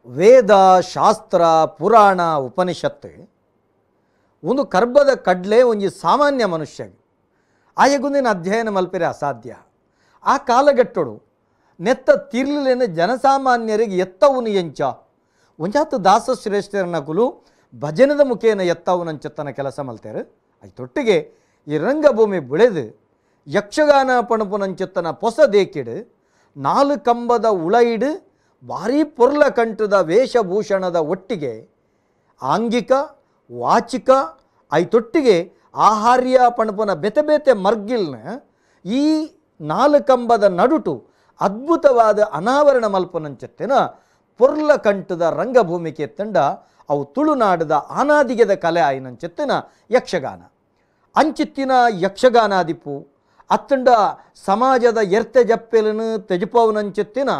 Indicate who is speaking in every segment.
Speaker 1: ವೇದ ಶಾಸ್ತ್ರ ಪುರಾಣ ಉಪನಿಷತ್ತು ಒಂದು ಕರ್ಬದ ಕಡ್ಲೆ ಒಂಜಿ ಸಾಮಾನ್ಯ ಮನುಷ್ಯಗೆ ಆಯಗುಂದಿನ ಅಧ್ಯಯನ ಮಲ್ಪೆರೆ ಅಸಾಧ್ಯ. ಆ ಕಾಲಘಟ್ಟಡು ನೆತ್ತ ತಿರ್ಲಿನ ಜನಸಾಮಾನ್ಯರಿಗೆ ಎತ್ತವನು ಎಂಚ ಒಂಜಾತ ದಾಸಶ್ರೇಷ್ಠರನ ಕುಲು ಭಜನದ ಮುಖೇನ ಎತ್ತವನಂಚತ್ತನ ಕೆಲಸ ಮಲ್ತೇರು. ತೊಟ್ಟಿಗೆ ಈ ರಂಗಭೂಮಿ ಬೆಳೆದು ಯಕ್ಷಗಾನ ಪಣಪುನಂಚತ್ತನ ಪೊಸ ದೇಕಿಡು ನಾಲು ಕಂಬದ ಉಳೈಡು ಭಾರೀ ಪೊರ್ಲ ಕಂಠದ ವೇಷಭೂಷಣದ ಒಟ್ಟಿಗೆ ಆಂಗಿಕ ವಾಚಿಕ ಐತೊಟ್ಟಿಗೆ ಆಹಾರ್ಯ ಪಣಪುನ ಬೆತೆ ಬೆತೆ ಮರ್ಗಿಲ್ನ ಈ ನಾಲು ಕಂಬದ ನಡುಟು ಅದ್ಭುತವಾದ ಅನಾವರಣ ಮಲ್ಪನಂಚತ್ತಿನ ಪೊರ್ಲ ಕಂಠದ ರಂಗಭೂಮಿಕೆ ತಂಡ ಅವು ತುಳುನಾಡದ ಆನಾದಿಗೆದ ಕಲೆ ಆಯಿನಂಚತ್ತಿನ ಯಕ್ಷಗಾನ ಅಂಚಿತ್ತಿನ ಯಕ್ಷಗಾನಾದಿಪು ಅತ್ತಂಡ ಸಮಾಜದ ಎರ್ತೆ ಜಪ್ಪೆಲನು ತೆಜಪವನಂಚತ್ತಿನ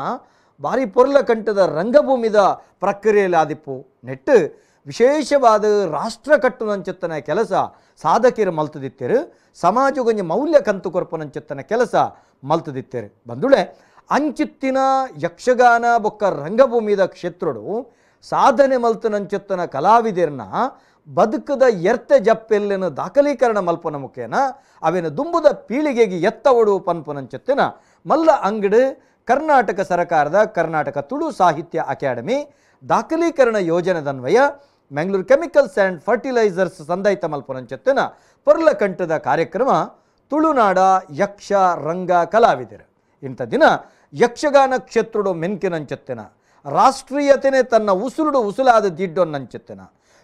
Speaker 1: ಭಾರಿ ಪೊರ್ಲ ಕಂಠದ ರಂಗಭೂಮಿದ ಪ್ರಕ್ರಿಯೆಯಲ್ಲಿ ಆದಿಪ್ಪು ನೆಟ್ಟು ವಿಶೇಷವಾದ ರಾಷ್ಟ್ರ ಕಟ್ಟುನಂಚತ್ತನ ಕೆಲಸ ಸಾಧಕಿಯರು ಮಲ್ತದಿತ್ತೇರು, ಸಮಾಜಗೊಂಜಿ ಮೌಲ್ಯ ಕಂತು ಕೊರ್ಪನಂಚತ್ತನ ಕೆಲಸ ಮಲ್ತದಿತ್ತೇರು. ಬಂದುಳೆ ಅಂಚಿತ್ತಿನ ಯಕ್ಷಗಾನ ಬೊಕ್ಕ ರಂಗಭೂಮಿದ ಕ್ಷೇತ್ರಡು ಸಾಧನೆ ಮಲ್ತನಂಚತ್ತನ ಕಲಾವಿದರ್ನ ಬದುಕದ ಎರ್ತೆ ಜಪ್ಪೆಲ್ಲಿನ ದಾಖಲೀಕರಣ ಮಲ್ಪನ ಮುಖೇನ ಅವೇನು ದುಂಬುದ ಪೀಳಿಗೆಗೆ ಎತ್ತವಡು ಪನ್ಪನಂಚತ್ತಿನ ಮಲ್ಲ ಅಂಗಡಿ ಕರ್ನಾಟಕ ಸರಕಾರದ ಕರ್ನಾಟಕ ತುಳು ಸಾಹಿತ್ಯ ಅಕಾಡೆಮಿ ದಾಖಲೀಕರಣ ಯೋಜನೆದನ್ವಯ ಮ್ಯಾಂಗ್ಳೂರು chemicals and fertilisers ಸಂದಾಯಿತ ಮಲ್ಪನಂಚತ್ತಿನ ಪೊರ್ಲಕಂಠದ ಕಾರ್ಯಕ್ರಮ ತುಳುನಾಡ ಯಕ್ಷ ರಂಗ ಕಲಾವಿದರು. ಇಂಥ ದಿನ ಯಕ್ಷಗಾನ ಕ್ಷೇತ್ರಡು ಮೆನ್ಕಿನಂಚತ್ತಿನ ರಾಷ್ಟ್ರೀಯತೆನೇ ತನ್ನ ಉಸುರುಡು ಉಸುಲಾದ ದಿಡ್ಡೊನ್ನಂಚತ್ತಿನ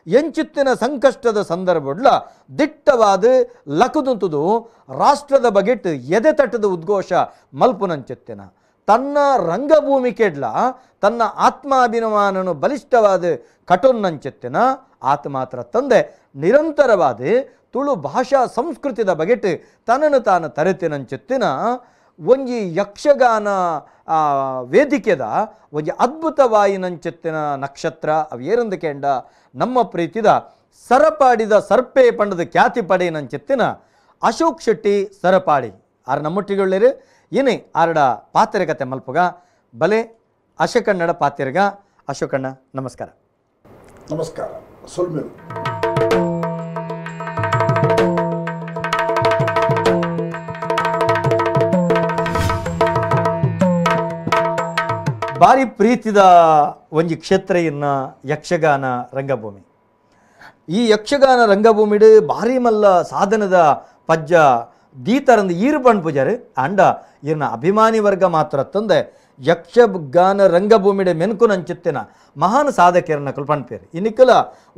Speaker 1: ಎಂಚಿತ್ತಿನ ಸಂಕಷ್ಟದ ಸಂದರ್ಭಡ್ಲ ದಿಟ್ಟವಾದ ಲಕುದುಂತುದು ರಾಷ್ಟ್ರದ ಬಗೆಟ್ ಎದೆ ತಟ್ಟದ ಉದ್ಘೋಷ ಮಲ್ಪುನಂಚತ್ತಿನ ತನ್ನ ರಂಗಭೂಮಿಕೆಡ್ಲ ತನ್ನ ಆತ್ಮಾಭಿಮಾನನು ಬಲಿಷ್ಠವಾದ ಕಟೊನ್ನಂಚತ್ತಿನ ಆತ ಮಾತ್ರ ತಂದೆ ನಿರಂತರವಾದ ತುಳು ಭಾಷಾ ಸಂಸ್ಕೃತಿದ ಬಗೆಟ್ ತನ್ನನ್ನು ತಾನು ತರೆತಿನಂಚತ್ತಿನ ಒಂಜಿ ಯಕ್ಷಗಾನ ವೇದಿಕೆದ ಒಂಜಿ ಅದ್ಭುತವಾಯಿನಂಚತ್ತಿನ ನಕ್ಷತ್ರ ಅವು ಏರಂದು ಕೆಂಡ ನಮ್ಮ ಪ್ರೀತಿದ ಸರಪಾಡಿದ ಸರ್ಪೆ ಪಂಡದ ಖ್ಯಾತಿ ಪಡೆಯನಂಚತ್ತಿನ ಅಶೋಕ್ ಶೆಟ್ಟಿ ಸರಪಾಡಿ ಆರ್ ನಮ್ಮೊಟ್ಟಿಗೊಳ್ಳೇರು. ಏನೇ ಆರಡ ಪಾತ್ರೆಕತೆ ಮಲ್ಪುಗ ಬಲೆ ಅಶೋಕಣ್ಣಡ ಪಾತ್ರೆಗ. ಅಶೋಕಣ್ಣ ನಮಸ್ಕಾರ.
Speaker 2: ನಮಸ್ಕಾರ. ಸೊಲ್ಮೇಲು.
Speaker 1: ಭಾರಿ ಪ್ರೀತಿದ ಒಂಜಿ ಕ್ಷೇತ್ರ ಇನ್ನ ಯಕ್ಷಗಾನ ರಂಗಭೂಮಿ. ಈ ಯಕ್ಷಗಾನ ರಂಗಭೂಮಿಡು ಭಾರಿ ಮಲ್ಲ ಸಾಧನದ ಪಜ್ಜ ದೀತರಂದು ಈರು ಪಣ್ ಪೂಜಾರಿ ಅಂಡ ಇರ್ನ ಅಭಿಮಾನಿ ವರ್ಗ ಮಾತ್ರ ತಂದೆ ಯಕ್ಷಗಾನ ರಂಗಭೂಮಿಡೆ ಮೆನ್ಕುನಂಚಿತ್ತಿನ ಮಹಾನ್ ಸಾಧಕಿಯರನ್ನ ಕಲ್ಪಣ್ಪೇರು. ಇನ್ನಿಕ್ಕಲ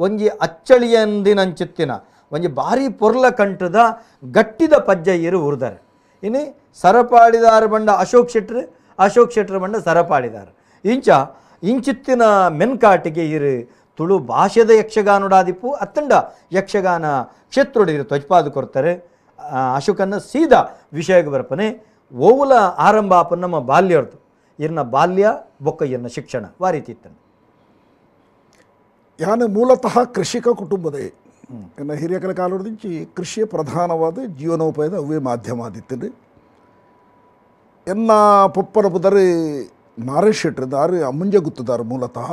Speaker 1: ಒಂಜಿ ಅಚ್ಚಳಿಯಂದಿನಂಚಿತ್ತಿನ ಒಂಜಿ ಭಾರಿ ಪೊರ್ಲ ಕಂಠದ ಗಟ್ಟಿದ ಪಜ್ಜ ಇರು ಉರ್ದಾರೆ. ಇನ್ನು ಸರಪಾಡಿದಾರ ಬಂಡ ಅಶೋಕ್ ಶೆಟ್ರು, ಅಶೋಕ್ ಶೆಟ್ಟರ್ ಬಂಡ ಸರಪಾಡಿದಾರ. ಇಂಚ ಇಂಚಿತ್ತಿನ ಮೆನ್ಕಾಟಿಗೆ ಇರು ತುಳು ಭಾಷೆದ ಯಕ್ಷಗಾನೋಡಾದಿಪ್ಪು ಅತ್ತಂಡ ಯಕ್ಷಗಾನ ಕ್ಷೇತ್ರೋಡು ಇರು ತ್ವಜ್ಪಾದು ಕೊರ್ತಾರೆ. ಅಶೋಕನ್ನ ಸೀದಾ ವಿಷಯಕ್ಕೆ ಬರ್ಪನೆ. ಓವುಲ ಆರಂಭ ಆಪ ನಮ್ಮ ಬಾಲ್ಯರ್ದು ಇರ್ನ ಬಾಲ್ಯ ಬೊಕ್ಕ ಇರ್ನ ಶಿಕ್ಷಣ ವಾರೀತಿ ಇತ್ತನ್ನು.
Speaker 2: ಯಾನು ಮೂಲತಃ ಕೃಷಿಕ ಕುಟುಂಬದೇ. ಎನ್ನ ಹಿರಿಯಕಲ ಕಾಲದಿಂಚಿ ಕೃಷಿಯ ಪ್ರಧಾನವಾದ ಜೀವನೋಪಾಯದ ಅವೇ ಮಾಧ್ಯಮ ಆದಿತ್ತನು. ಎನ್ನ ಪೊಪ್ಪನ ಪುದರಿ ನಾರಾಯಣ ಶೆಟ್ಟರಿಂದ ಆರು ಅಮ್ಮಂಜೆ ಗುತ್ತದಾರು ಮೂಲತಃ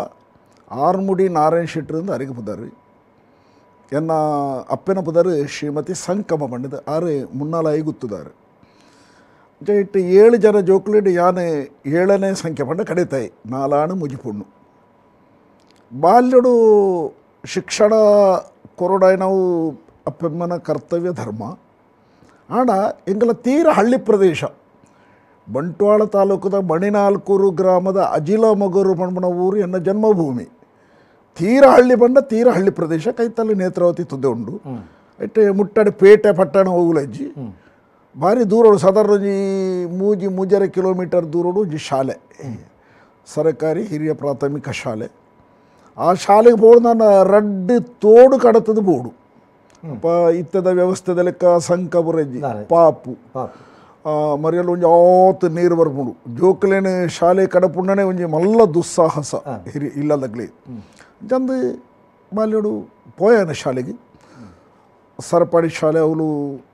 Speaker 2: ಆರ್ಮುಡಿ ನಾರಾಯಣ ಶೆಟ್ಟರಿಂದ ಅರಿಗೆ ಪುದರಿ. ಎನ್ನ ಅಪ್ಪನ ಪುದರಿ ಶ್ರೀಮತಿ ಸಂಕಮ ಪಂಡಿತ ಆರು ಮುನ್ನಾಲಾಯಿ ಗುತ್ತದಾರು. ಇಟ್ಟು 7 ಜನ ಜೋಕ್ಲಿಡು ಯಾನೆ 7ನೇ ಸಂಖ್ಯೆ ಪಂಡ ಕಡಿತಾಯಿ ನಾಲಾಣು ಮುಜಿಪುಣ್ಣು. ಬಾಲ್ಯಡು ಶಿಕ್ಷಣ ಕೊರಡಾಯಿ ನಾವು ಅಪ್ಪಮ್ಮನ ಕರ್ತವ್ಯ ಧರ್ಮ. ಆಣ ಎಂಗಲ ತೀರ ಹಳ್ಳಿ ಪ್ರದೇಶ ಬಂಟ್ವಾಳ ತಾಲೂಕದ ಮಣಿನಾಲ್ಕೂರು ಗ್ರಾಮದ ಅಜಿಲ ಮಗೂರು ಪಣ್ಮಣ ಊರು ಎನ್ನ ಜನ್ಮಭೂಮಿ. ತೀರ ಹಳ್ಳಿ ಬಂಡ ತೀರ ಹಳ್ಳಿ ಪ್ರದೇಶ ಕೈತಲ್ಲಿ ನೇತ್ರಾವತಿ ತುದ್ದೆ ಉಂಡು. ಇಟ್ಟು ಮುಟ್ಟಡಿ ಪೇಟೆ ಪಟ್ಟಣ ಹೋಗುಲಜ್ಜಿ ಭಾರಿ ದೂರೋಡು ಸಾಧಾರಣ ಮೂಜಿ ಮೂಜರೆ ಕಿಲೋಮೀಟರ್ ದೂರೋಡು ಒಂಜಿ ಶಾಲೆ, ಸರಕಾರಿ ಹಿರಿಯ ಪ್ರಾಥಮಿಕ ಶಾಲೆ. ಆ ಶಾಲೆಗೆ ಬೋಡು ನಾನು ರಡ್ಡು ತೋಡು ಕಡತದ ಬೋಡು. ಅಪ್ಪ ಇತ್ತದ ವ್ಯವಸ್ಥೆದ ಲೆಕ್ಕ ಸಂಕ ಬುರಜ್ಜಿ ಪಾಪು ಮರಿಯಲ್ ಒಂಜಿ ಆತ್ ನೀರು ಬರ್ಪುಂಡು ಜೋಕುಲೇನು ಶಾಲೆ ಕಡಪುಂಡನೆ ಒಂಜಿ ಮಲ್ಲ ದುಸ್ಸಾಹಸ ಹಿರಿ ಇಲ್ಲದಗ್ಲಿ ಚಂದ ಬಾಲ್ಯಡು ಪೋಯಾನ ಶಾಲೆಗೆ ಸರಪಾಡಿ ಶಾಲೆ ಅವಳು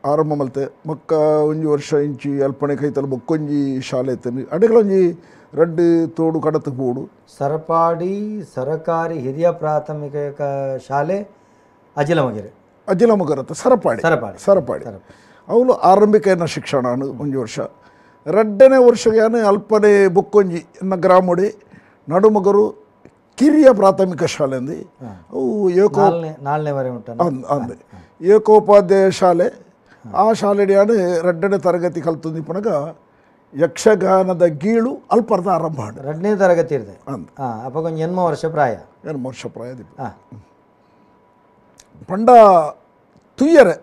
Speaker 2: ಆರಂಭ ಮಲ್ತೆ ಮಕ್ಕ ಒಂಜಿ ವರ್ಷ ಇಂಚಿ ಅಲ್ಪಣೆ ಕೈತಲ್ ಬೊಕ್ಕೊಂಜಿ ಶಾಲೆ ಇತ್ತೇನೆ ಅಡೆಗಳೊಂಜಿ ರಡ್ಡು ತೋಡು ಕಡತು ಪೋಡು
Speaker 1: ಸರಪಾಡಿ ಸರಕಾರಿ ಹಿರಿಯ ಪ್ರಾಥಮಿಕ ಶಾಲೆ ಅಜಿಲಮಗೆರೆ
Speaker 2: ಅಜಿಲಮಗರತ್ತ ಸರಪಾಡಿ ಸರಪಾಡಿ ಸರಪಾಡಿ ಅವಳು ಆರಂಭಿಕ ಏನ ಶಿಕ್ಷಣ ಒಂಜಿ ವರ್ಷ ರಡ್ಡನೇ ವರ್ಷಗೆ ಅಲ್ಪನೆ ಬೊಕ್ಕೊಂಜಿ ಎನ್ನ ಗ್ರಾಮಡಿ ನಡುಮಗರು ಕಿರಿಯ ಪ್ರಾಥಮಿಕ ಶಾಲೆ ಅಂದು ಅವು ಏಕೋ ಅಂದೆ ಏಕೋಪಾಧ್ಯಾಯ ಶಾಲೆ ಆ ಶಾಲೆಡಿಯಾನು ರಡ್ಡನೇ ತರಗತಿ ಕಲ್ತಂದು ಪನಗ ಯಕ್ಷಗಾನದ ಗೀಳು ಅಲ್ಪರ್ಧ ಆರಂಭ
Speaker 1: ರಡ್ಡನೇ ತರಗತಿ ಇರ್ತದೆ ಅಪ್ಪ ಕೊಂಚ ಎನ್ಮ ವರ್ಷ ಪ್ರಾಯ
Speaker 2: ಎನ್ಮ ವರ್ಷ ಪ್ರಾಯ ಪಂಡ ತುಯ್ಯರೆ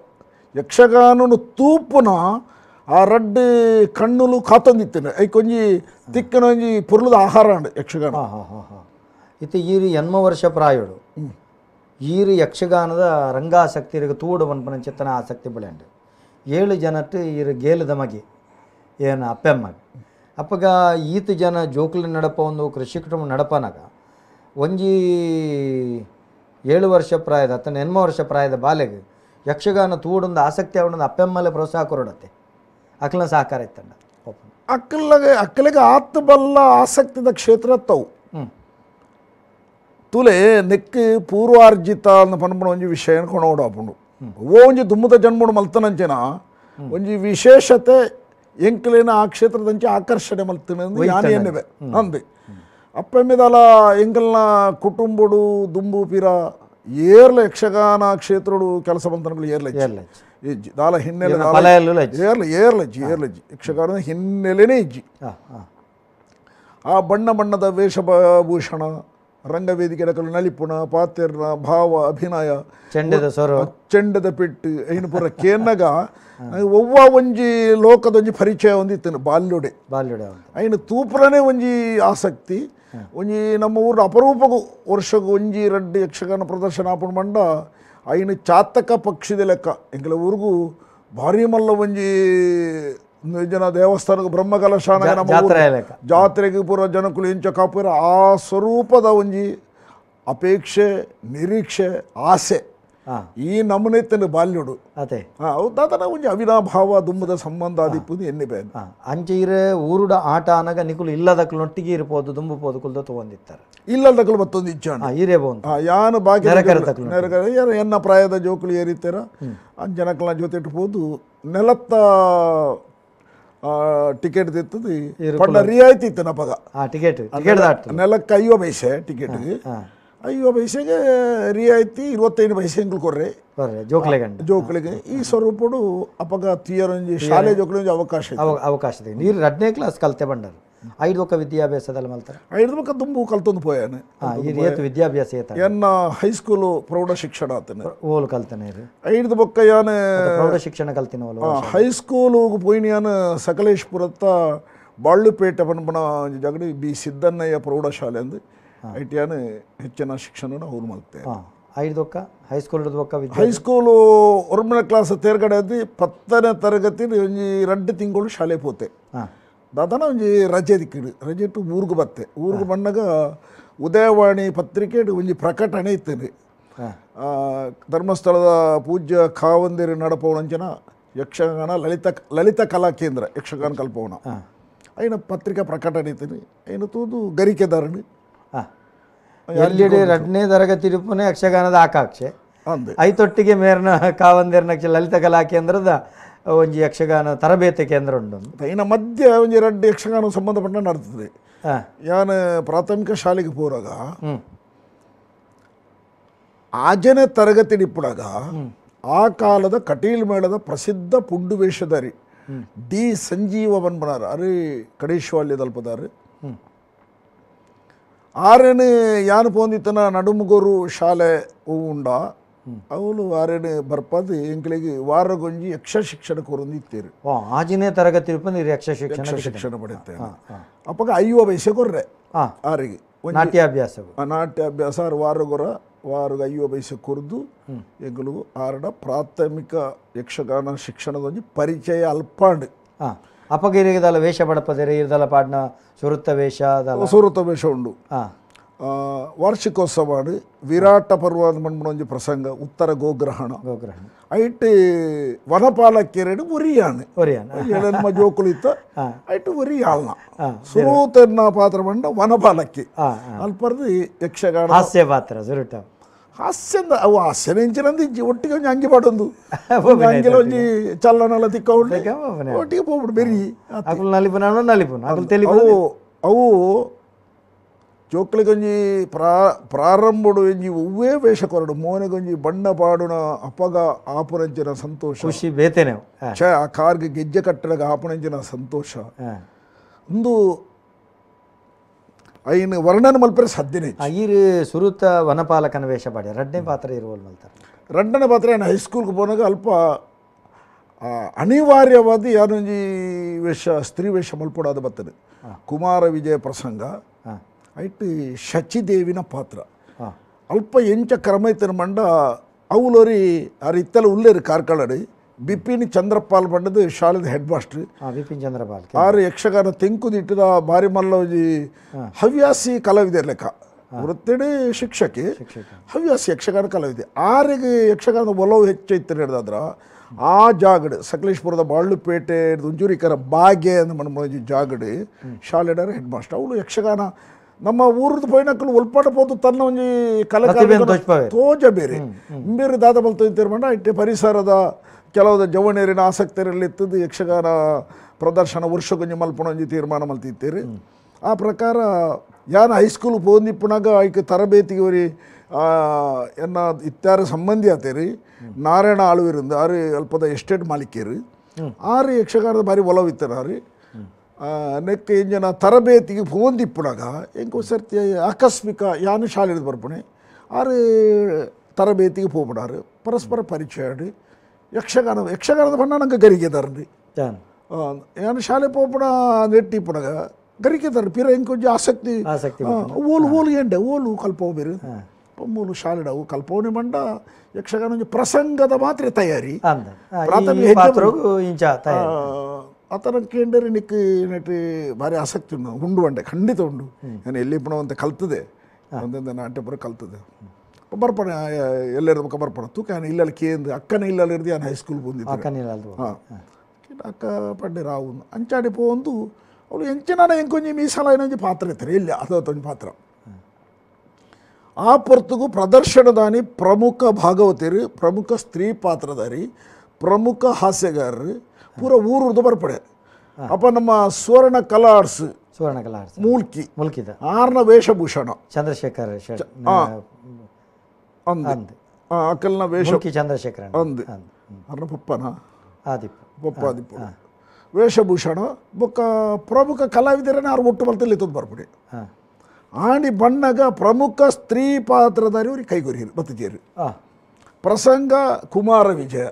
Speaker 2: ಯಕ್ಷಗಾನನು ತೂಪುನ ಆ ರಡ್ಡು ಕಣ್ಣುಲು ಕಾತೊಂದಿತ್ತೇನೆ ಐಕೊಂಜಿ ತಿಕ್ಕನೊಂಜಿ ಪೊರ್ಲುದ ಆಹಾರ ಅಂಡು ಯಕ್ಷಗಾನ
Speaker 1: ಇತ್ತೆ ಈರು ಎನ್ಮ ವರ್ಷ ಪ್ರಾಯೋಡು ಈರು ಯಕ್ಷಗಾನದ ರಂಗಾಸಕ್ತಿ ಇರಗ ತೂಡು ಪನ್ಪನ ಚಿತ್ತನ ಆಸಕ್ತಿ ಬೆಳೆಂಡು 7 ಜನಟ್ಟು ಈರು ಗೇಲದ ಮಗೆ ಏನು ಅಪ್ಪೆಮ್ಮಗೆ ಅಪ್ಪಗ ಈತ ಜನ ಜೋಕುಲಿ ನಡಪ ಒಂದು ಕೃಷಿ ಕುಟುಂಬ ನಡಪನಾಗ ಒಂಜಿ 7 ವರ್ಷ ಪ್ರಾಯದ ಅತ್ತನ ಎನ್ಮ ವರ್ಷ ಪ್ರಾಯದ ಬಾಲೆಗೆ ಯಕ್ಷಗಾನ ತೂಡೊಂದು ಆಸಕ್ತಿ ಅವನೊಂದು ಅಪ್ಪೆಮ್ಮಲೆ ಪ್ರೋತ್ಸಾಹ ಕೊರಡತ್ತೆ ಅಕ್ಕಲ ಸಹಕಾರ ಇತ್ತಂಡ
Speaker 2: ಅಕ್ಕಲಗೆ ಅಕ್ಕಲಿಗೆ ಆತ್ಮಬಲ್ಲ ಆಸಕ್ತಿದ ಕ್ಷೇತ್ರ ತವು ತುಲೆ ನೆಕ್ ಪೂರ್ವಾರ್ಜಿತ ಅಂದ ಪನ್ಪುನ ಒಂಜಿ ವಿಷಯ ಕೊಣೋಡಾಪುಂಡು ಓ ಒಂಜಿ ದುಮ್ಮದ ಜನ್ಮುಡು ಮಲ್ತನಂಚಿನ ಒಂಜಿ ವಿಶೇಷತೆ ಎಂಕ್ಲೇನ ಆ ಕ್ಷೇತ್ರದಂಚೆ ಆಕರ್ಷಣೆ ಮಲ್ತನ ಯಾನೆ ಎನ್ನುವೆ ಅಂದೆ ಅಪ್ಪೆಮ್ಮೆದಲ ಎಂಕಲ್ನ ಕುಟುಂಬಡು ದುಂಬು ಪಿರ ಏರ್ಲ ಯಕ್ಷಗಾನ ಕ್ಷೇತ್ರಡು ಕೆಲಸ ಬಂತನಗಳು ಏರ್ಲ ಇಜ್ಜಿ ದಾಲ ಹಿನ್ನೆಲೆ ಏರ್ಲ ಏರ್ಲಜ್ಜಿ ಏರ್ಲಜ್ಜಿ ಯಕ್ಷಗಾನದ ಹಿನ್ನೆಲೆನೇ ಇಜ್ಜಿ ಆ ಬಣ್ಣ ಬಣ್ಣದ ವೇಷಭೂಷಣ ರಂಗವೇದಿಕೆ ನಲಿಪುಣ ಪಾತೆರ್ನ ಭಾವ ಅಭಿನಯ
Speaker 1: ಚೆಂಡದ ಸ್ವರ
Speaker 2: ಚೆಂಡದ ಪೆಟ್ಟು ಐನು ಪೂರ ಕೇನ್ನಗ ಒವ್ವ ಒಂಜಿ ಲೋಕದೊಂಜಿ ಪರಿಚಯ ಒಂದಿತ್ತು ಬಾಲ್ಯೊಡೆ
Speaker 1: ಬಾಲ್ಯೊಡೆ
Speaker 2: ಐನು ತೂಪುರನೇ ಒಂಜಿ ಆಸಕ್ತಿ ಒಂಜಿ ನಮ್ಮ ಊರು ಅಪರೂಪಗೂ ವರ್ಷಗೂ ಒಂಜಿ ರಡ್ಡು ಯಕ್ಷಗಾನ ಪ್ರದರ್ಶನ ಆಪುಣ ಮಂಡ ಐನು ಚಾತಕ ಪಕ್ಷಿದ ಲೆಕ್ಕ ಎಂಕಲ ಊರಿಗೂ ಭಾರಿ ಮಲ್ಲ ಒಂಜಿ ಜನ ದೇವಸ್ಥಾನಕ್ಕೆ ಬ್ರಹ್ಮಕಲಶಾನ ಜಾತ್ರೆಗೆ ಪೂರ ಜನಕುಲು ಎಂಚ ಕಾಪುರ ಆ ಸ್ವರೂಪದ ಒಂಜಿ ಅಪೇಕ್ಷೆ ನಿರೀಕ್ಷೆ ಆಸೆ ಈ ನಮೂನೆ ಇತ್ತೇನೆ ಬಾಲ್ಯಡು ದಾದನ ಒಂಜಿ ಅವಿನಾಭಾವ ದುಂಬದ ಸಂಬಂಧ ಆದಿಪ್ಪುದು ಎನ್ನಿ ಬೇನೆ
Speaker 1: ಅಂಚೆ ಇರ ಊರುಡ ಆಟ ಅನಗ ನಿಕುಲು ಇಲ್ಲದಕ್ಕಲು ಒಟ್ಟಿಗೆ ಇರ್ಬೋದು ದುಂಬು ಪೋದು ಕುಲ್ದ ತಗೊಂಡಿತ್ತಾರೆ
Speaker 2: ಇಲ್ಲದಕ್ಕಲು ಮತ್ತೊಂದು ಇಚ್ಛೆ
Speaker 1: ಈರೇ ಬೋದು
Speaker 2: ಯಾನು ಬಾಕಿ ಎನ್ನ ಪ್ರಾಯದ ಜೋಕುಲು ಏರಿತ್ತರ ಜನಕಲ ಜೊತೆ ಇಟ್ಬೋದು ನೆಲತ್ತ ಟಿಕೆಟ್ ತಿತ್ತದು ಪಂಡ ರಿಯಾಯಿತಿ ಇತ್ತು ನಪಗ
Speaker 1: ಟಿಕೆಟ್ ಟಿಕೆಟ್
Speaker 2: ನೆಲಕ್ಕೆ 50 ಪೈಸೆ ಟಿಕೆಟ್ಗೆ 50 ಪೈಸೆಗೆ ರಿಯಾಯಿತಿ 25 ಪೈಸೆ ಎಂಕುಲು ಕೊರ್ರೆ
Speaker 1: ಜೋಕ್ಲೆಗೆ
Speaker 2: ಜೋಕುಲಿಗೆ ಈ ಸ್ವರೂಪಡು ಅಪಗ ತೀಯರೊಂಜಿ ಶಾಲೆ ಜೋಕುಲೊಂಜಿ ಅವಕಾಶ
Speaker 1: ಅವಕಾಶ ನೀರು 2ನೇ ಕ್ಲಾಸ್ ಕಲ್ತೆ ಬಂಡರು ಐದು ಒಕ್ಕ ವಿದ್ಯಾಭ್ಯಾಸದಲ್ಲಿ ಮಲ್ತಾರೆ
Speaker 2: ಐದು ಒಕ್ಕ ದುಂಬು ಕಲ್ತೊಂದು ಪೋಯಾನೆ
Speaker 1: ಈ ವಿದ್ಯಾಭ್ಯಾಸ
Speaker 2: ಎನ್ನ ಹೈಸ್ಕೂಲು ಪ್ರೌಢ ಶಿಕ್ಷಣ ಆತನೆ
Speaker 1: ಓಲು ಕಲ್ತನೆ
Speaker 2: ಐದು ಬೊಕ್ಕ ಯಾನೆ
Speaker 1: ಪ್ರೌಢ ಶಿಕ್ಷಣ ಕಲ್ತಿನ ಓಲು
Speaker 2: ಹೈಸ್ಕೂಲು ಪೋಯಿನಿಯಾನ ಸಕಲೇಶ್ಪುರತ್ತ ಬಾಳ್ಳುಪೇಟೆ ಪನ್ಪನ ಜಗಡಿ ಬಿ ಸಿದ್ದಣ್ಣಯ್ಯ ಪ್ರೌಢಶಾಲೆ ಅಂದು ಐಟಿಯಾನ ಹೆಚ್ಚಿನ ಶಿಕ್ಷಣ ಅವ್ರು ಮಲ್ತೆ
Speaker 1: ಐದು ಒಕ್ಕ ಹೈಸ್ಕೂಲ್
Speaker 2: high school ಒಂಬನೇ ಕ್ಲಾಸ್ ತೇರ್ಗಡೆ ಅದು 10ನೇ ತರಗತಿ ಒಂಜಿ 2 ತಿಂಗಳು ಶಾಲೆ ಪೋತೆ ದಾದನ ಒಂಜಿ ರಜೆ ದಿಕ್ಕಿಡು ರಜೆ ಇಟ್ಟು ಊರಿಗೆ ಬತ್ತೆ ಊರಿಗೆ ಬಂದಾಗ ಉದಯವಾಣಿ ಪತ್ರಿಕೆ ಒಂಜಿ ಪ್ರಕಟಣೆ ಇತ್ತೇನೆ ಧರ್ಮಸ್ಥಳದ ಪೂಜ್ಯ ಕಾವಂದಿರಿ ನಡಪವನಂಚನ ಯಕ್ಷಗಾನ ಲಲಿತ ಲಲಿತ ಕಲಾ ಕೇಂದ್ರ ಯಕ್ಷಗಾನ ಕಲ್ಪವನ ಐನ ಪತ್ರಿಕಾ ಪ್ರಕಟಣೆ ಇತ್ತೇನೆ ಐನ ತೂದು ಗರಿಕೆದಾರಣಿ
Speaker 1: ಎಲ್ಲಿ 2ನೇ ತರಗತಿ ರೂಪನೇ ಯಕ್ಷಗಾನದ ಆಕಾಂಕ್ಷೆ ಐತೊಟ್ಟಿಗೆ ಮೇರ್ನ ಕಾವಂದಿರ್ನ ಲಲಿತ ಕಲಾ ಕೇಂದ್ರದ ಒಂಜಿ ಯಕ್ಷಗಾನ ತರಬೇತಿ ಕೇಂದ್ರ ಉಂಟು
Speaker 2: ಇನ್ನು ಮಧ್ಯ ಒಂಜಿ 2 ಯಕ್ಷಗಾನ ಸಂಬಂಧಪಟ್ಟ ನಡ್ತದೆ ಯಾನು ಪ್ರಾಥಮಿಕ ಶಾಲೆಗೆ ಪೋರಾಗ 6ನೇ ತರಗತಿ ಇಪ್ಪುಡಾಗ ಆ ಕಾಲದ ಕಟೀಲ್ ಮೇಳದ ಪ್ರಸಿದ್ಧ ಪುಂಡು ವೇಷಧಾರಿ ಡಿ ಸಂಜೀವ ಬನ್ಬನಾರ್ ಅರೆ ಕಡೇಶ್ವಾಲ್ಯ ತಲುಪದಾರು ಆರೇನು ಯಾನು ಪೋಂದಿತ್ತನ ನಡುಮುಗೋರು ಶಾಲೆ ಉಂಡ ಅವಳು ಆರೇನು ಬರ್ಪಾದು ಎಂಕಲಿಗೆ ವಾರಗೊಂಜಿ ಯಕ್ಷ ಶಿಕ್ಷಣ ಕೊರೊಂದು ಇತ್ತೀರು
Speaker 1: ಆಜಿನೇ ತರಗತಿ ಯಕ್ಷ ಶಿಕ್ಷಣ
Speaker 2: ಶಿಕ್ಷಣ ಪಡೆಯುತ್ತೇನೆ ಅಪ್ಪಗ 50 ಪೈಸೆ ಕೊರ್ರೆ ಆರಿಗೆ
Speaker 1: ನಾಟ್ಯಾಭ್ಯಾಸ
Speaker 2: ನಾಟ್ಯಾಭ್ಯಾಸ ಆರು ವಾರಗೊರ ವಾರಗ 50 ಪೈಸೆ ಕೊರ್ದು ಎಂಕಲು ಆರಡ ಪ್ರಾಥಮಿಕ ಯಕ್ಷಗಾನ ಶಿಕ್ಷಣದೊಂಜಿ ಪರಿಚಯ ಅಲ್ಪಾಂಡು
Speaker 1: ಅಪಗಿರಿದಲ್ಲ ವೇಷ ಬಡಪದಿರಿ ಇರ್ದಲ್ಲ ಪಾಡ್ನ ಸುರುತ್ತ ವೇಷ
Speaker 2: ಸುರುತ್ತ ವೇಷ ಉಂಡು. ವಾರ್ಷಿಕೋತ್ಸವ ವಿರಾಟ ಪರ್ವ ಒಂಜಿ ಪ್ರಸಂಗ ಉತ್ತರ ಗೋಗ್ರಹಣ
Speaker 1: ಗೋಗ್ರಹಣ
Speaker 2: ಐಟ್ ವನಪಾಲಕ್ಕೆರಡು ಒರಿಯಾಣ
Speaker 1: ಒರಿಯಾಣ
Speaker 2: ಏಳೆನ್ಮ ಜೋಕುಲು ಇತ್ತ ಐಟ್ ಒರಿಯಾಳ್ನ ಸುರೂತನ್ನ ಪಾತ್ರ ಬಂಡ ವನಪಾಲಕ್ಕಿ ಅಲ್ಪರ್ದು ಯಕ್ಷಗಾನ
Speaker 1: ಹಾಸ್ಯ ಪಾತ್ರ ಸುರುಟ
Speaker 2: ಹಾಸ್ಯಂದ ಅವು ಹಾಸ್ಯನ ಇಂಚಿನಂದು ಇಂಚಿ ಒಟ್ಟಿಗೆ ಒಂಜಿ ಅಂಗಿ ಪಾಡೊಂದು ಅಂಗಿಲ ಒಂಜಿ ಚಲ್ಲನೆಲ್ಲ ತಿಕ್ಕ ಉಂಡು ಒಟ್ಟಿಗೆ ಪೋಬಿಡು ಬೆರಿ
Speaker 1: ಅಕುಲು ನಲಿಪುನ ನಲಿಪುನ ಅಕುಲು ತೆಲಿ
Speaker 2: ಅವು ಅವು ಜೋಕ್ಲಿಗೊಂಜಿ ಪ್ರಾರಂಭಡು ಒಂಜಿ ಒವ್ವೇ ವೇಷ ಕೊರಡು ಮೋನೆಗೊಂಜಿ ಬಣ್ಣ ಪಾಡುನ ಅಪಗ ಆಪುನಂಚಿನ ಸಂತೋಷ
Speaker 1: ಖುಷಿ ಬೇತೇನೆ
Speaker 2: ಛೇ ಆ ಕಾರ್ಗೆ ಗೆಜ್ಜೆ ಕಟ್ಟಡಗ ಆಪುನಂಚಿನ ಸಂತೋಷ ಒಂದು ಐನು ವರ್ಣನ ಮಲ್ಪರೆ ಸಾಧ್ಯನೇ.
Speaker 1: ಈರು ಸುರುತ ವನಪಾಲಕನ ವೇಷ ಪಾಡಿ ರಡ್ಡನೇ ಪಾತ್ರ ಇರುವಲ್ ಮಲ್ತಾರೆ.
Speaker 2: ರಡ್ಡನೇ ಪಾತ್ರ ಏನು ಹೈಸ್ಕೂಲ್ಗೆ ಪೋನಾಗ ಅಲ್ಪ ಅನಿವಾರ್ಯವಾದ ಯಾನೊಂಜಿ ವೇಷ ಸ್ತ್ರೀ ವೇಷ ಮಲ್ಪಡಾದ ಬರ್ತದೆ. ಕುಮಾರ ವಿಜಯ ಪ್ರಸಂಗ ಐಟ್ ಶಚಿದೇವಿನ ಪಾತ್ರ ಅಲ್ಪ ಎಂಚ ಕ್ರಮ ಇತ್ತನ ಮಂಡ ಅವಲೋರಿ ಆರು ಇತ್ತಲ ಉಲ್ಲೇರು ಕಾರ್ಕಳಡಿ ಬಿಪಿನ್ ಚಂದ್ರಪಾಲ್ ಬಂಡದು ಶಾಲೆದ ಹೆಡ್ ಮಾಸ್ಟರ್
Speaker 1: ಬಿಪಿನ್ ಚಂದ್ರಪಾಲ್
Speaker 2: ಆರು ಯಕ್ಷಗಾನ ತೆಂಕುದಿಟ್ಟದ ಬಾರಿ ಮಲ್ಲೋಜಿ ಹವ್ಯಾಸಿ ಕಲಾವಿದೆ ಲೆಕ್ಕ ವೃತ್ತಿಡಿ ಶಿಕ್ಷಕಿ ಹವ್ಯಾಸಿ ಯಕ್ಷಗಾನ ಕಲಾವಿದೆ ಆರಿಗೆ ಯಕ್ಷಗಾನದ ಒಲವು ಹೆಚ್ಚೈತೆ ಹಿಡಿದಾದ್ರ ಆ ಜಾಗಡು ಸಕಲೇಶ್ಪುರದ ಬಾಳುಪೇಟೆ ಒಂಚೂರಿಕರ ಬಾಗೆ ಅಂದ್ ಮಣ್ಮೊಂಜಿ ಜಾಗಡು ಶಾಲೆಡರ ಹೆಡ್ ಮಾಸ್ಟರ್ ಅವಳು ಯಕ್ಷಗಾನ ನಮ್ಮ ಊರದ ಪೈನಕ್ಕಲು ಒಲ್ಪಾಟ ಪೋತು ತನ್ನ ಒಂಜಿ ಕಲೆ ತೋಜ ಬೇರೆ ಬೇರೆ ದಾದ ಬಲ್ತ ಮಂಡ ಇಟ್ಟೆ ಪರಿಸರದ ಕೆಲವು ಜವಣೇರಿನ ಆಸಕ್ತರಲ್ಲಿ ಇತ್ತದು ಯಕ್ಷಗಾನ ಪ್ರದರ್ಶನ ವರ್ಷಕ್ಕೊಂಜಿ ಮಲ್ಪಣ ಒಂಜಿ ತೀರ್ಮಾನ ಮಲ್ತಿತ್ತೀರಿ. ಆ ಪ್ರಕಾರ ಯಾನ ಹೈಸ್ಕೂಲ್ ಪೋಂದಿಪ್ಪುನಾಗ ಐಕೆ ತರಬೇತಿಗೆ ಒರಿ ಎನ್ನ ಇತ್ಯಾರ ಸಂಬಂಧಿ ಆತೇರಿ ನಾರಾಯಣ ಆಳುವಿರಿಂದ ಆರು ಅಲ್ಪದ ಎಸ್ಟೇಟ್ ಮಾಲೀಕರು ಆರು ಯಕ್ಷಗಾನದ ಭಾರಿ ಒಲವಿತ್ತಾರೆ ಆರು ನೆಕ್ ಇಂಜನ ತರಬೇತಿಗೆ ಪೋಂದಿಪ್ಪುನಾಗ ಎಂಕೋ ಸರ್ತಿ ಆಕಸ್ಮಿಕ ಯಾನು ಶಾಲೆಗೆ ಬರ್ಪಣೆ ಆರು ತರಬೇತಿಗೆ ಪೋಪಡಾರು ಪರಸ್ಪರ ಪರಿಚಯ ಯಕ್ಷಗಾನ ಯಕ್ಷಗಾನದ ಬಣ್ಣ ನಂಗೆ ಗರಿಗೆದಾರ್ರಿ ಯಾನು ಶಾಲೆ ಪೋಪಣ ನೆಟ್ಟಿಪ್ಪುನಾಗ ಗರಿಕೆದಾರ ಪಿರ ಎಂಕೊಂಚ ಆಸಕ್ತಿ ಓಲು ಓಲು ಎಂಡೆ ಓಲು ಕಲ್ಪವು ಬೇರೆ ಮೂಲು ಶಾಲೆಡವು ಕಲ್ಪವನೆ ಮಂಡ ಯಕ್ಷಗಾನ ಒಂಜಿ ಪ್ರಸಂಗದ ಮಾತ್ರ ತಯಾರಿ ಪ್ರಾಥಮಿಕ ಆತನ ಕೇಂದ್ರ ನಿಕ್ ನೆಟ್ ಭಾರಿ ಆಸಕ್ತಿ ಉಂಡು ಉಂಡು ಅಂಡೆ ಖಂಡಿತ ಉಂಡು ನಾನು ಎಲ್ಲಿ ಅಂತ ಕಲ್ತದೆ ಒಂದೊಂದು ನಾಟ್ಯ ಪುರ ಕಲ್ತದೆ ಬರ್ಪಣ ಎಲ್ಲರ ಮುಖ ಬರ್ಪಣ ತೂಕ ಇಲ್ಲಲ್ಲಿ ಕೇಂದ್ರ ಅಕ್ಕನ ಇಲ್ಲಲ್ಲಿ ಇರ್ದು ನಾನು ಹೈಸ್ಕೂಲ್ ಬಂದಿದ್ದೆ ಹಾಂ ಅಕ್ಕ ಪಡ್ಡೆ ರಾವು ಅಂಚಾಡಿ ಪೋಂದು ಅವಳು ಎಂಚಿನ ಎಂಕೊಂಜಿ ಮೀಸಲಾಯಿನೊಂಜಿ ಪಾತ್ರ ಇರ್ತಾರೆ ಇಲ್ಲಿ ಅದೊಂದು ಪಾತ್ರ ಆ ಪೊರ್ತುಗು ಪ್ರದರ್ಶನದಾನಿ ಪ್ರಮುಖ ಭಾಗವತರು ಪ್ರಮುಖ ಸ್ತ್ರೀ ಪಾತ್ರಧಾರಿ ಪ್ರಮುಖ ಹಾಸ್ಯಗಾರರು ಪೂರ ಊರದ್ದು ಬರ್ಪಡೆ ಅಪ್ಪ ನಮ್ಮ ಸುವರ್ಣ ಕಲಾ ಆರ್ಟ್ಸ್
Speaker 1: ಸುವರ್ಣ ಕಲಾ ಆರ್ಟ್ಸ್
Speaker 2: ಮೂಲ್ಕಿ
Speaker 1: ಮುಲ್ಕಿದ
Speaker 2: ಆರ್ನ ವೇಷಭೂಷಣ
Speaker 1: ಚಂದ್ರಶೇಖರ್
Speaker 2: ಅಂದ್ ಅಕಲ್ನ ವೇಷ
Speaker 1: ಚಂದ್ರಶೇಖರ್
Speaker 2: ಅಂದ್ ಅರ್ನ ಪಪ್ಪನ
Speaker 1: ಆದಿಪ್ಪು
Speaker 2: ಪಪ್ಪ ಆದಿಪ್ಪು ವೇಷಭೂಷಣ ಬೊಕ್ಕ ಪ್ರಮುಖ ಕಲಾವಿದರನ್ನ ಆರು ಒಟ್ಟು ಮಲ್ತಲ್ಲಿ ಇತ್ತದ ಬರ್ಪಡೆ ಆಣಿ ಬಣ್ಣಗ ಪ್ರಮುಖ ಸ್ತ್ರೀ ಪಾತ್ರಧಾರಿ ಅವ್ರಿಗೆ ಕೈಗೊರಿಯರು ಬತ್ತಿದ್ದೀರಿ ಪ್ರಸಂಗ ಕುಮಾರ ವಿಜಯ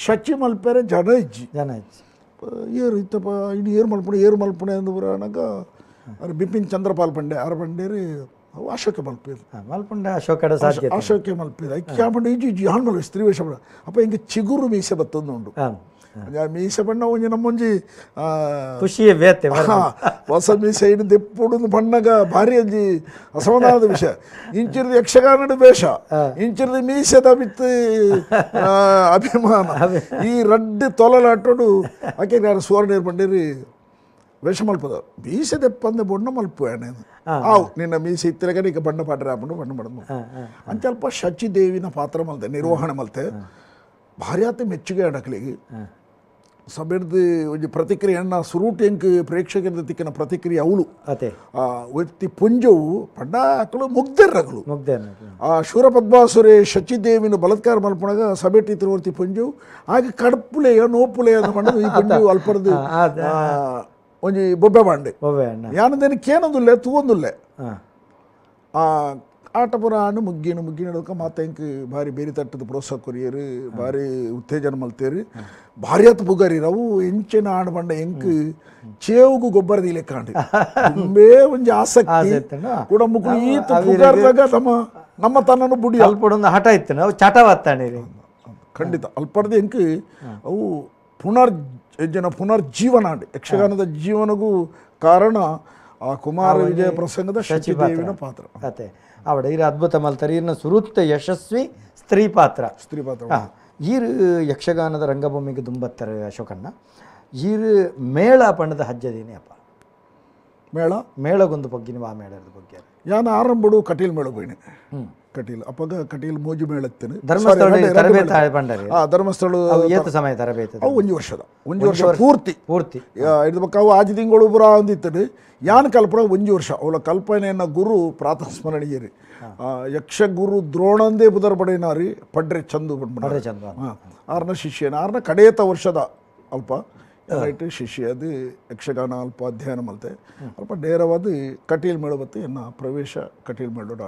Speaker 2: ಶಚಿ ಮಲ್ಪೆರೆ ಜನ ಇಜ್ಜಿ
Speaker 1: ಜನ ಇಜ್ಜಿ
Speaker 2: ಏರು ಇತ್ತಪ್ಪ ಇನ್ನು ಏರು ಮಲ್ಪಣೆ ಏರು ಮಲ್ಪಣೆ ಅಂದು ಬರೋಣಗ ಅವ್ರು ಬಿಪಿನ್ ಚಂದ್ರಪಾಲ್ ಪಂಡೆ ಆರು ಪಂಡೇರಿ ಅವು ಅಶೋಕ ಮಲ್ಪೇರು
Speaker 1: ಮಲ್ಪುಂಡ ಅಶೋಕಡ ಸಾಧ್ಯ
Speaker 2: ಅಶೋಕೆ ಮಲ್ಪೇರು ಐಕ್ಯ ಪಂಡೆ ಇಜ್ಜಿ ಇಜ್ಜಿ ಹಾಣ್ ಮಲ್ಪೆ ಸ್ತ್ರೀ ವೇಷ ಅಪ್ಪ ಹಿಂಗೆ ಚಿಗುರು ಮೀಸೆ ಬತ್ತೊಂದು ಉಂಡು ಮೀಸೆ ಬಣ್ಣ ಒಂಜಿ ನಮ್ಮೊಂಜಿ
Speaker 1: ಖುಷಿಯೇ ಬೇತೆ
Speaker 2: ಹೊಸ ಮೀಸೆ ಇನ್ನು ದೆಪ್ಪುಡು ಬಣ್ಣಗ ಭಾರಿ ಒಂಜಿ ಅಸಮಾಧಾನದ ವಿಷಯ ಇಂಚಿರದ ಯಕ್ಷಗಾನದ ವೇಷ ಇಂಚಿರದ ಮೀಸೆದ ಬಿತ್ತು ಅಭಿಮಾನ ಈ ರಡ್ಡು ತೊಲಲಾಟೋಡು ಆಕೆ ನಾನು ಸುವರ್ಣ ಬಂಡೇರಿ ವೇಷ ಮಲ್ಪದ ಮೀಸೆ ದೆಪ್ಪಂದೆ ಬಣ್ಣ ಮಲ್ಪು ಆವು ನಿನ್ನ ಮೀಸೆ ಇತ್ತಿರಗ ಈಗ ಬಣ್ಣ ಪಾಟ್ರೆ ಹಾಕೊಂಡು ಬಣ್ಣ ಮಾಡೋದು ಅಂಚಲ್ಪ ಶಚಿದೇವಿನ ಪಾತ್ರ ಮಲ್ತೆ ನಿರ್ವಹಣೆ ಮಲ್ತೆ ಭಾರಿ ಆತ ಮೆಚ್ಚುಗೆ ಅಡಕಲಿಗೆ ಸಭೆಡ್ದು ಒಂಜಿ ಪ್ರತಿಕ್ರಿಯೆಯನ್ನ ಸುರೂಟ್ ಎಂಕ್ ಪ್ರೇಕ್ಷಕರ ತಿಕ್ಕಿನ ಪ್ರತಿಕ್ರಿಯೆ ಅವಳು ಆ ವ್ಯಕ್ತಿ ಪುಂಜವು ಪಂಡ ಅಕಲು ಮುಗ್ಧರಗಳು ಆ ಶೂರಪದ್ಮಾಸುರೆ ಶಚಿದೇವಿನ ಬಲಾತ್ಕಾರ ಮಲ್ಪಣಗ ಸಭೆ ಟೀತಿರುವರ್ತಿ ಪುಂಜವು ಹಾಗೆ ಕಡ್ಪುಲೆಯ ನೋಪುಲೆಯ ಅಂತ ಪಂಡದು ಈ ಪುಂಜವು ಅಲ್ಪರದು ಒಂಜಿ ಬೊಬ್ಬೆ ಬಾಂಡೆ ಯಾನದೇನು ಕೇನೊಂದುಲ್ಲೆ ತೂವೊಂದುಲ್ಲೆ ಆ ಆಟ ಪುರ ಆಂಡ್ ಮುಗ್ಗಿನ ಮುಗ್ಗಿನ ಮಾತ ಎಂಕ್ ಭಾರಿ ಬೇರಿ ತಟ್ಟದ ಪ್ರೋತ್ಸಾಹ ಕೊರಿಯರು ಭಾರಿ ಉತ್ತೇಜನ ಮಲ್ತೇರು ಭಾರಿ ಆತು ಬುಗರಿ ರವು ಎಂಚಿನ ಆಂಡ್ ಬಂಡ ಎಂಕ್ ಚೇವುಗು ಗೊಬ್ಬರದ ಇಲೆಕ್ಕಾಂಡು ತುಂಬೇ ಒಂಜಿ ಆಸಕ್ತಿ ಕೂಡ ಮುಗ್ಗು ಈತ ಪುಗಾರ್ದಾಗ ನಮ್ಮ ನಮ್ಮ ತನ್ನನ್ನು ಬುಡಿ
Speaker 1: ಅಲ್ಪಡೊಂದು ಹಠ ಇತ್ತು ನಾವು ಚಟವಾತ್ತಾನೆ
Speaker 2: ಖಂಡಿತ ಅಲ್ಪಡ್ದು ಎಂಕ್ ಅವು ಪುನರ್ಜೀವನ ಯಕ್ಷಗಾನದ ಜೀವನಗೂ ಕಾರಣ ಆ ಕುಮಾರ ವಿಜಯ ಪ್ರಸಂಗದ ಶಚಿದೇವಿನ ಪಾತ್ರ.
Speaker 1: ಅದೇ ಅವಡ ಈರು ಅದ್ಭುತ ಮಲ್ತಾರೆ. ಈರಿನ ಸುರುತ್ತ ಯಶಸ್ವಿ ಸ್ತ್ರೀ ಪಾತ್ರ.
Speaker 2: ಸ್ತ್ರೀ ಪಾತ್ರ.
Speaker 1: ಈರು ಯಕ್ಷಗಾನದ ರಂಗಭೂಮಿಗೆ ದುಂಬತ್ತಾರೆ ಅಶೋಕಣ್ಣ. ಈರು ಮೇಳ ಪಂಡದ ಹಜ್ಜದೇನೆ ಅಪ್ಪ.
Speaker 2: ಮೇಳ
Speaker 1: ಮೇಳಗೊಂದು ಬಗ್ಗೆ ನೀವು ಆ ಮೇಳದ ಬಗ್ಗೆ
Speaker 2: ಯಾನ ಆರಂಭಡು ಕಟೀಲ್ ಮೇಳ ಹೋಯಿನಿ. ಕಟೀಲ್ ಅಪ್ಪಗ ಕಟೀಲ್ ಮೋಜು ಮೇಳತ್ತೇನೆ.
Speaker 1: ಧರ್ಮಸ್ಥಳ ತರಬೇತಿ ಪಂಡರಿ.
Speaker 2: ಧರ್ಮಸ್ಥಳ
Speaker 1: ಏತು ಸಮಯ ತರಬೇತಿ?
Speaker 2: ಅವು ಒಂಜಿ ವರ್ಷದ ಒಂಜಿ ವರ್ಷ ಪೂರ್ತಿ
Speaker 1: ಪೂರ್ತಿ
Speaker 2: ಇದು ಬೊಕ್ಕ ಅವು ಆಜಿ ತಿಂಗಳು ಪೂರ ಒಂದಿತ್ತಡು. ಯಾನ್ ಕಲ್ಪನ ಒಂಜಿ ವರ್ಷ ಅವಳ ಕಲ್ಪನೆಯನ್ನ ಗುರು ಪ್ರಾತಃ ಸ್ಮರಣೀಯರಿ ಯಕ್ಷಗುರು ದ್ರೋಣಂದೇ ಬುದರ್ ಪಡೆಯಿನಾರಿ ಪಡ್ರೆ ಚಂದು
Speaker 1: ಪಡ್ರೆ ಚಂದು
Speaker 2: ಆರ್ನ ಶಿಷ್ಯನ ಆರ್ನ ಕಡೇತ ವರ್ಷದ ಅಲ್ಪ ರೈಟ್ ಶಿಷ್ಯ ಅದು ಯಕ್ಷಗಾನ ಅಲ್ಪ ಅಧ್ಯಯನ ಮಲ್ತೆ ಅಲ್ಪ ನೇರವಾದ ಕಟೀಲ್ ಮೇಳ ಬತ್ತು ಎನ್ನ ಪ್ರವೇಶ ಕಟೀಲ್ ಮೇಳೋಡ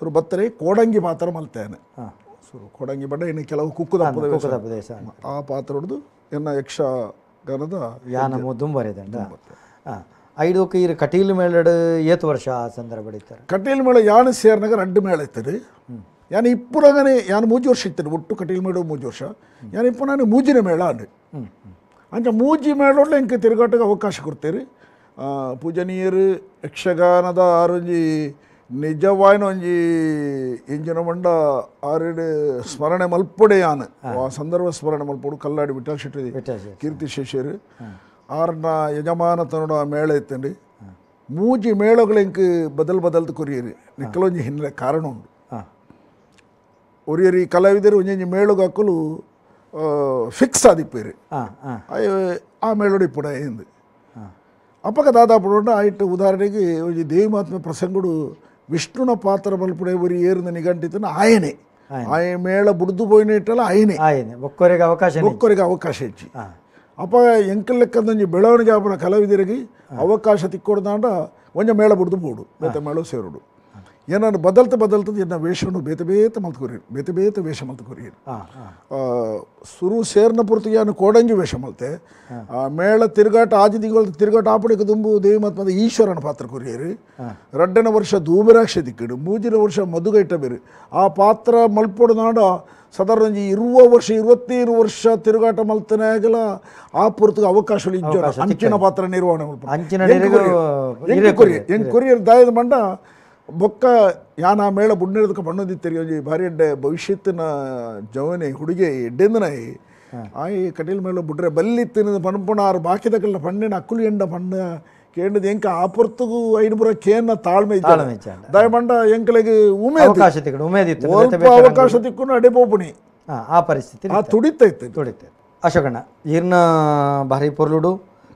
Speaker 2: ಸುರು ಬತ್ತರೆ ಕೋಡಂಗಿ ಪಾತ್ರ ಮಲ್ತೇನೆ. ಸುರು ಕೋಡಂಗಿ ಬಣ್ಣ ಇನ್ನು ಕೆಲವು ಕುಕ್ಕುದ
Speaker 1: ಪ್ರದೇಶ
Speaker 2: ಆ ಪಾತ್ರ ಹೊಡೆದು ಎನ್ನ ಯಕ್ಷಗಾನದ
Speaker 1: ಯಾನ ದುಂಬರಿದಂಡ. ಐದಕ್ಕೆ ಈ ಕಟೀಲ್ ಮೇಳಡು ಏತು ವರ್ಷ ಆ ಸಂದರ್ಭ ಇತ್ತಾರೆ?
Speaker 2: ಕಟೀಲ್ ಮೇಳ ಯಾನ ಸೇರ್ನಾಗ ರಡ್ಡು ಮೇಳ ಇತ್ತದು. ಯಾನ ಇಪ್ಪುನಗನೆ ಯಾನ ಮೂಜಿ ವರ್ಷ ಇತ್ತದು ಒಟ್ಟು ಕಟೀಲ್ ಮೇಳ ಮೂಜಿ ವರ್ಷ. ಯಾನ ಇಪ್ಪು ನಾನು ಮೂಜಿನ ಮೇಳ ಅಂಡು ಅಂಚ ಮೂಜಿ ಮೇಳೊಡ್ಲೆ ಇಂಕ ತಿರುಗಾಟಕ್ಕೆ ಅವಕಾಶ ಕೊಡ್ತೀರಿ. ಪೂಜನೀಯರು ಯಕ್ಷಗಾನದ ಆರೊಂಜಿ ನಿಜವಾಯಿನ ಒಂಜಿ ಇಂಜಿನ ಮಂಡ ಆರೆಡು ಸ್ಮರಣೆ ಮಲ್ಪೊಡೆ ಯಾನ್ ಆ ಸಂದರ್ಭ ಸ್ಮರಣೆ ಮಲ್ಪೊಡು ಕಲ್ಲಾಡಿ ವಿಠಲ್ ಶೆಟ್ಟಿ ಕೀರ್ತಿ ಶೇಷರು ಆರ್ನ ಯಜಮಾನತನೋಡ ಮೇಳ ಇತ್ತಂడి. ಮೂಜಿ ಮೇಳಗಳು ಇಂಕ್ ಬದಲ್ ಬದಲ್ದು ಕೊರಿಯರಿ ನಿಕ್ಕಲೊಂಜಿ ಹಿನ್ನೆಲೆ ಕಾರಣ ಉಂಡು. ಒರಿಯರಿ ಕಲಾವಿದರು ಒಂಜೊಂಜಿ ಮೇಳಗ ಹಾಕಲು ಫಿಕ್ಸ್ ಆದಿಪ್ಪೇರು ಆ ಮೇಳೋಡಿ ಇಪ್ಪುಡ ಎಂದು ಅಪ್ಪಗ ದಾದಾಪುಡ ಆಯ್ತು. ಉದಾಹರಣೆಗೆ ಒಂಜಿ ದೇವಿ ಮಹಾತ್ಮೆ ಪ್ರಸಂಗಡು ವಿಷ್ಣುನ ಪಾತ್ರ ಮಲ್ಪುಡೆ ಒರಿ ಏರ್ನ ನಿಘಂಟಿತನ ಆಯನೆ ಆಯ ಮೇಳ ಬುಡ್ದು ಪೋಯಿನ ಇಟ್ಟಲ್ಲ ಆಯನೆ
Speaker 1: ಒಕ್ಕೊರಿಗೆ ಅವಕಾಶ
Speaker 2: ಒಕ್ಕೊರಿಗೆ ಅವಕಾಶ ಹೆಚ್ಚಿ. ಅಪ್ಪ ಎಂಕಲ್ ಲೆಕ್ಕದೊಂಜಿ ಬೆಳವಣಿಗೆ ಆಪುನ ಕಲಾವಿದರಿಗೆ ಅವಕಾಶ ತಿಕ್ಕೊಡ್ದಾಂಡ ಒಂಜ ಮೇಳ ಬುಡ್ದು ಬೋಡು ಬೇತೆ ಮೇಳ ಸೇರುಡು ಏನನ್ನು ಬದಲ್ತ ಬದಲ್ತದ ಎನ್ನ ವೇಷವನ್ನು ಬೇತೆ ಬೇತೆ ಮಲ್ತ್ಕೊರಿರು ಬೇತೆ ಬೇತೆ ವೇಷ ಮಲ್ತ್ಕೊರಿರು. ಸುರು ಸೇರ್ನ ಪೂರ್ತಿಗೆ ನಾನು ಕೋಡಂಗಿ ವೇಷ ಮಲ್ತೆ. ಆ ಮೇಳ ತಿರುಗಾಟ ಆಜಿ ತಿಂಗಳ ತಿರುಗಾಟ ಆಪಡಿಗೆ ತುಂಬು ದೇವಿ ಮಹಾತ್ಮದ ಈಶ್ವರನ ಪಾತ್ರ ಕೊರಿಯರು. ರಡ್ಡನ ವರ್ಷ ಧೂಮರಾಕ್ಷ ದಿಕ್ಕಿಡು ಮೂಜಿನ ವರ್ಷ ಮಧುಗೈಟ ಬೇರು ಆ ಪಾತ್ರ ಮಲ್ಪೊಡು ನಾಡ ಸಾಧಾರಣ ಒಂಜಿ 20 ವರ್ಷ 25 ವರ್ಷ ತಿರುಗಾಟ ಮಲ್ತನಾಗಲ ಆ ಪೂರ್ತಿಗೆ ಅವಕಾಶ ಇಜ್ಜೋ ಅಂಚಿನ ಪಾತ್ರ ನಿರ್ವಹಣೆ ಮಲ್ಪ ಎಂಕ್ ಕೊರಿಯರ್ ದಾಯದ ಮಂಡ ಬೊಕ್ಕ ಯಾನ ಮೇಳ ಬುಡ್ನಿರೋದಕ್ಕೆ ಬಣ್ಣದಿತ್ತರಿ ಒಂಜಿ ಭಾರಿ ಎಡ್ಡೆ ಭವಿಷ್ಯತ್ತಿನ ಜವನೆ ಹುಡುಗೆ ಎಡ್ಡೆಂದನಾಯಿ ಆಯಿ ಕಟೀಲ್ ಮೇಳ ಬುಡ್ರೆ ಬಲ್ಲಿತ್ತಿನ ಪನ್ಪುಣ ಆರು ಬಾಕಿದಕಲ್ಲ ಪಣ್ಣಿನ ಅಕ್ಕುಲು ಎಂಡ ಪಣ್ಣ ಕೇಂಡದ ಎಂಕ ಆ ಪೊರ್ತುಗು ಐನೂರ ಕೇನ ತಾಳ್ಮೆ ದಯಮಂಡ ಎಂಕಲೆಗೆ ಉಮೆ ಅವಕಾಶ ತಿಕ್ಕೊಂಡು ಅಡೆ ಪೋಪುಣಿ
Speaker 1: ಆ ಪರಿಸ್ಥಿತಿ
Speaker 2: ಆ ತುಡಿತೈತೆ
Speaker 1: ತುಡಿತ. ಅಶೋಕಣ್ಣ ಈರ್ನ ಭಾರಿ ಪೊರ್ಲುಡು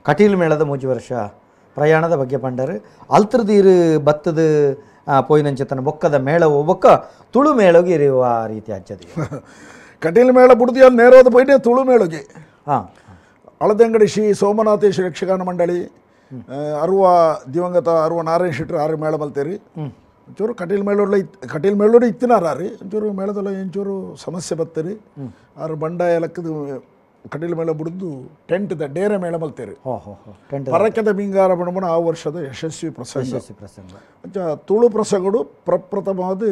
Speaker 1: ಕಟೀಲ್ ಮೇಳದ ಮೂಜಿ ವರ್ಷ ಪ್ರಯಾಣದ ಬಗ್ಗೆ ಪಂಡರು ಅಲ್ತ್ರದೀರು ಬತ್ತದ ಪೋಯಿನಂಚತನ ಬೊಕ್ಕದ ಮೇಳವು ಬೊಕ್ಕ ತುಳು ಮೇಳಗೆ ಇರುವ ರೀತಿ ಹಚ್ಚದಿ
Speaker 2: ಕಟೀಲ್ ಮೇಳ ಬುಡ್ದು ನೇರವಾದ ಪೋಯಿನೇ ತುಳು ಮೇಳಗೆ.
Speaker 1: ಹಾಂ
Speaker 2: ಅಳದಂಗಡಿ ಶ್ರೀ ಸೋಮನಾಥೇಶ್ವರ ಯಕ್ಷಗಾನ ಮಂಡಳಿ ಅರುವ ದಿವಂಗತ ಅರುವ ನಾರಾಯಣ ಶೆಟ್ಟರು ಆರು ಮೇಳ ಮಲ್ತೇರಿ. ಒಂಚೂರು ಕಟೀಲ್ ಮೇಳೋಡ್ಲ ಕಟೀಲ್ ಮೇಳೋಡು ಇತ್ತಿನಾರ ರೀ ಒಂಚೂರು ಮೇಳದಲ್ಲ ಒಂಚೂರು ಸಮಸ್ಯೆ ಬತ್ತರಿ ಆರು ಬಂಡಾಯ ಲಕ್ಕದ ಕಟೀಲ್ ಮೇಳ ಬುಡ್ದು ಟೆಂಟ್ the ಡೇರೆ ಮೇಳ ಮಲ್ತೇರಿ. ಪರಕೆದ ಮಿಂಗಾರ ಬಣಬಣ ಆ ವರ್ಷದ ಯಶಸ್ವಿ ಪ್ರಸಂಗ.
Speaker 1: ಪ್ರಸಂಗ
Speaker 2: ಅಂಚ ತುಳು ಪ್ರಸಂಗಡು ಪ್ರಪ್ರಥಮವಾದ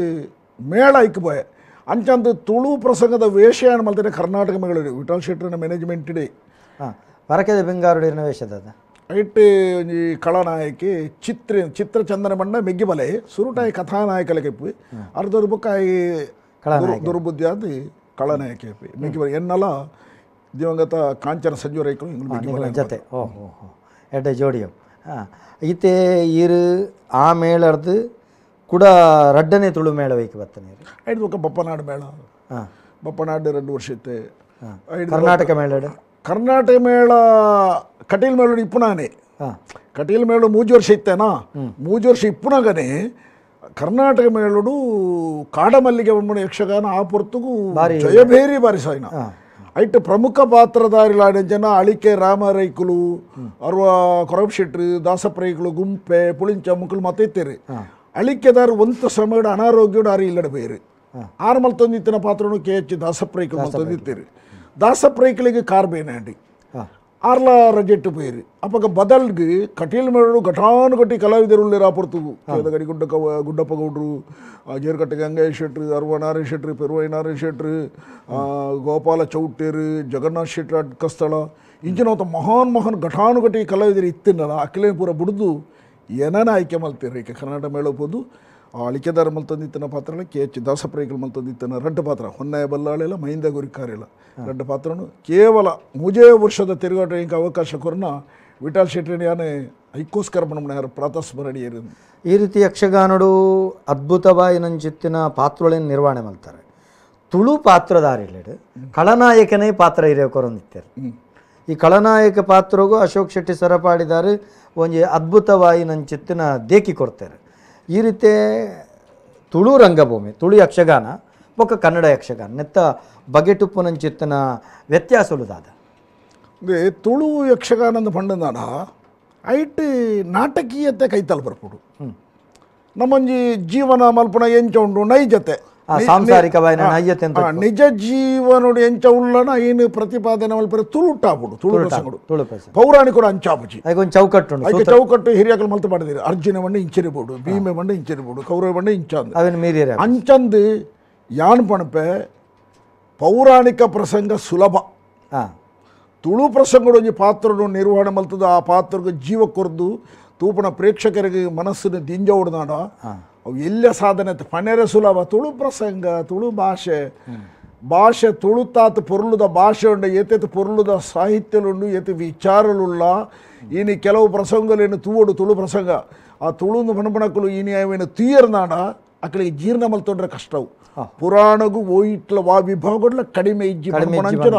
Speaker 2: ಮೇಳ ಐಕ್ಬೋಯೆ ಅಂಚಂದು ತುಳು ಪ್ರಸಂಗದ ವೇಷ ಏನು ಮಲ್ತೇನೆ ಕರ್ನಾಟಕ ಮೇಳ ವಿಠಲ್ ಶೆಟ್ಟರನ ಮ್ಯಾನೇಜ್ಮೆಂಟ್ ಇಡೀ.
Speaker 1: ಪರಕೆದ ಬಿಂಗಾರುಡಿನ ವೇಷದ
Speaker 2: ಐಟ್ ಒಂಜಿ ಕಳನಾಯಕಿ ಚಿತ್ರ ಚಿತ್ರಚಂದನ ಬಣ್ಣ ಮೆಗ್ಗಿಬಲೆ ಸುರುಟಾಯಿ ಕಥಾನಾಯಕಲೆ ಕೆಪ್ಪು ಅರ್ಧದ ಬೊಕ್ಕಾಯಿ ದುರ್ಬುದ್ಧಿ ಆದ ಕಳನಾಯಕಿ ಮೆಗ್ಗಿಬಲೆ ಎನ್ನಲ ದಿವಂಗತ ಕಾಂಚನ ಸಂಜೀವ ರೈಕಳು
Speaker 1: ಜೊತೆ. ಓಹೋ ಹೋ ಎಡ್ಡೆ ಜೋಡಿಯು. ಹಾಂ ಈತೆ ಈರು ಆ ಮೇಳರ್ದು ಕೂಡ ರಡ್ಡನೆ ತುಳು ಮೇಳ ವೈಕ್ ಬತ್ತನೆ
Speaker 2: ಐದು ಬೊಕ್ಕ ಬಪ್ಪನಾಡು ಮೇಳ.
Speaker 1: ಹಾಂ
Speaker 2: ಬಪ್ಪನಾಡು 2 ವರ್ಷ ಇತ್ತೆ.
Speaker 1: ಕರ್ನಾಟಕ ಮೇಳ
Speaker 2: ಕರ್ನಾಟಕ ಮೇಳ ಕಟೀಲ್ ಮೇಳ ಇಪ್ಪುನಾನೆ ಕಟೀಲ್ ಮೇಳ ಮೂಜಿ ವರ್ಷ ಇತ್ತೇನಾ ಮೂಜಿ ವರ್ಷ ಇಪ್ಪುನಾಗನೆ ಕರ್ನಾಟಕ ಮೇಳಡು ಕಾಡಮಲ್ಲಿಗೆ ಬಣ್ಣ ಯಕ್ಷಗಾನ ಆ ಪೊರ್ತುಗು ಜಯಭೇರಿ ಬಾರಿಸಾಯಿನ ಐಟ್ ಪ್ರಮುಖ ಪಾತ್ರಧಾರಿಲಾಡ ಜನ ಅಳಿಕೆ ರಾಮರೈಕುಲು ಅರ್ವ ಕೊರಬ್ ಶೆಟ್ರು ದಾಸಪ್ರೈಕುಲು ಗುಂಪೆ ಪುಳಿಂಚ ಮುಕ್ಕಲು ಮತ್ತೆ ಇತ್ತೇರಿ. ಅಳಿಕೆದಾರು ಒಂತ ಸಮಯಡು ಅನಾರೋಗ್ಯಡು ಆರು ಇಲ್ಲಡ ಬೇರು ಆರು ಮಲ್ತೊಂದಿತ್ತಿನ ಪಾತ್ರನು ಕೆ ಎಚ್ ದಾಸಪ್ರೈಕುಲು ಮಲ್ತೊಂದಿತ್ತೀರಿ. ದಾಸಪ್ರೈಕಲಿಗೆ ಕಾರ್ ಬೇನಾಂಡಿ ಆರ್ಲ ರಜೆಟ್ಟು ಪೋಯಿರಿ ಅಪ್ಪಗ ಬದಲ್ಗೆ ಕಟೀಲ್ ಮೇಳು ಘಟಾನುಘಟಿ ಕಲಾವಿದರು ಉಳ್ಳೇರು ಆ ಪೊರ್ತುಗು ಗಡಿ ಗುಡ್ಡ ಗುಡ್ಡಪ್ಪ ಗೌಡ್ರು, ಜೇರ್ಕಟ್ಟೆ ಗಂಗಯ್ಯ ಶೆಟ್ರು, ಅರ್ವ ನಾರಾಯಣ ಶೆಟ್ರು, ಪೆರುವೈ ನಾರಾಯಣ ಶೆಟ್ರು, ಗೋಪಾಲ ಚೌಟೇರು, ಜಗನ್ನಾಥ್ ಶೆಟ್ರು ಅಡ್ಕಸ್ಥಳ ಇಂಚಿನ ಮಹಾನ್ ಮಹಾನ್ ಘಟಾನುಘಟಿ ಕಲಾವಿದರು ಇತ್ತಿನಲ್ಲ ಅಖಿಲೇನ ಪೂರ ಬುಡ್ದು ಏನನ ಆಯ್ಕೆ ಮಲ್ತೀರಿ. ಈಗ ಕರ್ನಾಟಕ ಮೇಳ ಪೋದು ಅಳಿಕೆದಾರ ಮಲ್ತಂದಿತ್ತನ ಪಾತ್ರಗಳ ಕೆ ಎಚ್ ದಾಸಪ್ರೈಗಳು ಮಲ್ತಂದಿತ್ತನ ರಡ್ಡು ಪಾತ್ರ ಹೊನ್ನಾಯ ಬಲ್ಲಾಳೆಲ್ಲ ಮಹಿಂದ ಗುರಿಕಾರಿಲ್ಲ ರಡ್ಡು ಪಾತ್ರನು ಕೇವಲ ಮೂಜೇ ವರ್ಷದ ತಿರುಗಾಟ ಇಂಕ ಅವಕಾಶ ಕೊರನ ವಿಠಾಲ್ ಶೆಟ್ಟಿ ಯಾನೆ ಐಕ್ಕೋಸ್ಕರ ಬಣ್ಣ ಯಾರು ಪ್ರಾತಸ್ಮರಣೀಯರು.
Speaker 1: ಈ ರೀತಿ ಯಕ್ಷಗಾನಡು ಅದ್ಭುತವಾಗಿ ನಂಚಿತ್ತಿನ ಪಾತ್ರಗಳನ್ನು ನಿರ್ವಹಣೆ ಮಾಡ್ತಾರೆ. ತುಳು ಪಾತ್ರಧಾರಿಗಳು ಖಳನಾಯಕನೇ ಪಾತ್ರ ಇರೋಕೊರೊಂದಿತ್ತಾರೆ. ಈ ಖಳನಾಯಕ ಪಾತ್ರಗೂ ಅಶೋಕ್ ಶೆಟ್ಟಿ ಸರಪಾಡಿದಾರೆ ಒಂಜಿ ಅದ್ಭುತವಾಗಿ ನಂಚಿತ್ತಿನ ದೇಕಿ ಕೊಡ್ತಾರೆ. ಈ ರೀತಿ ತುಳು ರಂಗಭೂಮಿ, ತುಳು ಯಕ್ಷಗಾನ ಬೊಕ್ಕ ಕನ್ನಡ ಯಕ್ಷಗಾನ ನೆತ್ತ ಬಗೆಟುಪ್ಪು ನಂಚಿತ್ತಿನ ವ್ಯತ್ಯಾಸಲು ದಾದ.
Speaker 2: ತುಳು ಯಕ್ಷಗಾನದ ಪಂಡನಾಡ ಐಟ್ ನಾಟಕೀಯತೆ ಕೈತಲ್ ಬರ್ಪುಡು ನಮ್ಮೊಂಜಿ ಜೀವನ ಮಲ್ಪನ ಎಂಚ ಉಂಡು ನೈಜತೆ
Speaker 1: ಸಾಂಸಾರಿಕವಾಯಿನ ನೈಜತೆ ಅಂತ
Speaker 2: ನಿಜ ಜೀವನೋಡು ಎಂಚ ಉಳ್ಳನ ಏನು ಪ್ರತಿಪಾದನೆ ಮಲ್ಪರೆ ತುಳುಟಾಪುಡು ತುಳು ಪ್ರಸಂಗಡು
Speaker 1: ತುಳು ಪ್ರಸಂಗ
Speaker 2: ಪೌರಾಣಿಕರು ಅಂಚಾಪುಜಿ
Speaker 1: ಐಕೊಂದು ಚೌಕಟ್ಟು ಉಂಡು
Speaker 2: ಐಕೆ ಚೌಕಟ್ಟು ಹಿರಿಯಕಲು ಮಲ್ತು ಮಾಡಿದಿರಿ. ಅರ್ಜುನ ಬಂಡ ಇಂಚಿರಿಬೋಡು, ಭೀಮೆ ಬಂಡ ಇಂಚಿರಿಬೋಡು, ಕೌರವ ಬಂಡ ಇಂಚಂದು
Speaker 1: ಅವೇನು ಮೀರಿಯರೆ
Speaker 2: ಅಂಚಂದು ಯಾನ್ ಪಣಪೆ ಪೌರಾಣಿಕ ಪ್ರಸಂಗ ಸುಲಭ. ತುಳು ಪ್ರಸಂಗಡು ಒಂಜಿ ಪಾತ್ರನು ನಿರ್ವಹಣೆ ಮಲ್ತದ ಆ ಪಾತ್ರಕ್ಕೆ ಜೀವ ಕೊರ್ದು ತೂಪಣ ಪ್ರೇಕ್ಷಕರಿಗೆ ಮನಸ್ಸನ್ನು ದಿಂಜ ಹೊಡೆದಾಡ ಅವು ಎಲ್ಲ ಸಾಧನೆ ಪಣೆರೆ ಸುಲಭ. ತುಳು ಪ್ರಸಂಗ ತುಳು ಭಾಷೆ ಭಾಷೆ ತುಳುತಾತ್ ಪೊರುಳುದ ಭಾಷೆ ಉಂಡು, ಏತೇತು ಪೊರುಳುದ ಸಾಹಿತ್ಯಲುಂಡು, ಏತು ವಿಚಾರಲುಳ್ಳ ಈನಿ ಕೆಲವು ಪ್ರಸಂಗಲೇನು ತೂವಡು ತುಳು ಪ್ರಸಂಗ ಆ ತುಳುಂದು ಪಣಪಣಕ್ಕಲು ಈನಿ ಅವೇನು ತೀಯರ್ನಾಡ ಅಕ್ಕಳಿಗೆ ಜೀರ್ಣ ಮಲ್ತೊಂಡ್ರೆ ಕಷ್ಟವು. ಪುರಾಣಗೂ ಓಯಿಟ್ಲ ವಾ ವಿಭಾಗಗಳ ಕಡಿಮೆ ಇಜ್ಜಿ ಪಣಪಣಂಚನ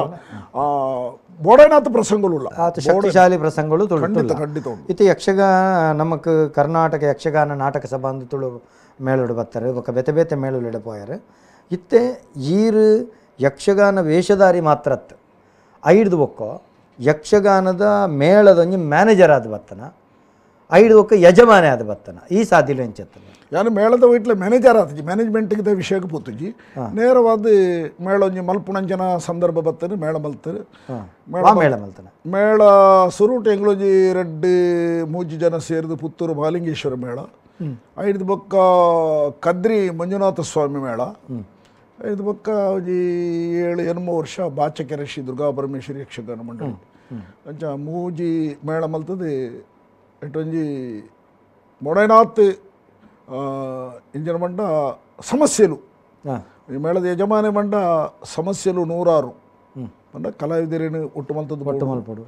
Speaker 2: ಬೋಡನಾಥ ಪ್ರಸಂಗಗಳು
Speaker 1: ಶಕ್ತಿಶಾಲಿ ಪ್ರಸಂಗಗಳು
Speaker 2: ಖಂಡಿತ ಖಂಡಿತ.
Speaker 1: ಇದು ಯಕ್ಷಗಾನ ನಮಕ್ ಕರ್ನಾಟಕ ಯಕ್ಷಗಾನ ನಾಟಕ ಸಭಾ ಅಂದು ತುಳು ಮೇಳೋಡು ಬರ್ತಾರೆ ಬೊಕ್ಕ ಬೇತೆ ಬೇತೆ ಮೇಳುಲೆಡೆ ಪೋಯಾರು. ಇತ್ತೆ ಈರು ಯಕ್ಷಗಾನ ವೇಷಧಾರಿ ಮಾತ್ರತ್ ಐಡ್ದು ಬೊಕ್ಕ ಯಕ್ಷಗಾನದ ಮೇಳದೊಂಜಿ ಮ್ಯಾನೇಜರ್ ಆದ ಬತ್ತನ, ಐಡು ಬೊಕ್ಕ ಯಜಮಾನೆ ಆದ ಬತ್ತನ ಈ ಸಾಧ್ಯಲು ಎಂಚತ್ತನ.
Speaker 2: ಯಾನು ಮೇಳದ ವೈಟ್ಲ ಮ್ಯಾನೇಜರ್ ಆತಜಿ ಮ್ಯಾನೇಜ್ಮೆಂಟ್ಗೆ ವಿಷಯಕ್ಕೆ ಪೋತುಜಿ ನೇರವಾದ ಮೇಳೊಂಜಿ ಮಲ್ಪುಣಂಜನ ಸಂದರ್ಭ ಬತ್ತನೆ ಮೇಳ ಮಲ್ತಾರೆ
Speaker 1: ಮೇಳ ಮಲ್ತನ
Speaker 2: ಮೇಳ ಸುರುಟು ಎಂಗ್ಲೊಂಜಿ ರೆಡ್ಡು ಮೂಜಿ ಜನ ಸೇರಿದು ಪುತ್ತೂರು ಮಾಲಿಂಗೇಶ್ವರ ಮೇಳ, ಐದು ಬೊಕ್ಕ ಕದ್ರಿ ಮಂಜುನಾಥ ಸ್ವಾಮಿ ಮೇಳ, ಐದು ಬೊಕ್ಕ ಒಂಜಿ 7-8 ವರ್ಷ ಬಾಚಕೆರೆ ಶ್ರೀ ದುರ್ಗಾ ಪರಮೇಶ್ವರಿ ಯಕ್ಷಗಾನ ಮಂಡಳಿ ಅಂಚ ಮೂಜಿ ಮೇಳ ಮಲ್ತದೆ. ಎಟ್ಟೊಂಜಿ ಮೊಡೈನಾಥ್ ಇಂಜಿನ ಮಂಡ ಸಮಸ್ಯೆಲು ಈ ಮೇಳದ ಯಜಮಾನಿ ಮಂಡ ಸಮಸ್ಯೆಲು ನೂರಾರು ಮಂಡ ಕಲಾವಿದರೇನು ಒಟ್ಟು ಮಲ್ತದ್ದು
Speaker 1: ಒಟ್ಟು ಮಲ್ಪಡು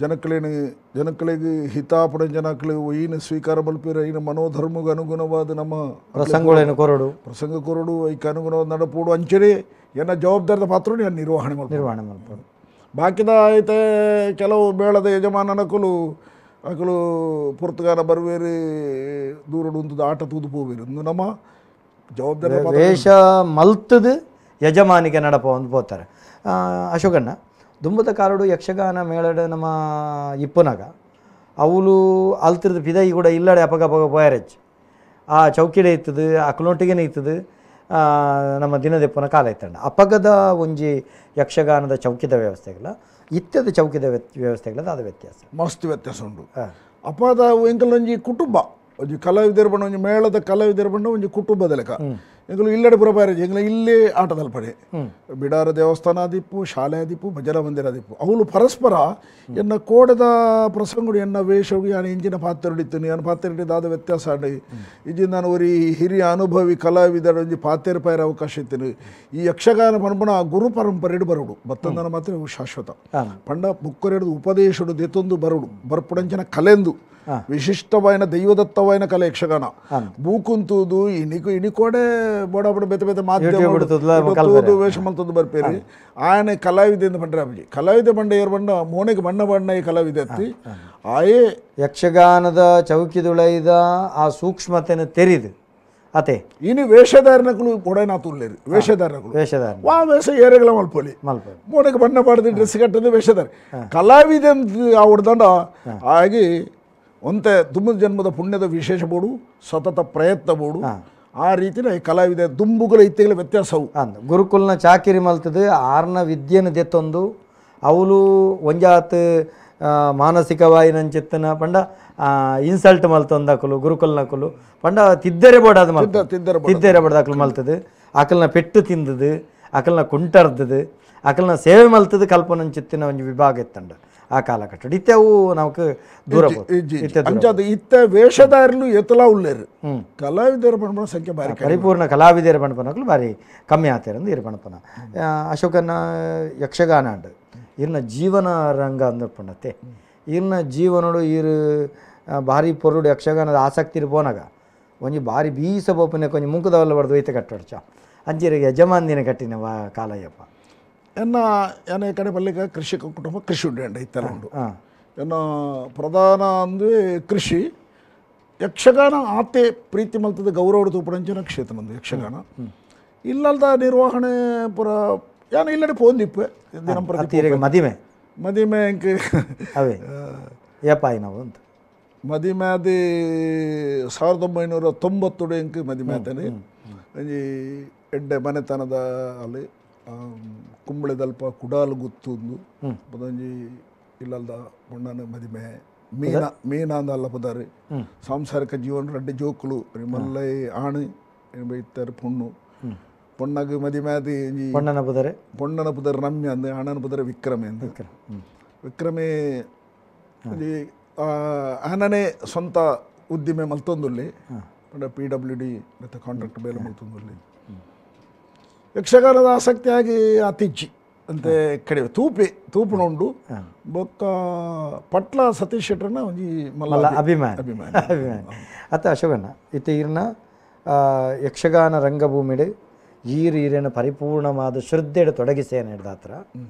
Speaker 2: ಜನಕ್ಕಳೇನು ಜನಕ್ಕಳಿಗೆ ಹಿತಾಪಡ ಜನಕ್ಕಳು ಈನ ಸ್ವೀಕಾರ ಮಲ್ಪಿರ ಈನ ಮನೋಧರ್ಮಕ್ಕೆ ಅನುಗುಣವಾದ ನಮ್ಮ
Speaker 1: ಪ್ರಸಂಗಗಳೇನು ಕೊರಡು
Speaker 2: ಪ್ರಸಂಗ ಕೊರಡು ಐಕ್ಕೆ ಅನುಗುಣವಾದ ನಡಪೋಡು ಅಂಚನೆ ಎನ್ನ ಜವಾಬ್ದಾರಿದ ಪಾತ್ರ ನಿರ್ವಹಣೆ
Speaker 1: ನಿರ್ವಹಣೆ ಮಲ್ಪಡು.
Speaker 2: ಬಾಕಿದ ಐತೆ ಕೆಲವು ಮೇಳದ ಯಜಮಾನನಕಲು ಅಕಲು ಪುರ್ತುಗಾನ ಬರುವೇರಿ ದೂರಡು ಉಂತದ ಆಟ ತೂದು ಪೋವೇರು ನಮ್ಮ ಜವಾಬ್ದಾರಿ
Speaker 1: ವೇಷ ಮಲ್ತದು ಯಜಮಾನಿಗೆ ನಡಪ ಒಂದು ಪೋತಾರೆ. ಅಶೋಕಣ್ಣ ದುಂಬದ ಕಾರಡು ಯಕ್ಷಗಾನ ಮೇಳಡ ನಮ್ಮ ಇಪ್ಪುನಾಗ ಅವಳು ಅಲ್ತಿರದ ಪಿದೈ ಕೂಡ ಇಲ್ಲಡೆ ಅಪಗ ಅಪಗ ಪೋಯಾರೆಚ್ ಆ ಚೌಕಿಡೆ ಇತ್ತದು ಆ ಕುಲೊಟ್ಟಿಗೆನೇ ಇತ್ತದು ನಮ್ಮ ದಿನದೆಪ್ಪನ ಕಾಲ ಇತ್ತಣ್ಣ. ಅಪಗದ ಒಂಜಿ ಯಕ್ಷಗಾನದ ಚೌಕಿದ ವ್ಯವಸ್ಥೆಗಳ ಇತ್ಯದ ಚೌಕಿದ ವ್ಯವಸ್ಥೆಗಳದ ಅದು ವ್ಯತ್ಯಾಸ
Speaker 2: ಮಸ್ತ್ ವ್ಯತ್ಯಾಸ ಉಂಟು. ಅಪದ ಎಂಕಲೊಂಜಿ ಕುಟುಂಬ ಒಂಜಿ ಕಲಾವಿದರ ಬಣ್ಣ ಒಂಜಿ ಮೇಳದ ಕಲಾವಿದರ ಬಣ್ಣ ಒಂಜಿ ಕುಟುಂಬದ ಲೆಕ್ಕ ಎಂಕಲು ಇಲ್ಲಡೆ ಪುರ ಬಾರಿ ಎಂಕಲ ಇಲ್ಲೇ ಆಟದಲ್ಪಡೆ ಬಿಡಾರ ದೇವಸ್ಥಾನ ಆದಿಪ್ಪು, ಶಾಲೆ ಆದಿಪ್ಪು, ಭಜನಾ ಮಂದಿರ ಆದಿಪ್ಪು ಅವಳು ಪರಸ್ಪರ ಎನ್ನ ಕೋಡದ ಪ್ರಸಂಗಡು ಎನ್ನ ವೇಷವು ಯಾನು ಇಂಜಿನ ಪಾತ್ರ ಹಿಡಿತೀನಿ ಯಾನು ಪಾತ್ರ ಹಿಡಿದಾದ ವ್ಯತ್ಯಾಸ ಆಡಿ ಇಜ್ಜಿ ನಾನು ಒರಿ ಹಿರಿಯ ಅನುಭವಿ ಕಲಾವಿದರ ಒಂಜಿ ಪಾತ್ರ ಪಾಯರ ಅವಕಾಶ ಇತ್ತೀನಿ. ಈ ಯಕ್ಷಗಾನ ಪಂಪಣ ಗುರು ಪರಂಪರೆ ಬರುಡು ಬತ್ತಂದನ ಮಾತ್ರ ಶಾಶ್ವತ ಪಂಡ ಬುಕ್ಕರೆಡು ಉಪದೇಶಡು ದೆತ್ತೊಂದು ಬರುಡು ಬರ್ಪುಡಂಚಿನ ಕಲೆಂದು ವಿಶಿಷ್ಟವಾಯಿನ ದೈವದತ್ತವಾಯಿನ ಕಲೆ ಯಕ್ಷಗಾನ ಬೂಕುಂತೂದು ಇನಿಕು ಇನಿಕೋಡೆ ಬೋಡ ಬೋಡ ಬೇತೆ ಬೇತೆ ಮಾಧ್ಯಮ ವೇಷ ಮಲ್ತದ್ದು ಬರ್ಪೇರಿ ಆಯನ ಕಲಾವಿದೆಂದು ಪಂಡ್ರೆ ಅಬ್ಜಿ ಕಲಾವಿದೆ ಬಂಡ ಏರ್ ಬಂಡ ಮೋನೆಗೆ ಬಣ್ಣ ಬಣ್ಣ ಈ ಕಲಾವಿದೆ ಅತ್ತಿ ಆಯೇ
Speaker 1: ಯಕ್ಷಗಾನದ ಚೌಕಿದುಳೈದ ಆ ಸೂಕ್ಷ್ಮತೆಯನ್ನು ತೆರಿದು ಅತೆ
Speaker 2: ಇನಿ ವೇಷಧಾರಣಗಳು ಒಡನಾತುಲ್ಲೇರಿ ವೇಷಧಾರಣಗಳು
Speaker 1: ವೇಷಧಾರಣ
Speaker 2: ವಾ ವೇಷ ಏರೆಗಳ ಮಲ್ಪೊಲಿ
Speaker 1: ಮಲ್ಪೊಲಿ
Speaker 2: ಮೋನೆಗೆ ಬಣ್ಣ ಬಾಡದ ಡ್ರೆಸ್ ಕಟ್ಟದು ವೇಷಧಾರಿ ಕಲಾವಿದೆ ಅಂತ ಆವಡ್ದಂಡ ಆಗಿ ಒಂತೆ ದುಂಬು ಜನ್ಮದ ಪುಣ್ಯದ ವಿಶೇಷ ಬೋಡು ಸತತ ಪ್ರಯತ್ನ ಬೋಡು ಆ ರೀತಿಯ ಕಲಾವಿದ ದುಂಬುಗಳ ಇತ್ತೆಗಳ ವ್ಯತ್ಯಾಸವು
Speaker 1: ಗುರುಕುಲ್ನ ಚಾಕಿರಿ ಮಲ್ತದು ಆರ್ನ ವಿದ್ಯೆನ ದೆತ್ತೊಂದು ಅವಳು ಒಂಜಾತ್ ಮಾನಸಿಕವಾಯಿನಂಚಿತ್ತನ ಪಂಡ ಇನ್ಸಲ್ಟ್ ಮಲ್ತೊಂದಕುಲು ಗುರುಕುಲ್ನಕುಲು ಪಂಡ ತಿದ್ದರೆ ಬೋಡಾದ ತಿದ್ದರೆ ಬೋಡಾಕಲು ಮಲ್ತದು ಅಕಲ್ನ ಪೆಟ್ಟು ತಿಂದದು ಅಕಲ್ನ ಕುಂಟರ್ದದು ಅಕಲ್ನ ಸೇವೆ ಮಲ್ತದು ಕಲ್ಪನಂಚಿತ್ತಿನ ಒಂಜಿ ವಿಭಾಗ ಇತ್ತಂಡ ಆ ಕಾಲಘಟ್ಟ ಇತ್ತೆ ಅವು ನಮಕ್ ದೂರ
Speaker 2: ಅಂಚಾದ ಇತ್ತೆ ವೇಷಧಾರಲು ಎತ್ತಲಾ ಉಳ್ಳೇರು ಕಲಾವಿದರ ಪಣಪನ ಸಂಖ್ಯೆ ಭಾರಿ
Speaker 1: ಪರಿಪೂರ್ಣ ಕಲಾವಿದರ ಪಣಪನಕಲು ಭಾರಿ ಕಮ್ಮಿ ಆತೇರಂದು ಇರು ಪಣಪನ ಅಶೋಕನ ಯಕ್ಷಗಾನ ಅಂಡು ಇರ್ನ ಜೀವನ ರಂಗ ಅಂದಪಣ್ಣತೆ ಇರ್ನ ಜೀವನೋಡು ಇರು ಭಾರಿ ಪೊರುಡು ಯಕ್ಷಗಾನದ ಆಸಕ್ತಿ ಪೋನಾಗ ಒಂಜಿ ಭಾರಿ ಬೀಸ ಬೋಪನೆ ಕೊಂಚ ಮುಂಕದವಲ್ಲ ಬಡ್ದು ಒಯ್ತ ಕಟ್ಟೊಡ್ಚ ಅಂಚಿರಿಗೆ ಯಜಮಾನ್ದಿನ ಕಟ್ಟಿನ ಕಾಲಯ್ಯಪ್ಪ
Speaker 2: ಎನ್ನ ಎನ್ನ ಈ ಕಡೆ ಬಲ್ಲಿಗ ಕೃಷಿಕ ಕುಟುಂಬ ಕೃಷಿ ಉಂಟು ಇತ್ತೆಲ್ಲ ಉಂಟು ಎನ್ನ ಪ್ರಧಾನ ಅಂದರೆ ಕೃಷಿ ಯಕ್ಷಗಾನ ಆತೆ ಪ್ರೀತಿ ಮಲ್ತದ ಗೌರವ ತೂಪಣಂಚಿನ ಕ್ಷೇತ್ರ ನಂದು ಯಕ್ಷಗಾನ ಇಲ್ಲಲ್ದ ನಿರ್ವಹಣೆ ಪುರ ಯಾನ ಇಲ್ಲಡೆ ಪೋಂದಿಪ್ಪೆ
Speaker 1: ದಿನಂಪ್ರತಿ ಮದಿಮೆ
Speaker 2: ಮದಿಮೆ ಇಂಕ್
Speaker 1: ಅವೇ ಏಪಾಯಿ ನಾವು ಅಂತ
Speaker 2: ಮದಿಮೆ ಅದು 1990 ಇಂಕ್ ಮದಿಮೆ ಆತನೆ ಒಂಜಿ ಎಡ್ಡೆ ಮನೆತನದ ಅಲ್ಲಿ ಕುಂಬಳೆದಲ್ಪ ಕುಡಾಲು ಗುತ್ತೊಂದು ಒಂಜಿ ಇಲ್ಲಲ್ದ ಪೊಣ್ಣನ ಮದಿಮೆ ಮೀನ ಮೀನ ಅಂದಲ್ಲ ಪದಾರು ಸಾಂಸಾರಿಕ ಜೀವನ ರಡ್ಡೆ ಜೋಕುಲು ಮಲ್ಲೈ ಆಣು ಇತ್ತಾರೆ ಪೊಣ್ಣು ಪೊಣ್ಣಗೆ ಮದಿಮೆ ಅದು
Speaker 1: ಪೊಣ್ಣನ ಪುದರೆ
Speaker 2: ಪೊಣ್ಣನ ಪುದರ್ ರಮ್ಯ ಅಂದು ಆಣನ ಪುದರ್ ವಿಕ್ರಮೆ ಅಂದು ವಿಕ್ರಮೆ ಆನನೇ ಸ್ವಂತ ಉದ್ದಿಮೆ ಮಲ್ತೊಂದುಲ್ಲಿ PWD ಮತ್ತು ಕಾಂಟ್ರಾಕ್ಟ್ ಬೇಲೆ ಮಲ್ತೊಂದುಲ್ಲಿ ಯಕ್ಷಗಾನದ ಆಸಕ್ತಿಯಾಗಿ ಅತಿಚ್ಚಿ ಅಂತೆ ಕಡಿಮೆ ತೂಪೆ ತೂಪುಣುಂಡು ಬೊಕ್ಕ ಪಟ್ಲ ಸತೀಶ್ ಶೆಟ್ಟರ್ನ ಒಂಜಿ ಮಲ್ಲ
Speaker 1: ಅಭಿಮಾನ ಅಭಿಮಾನ ಅಭಿಮಾನ ಅತ್ತ ಅಶೋಕಣ್ಣ ಇತ್ತೆ ಇರ್ನ ಯಕ್ಷಗಾನ ರಂಗಭೂಮಿಡು ಈರು ಈರೇನ ಪರಿಪೂರ್ಣವಾದ ಶ್ರದ್ಧೆಡು ತೊಡಗಿಸೇನ ಹಿಡ್ದಾತ್ರ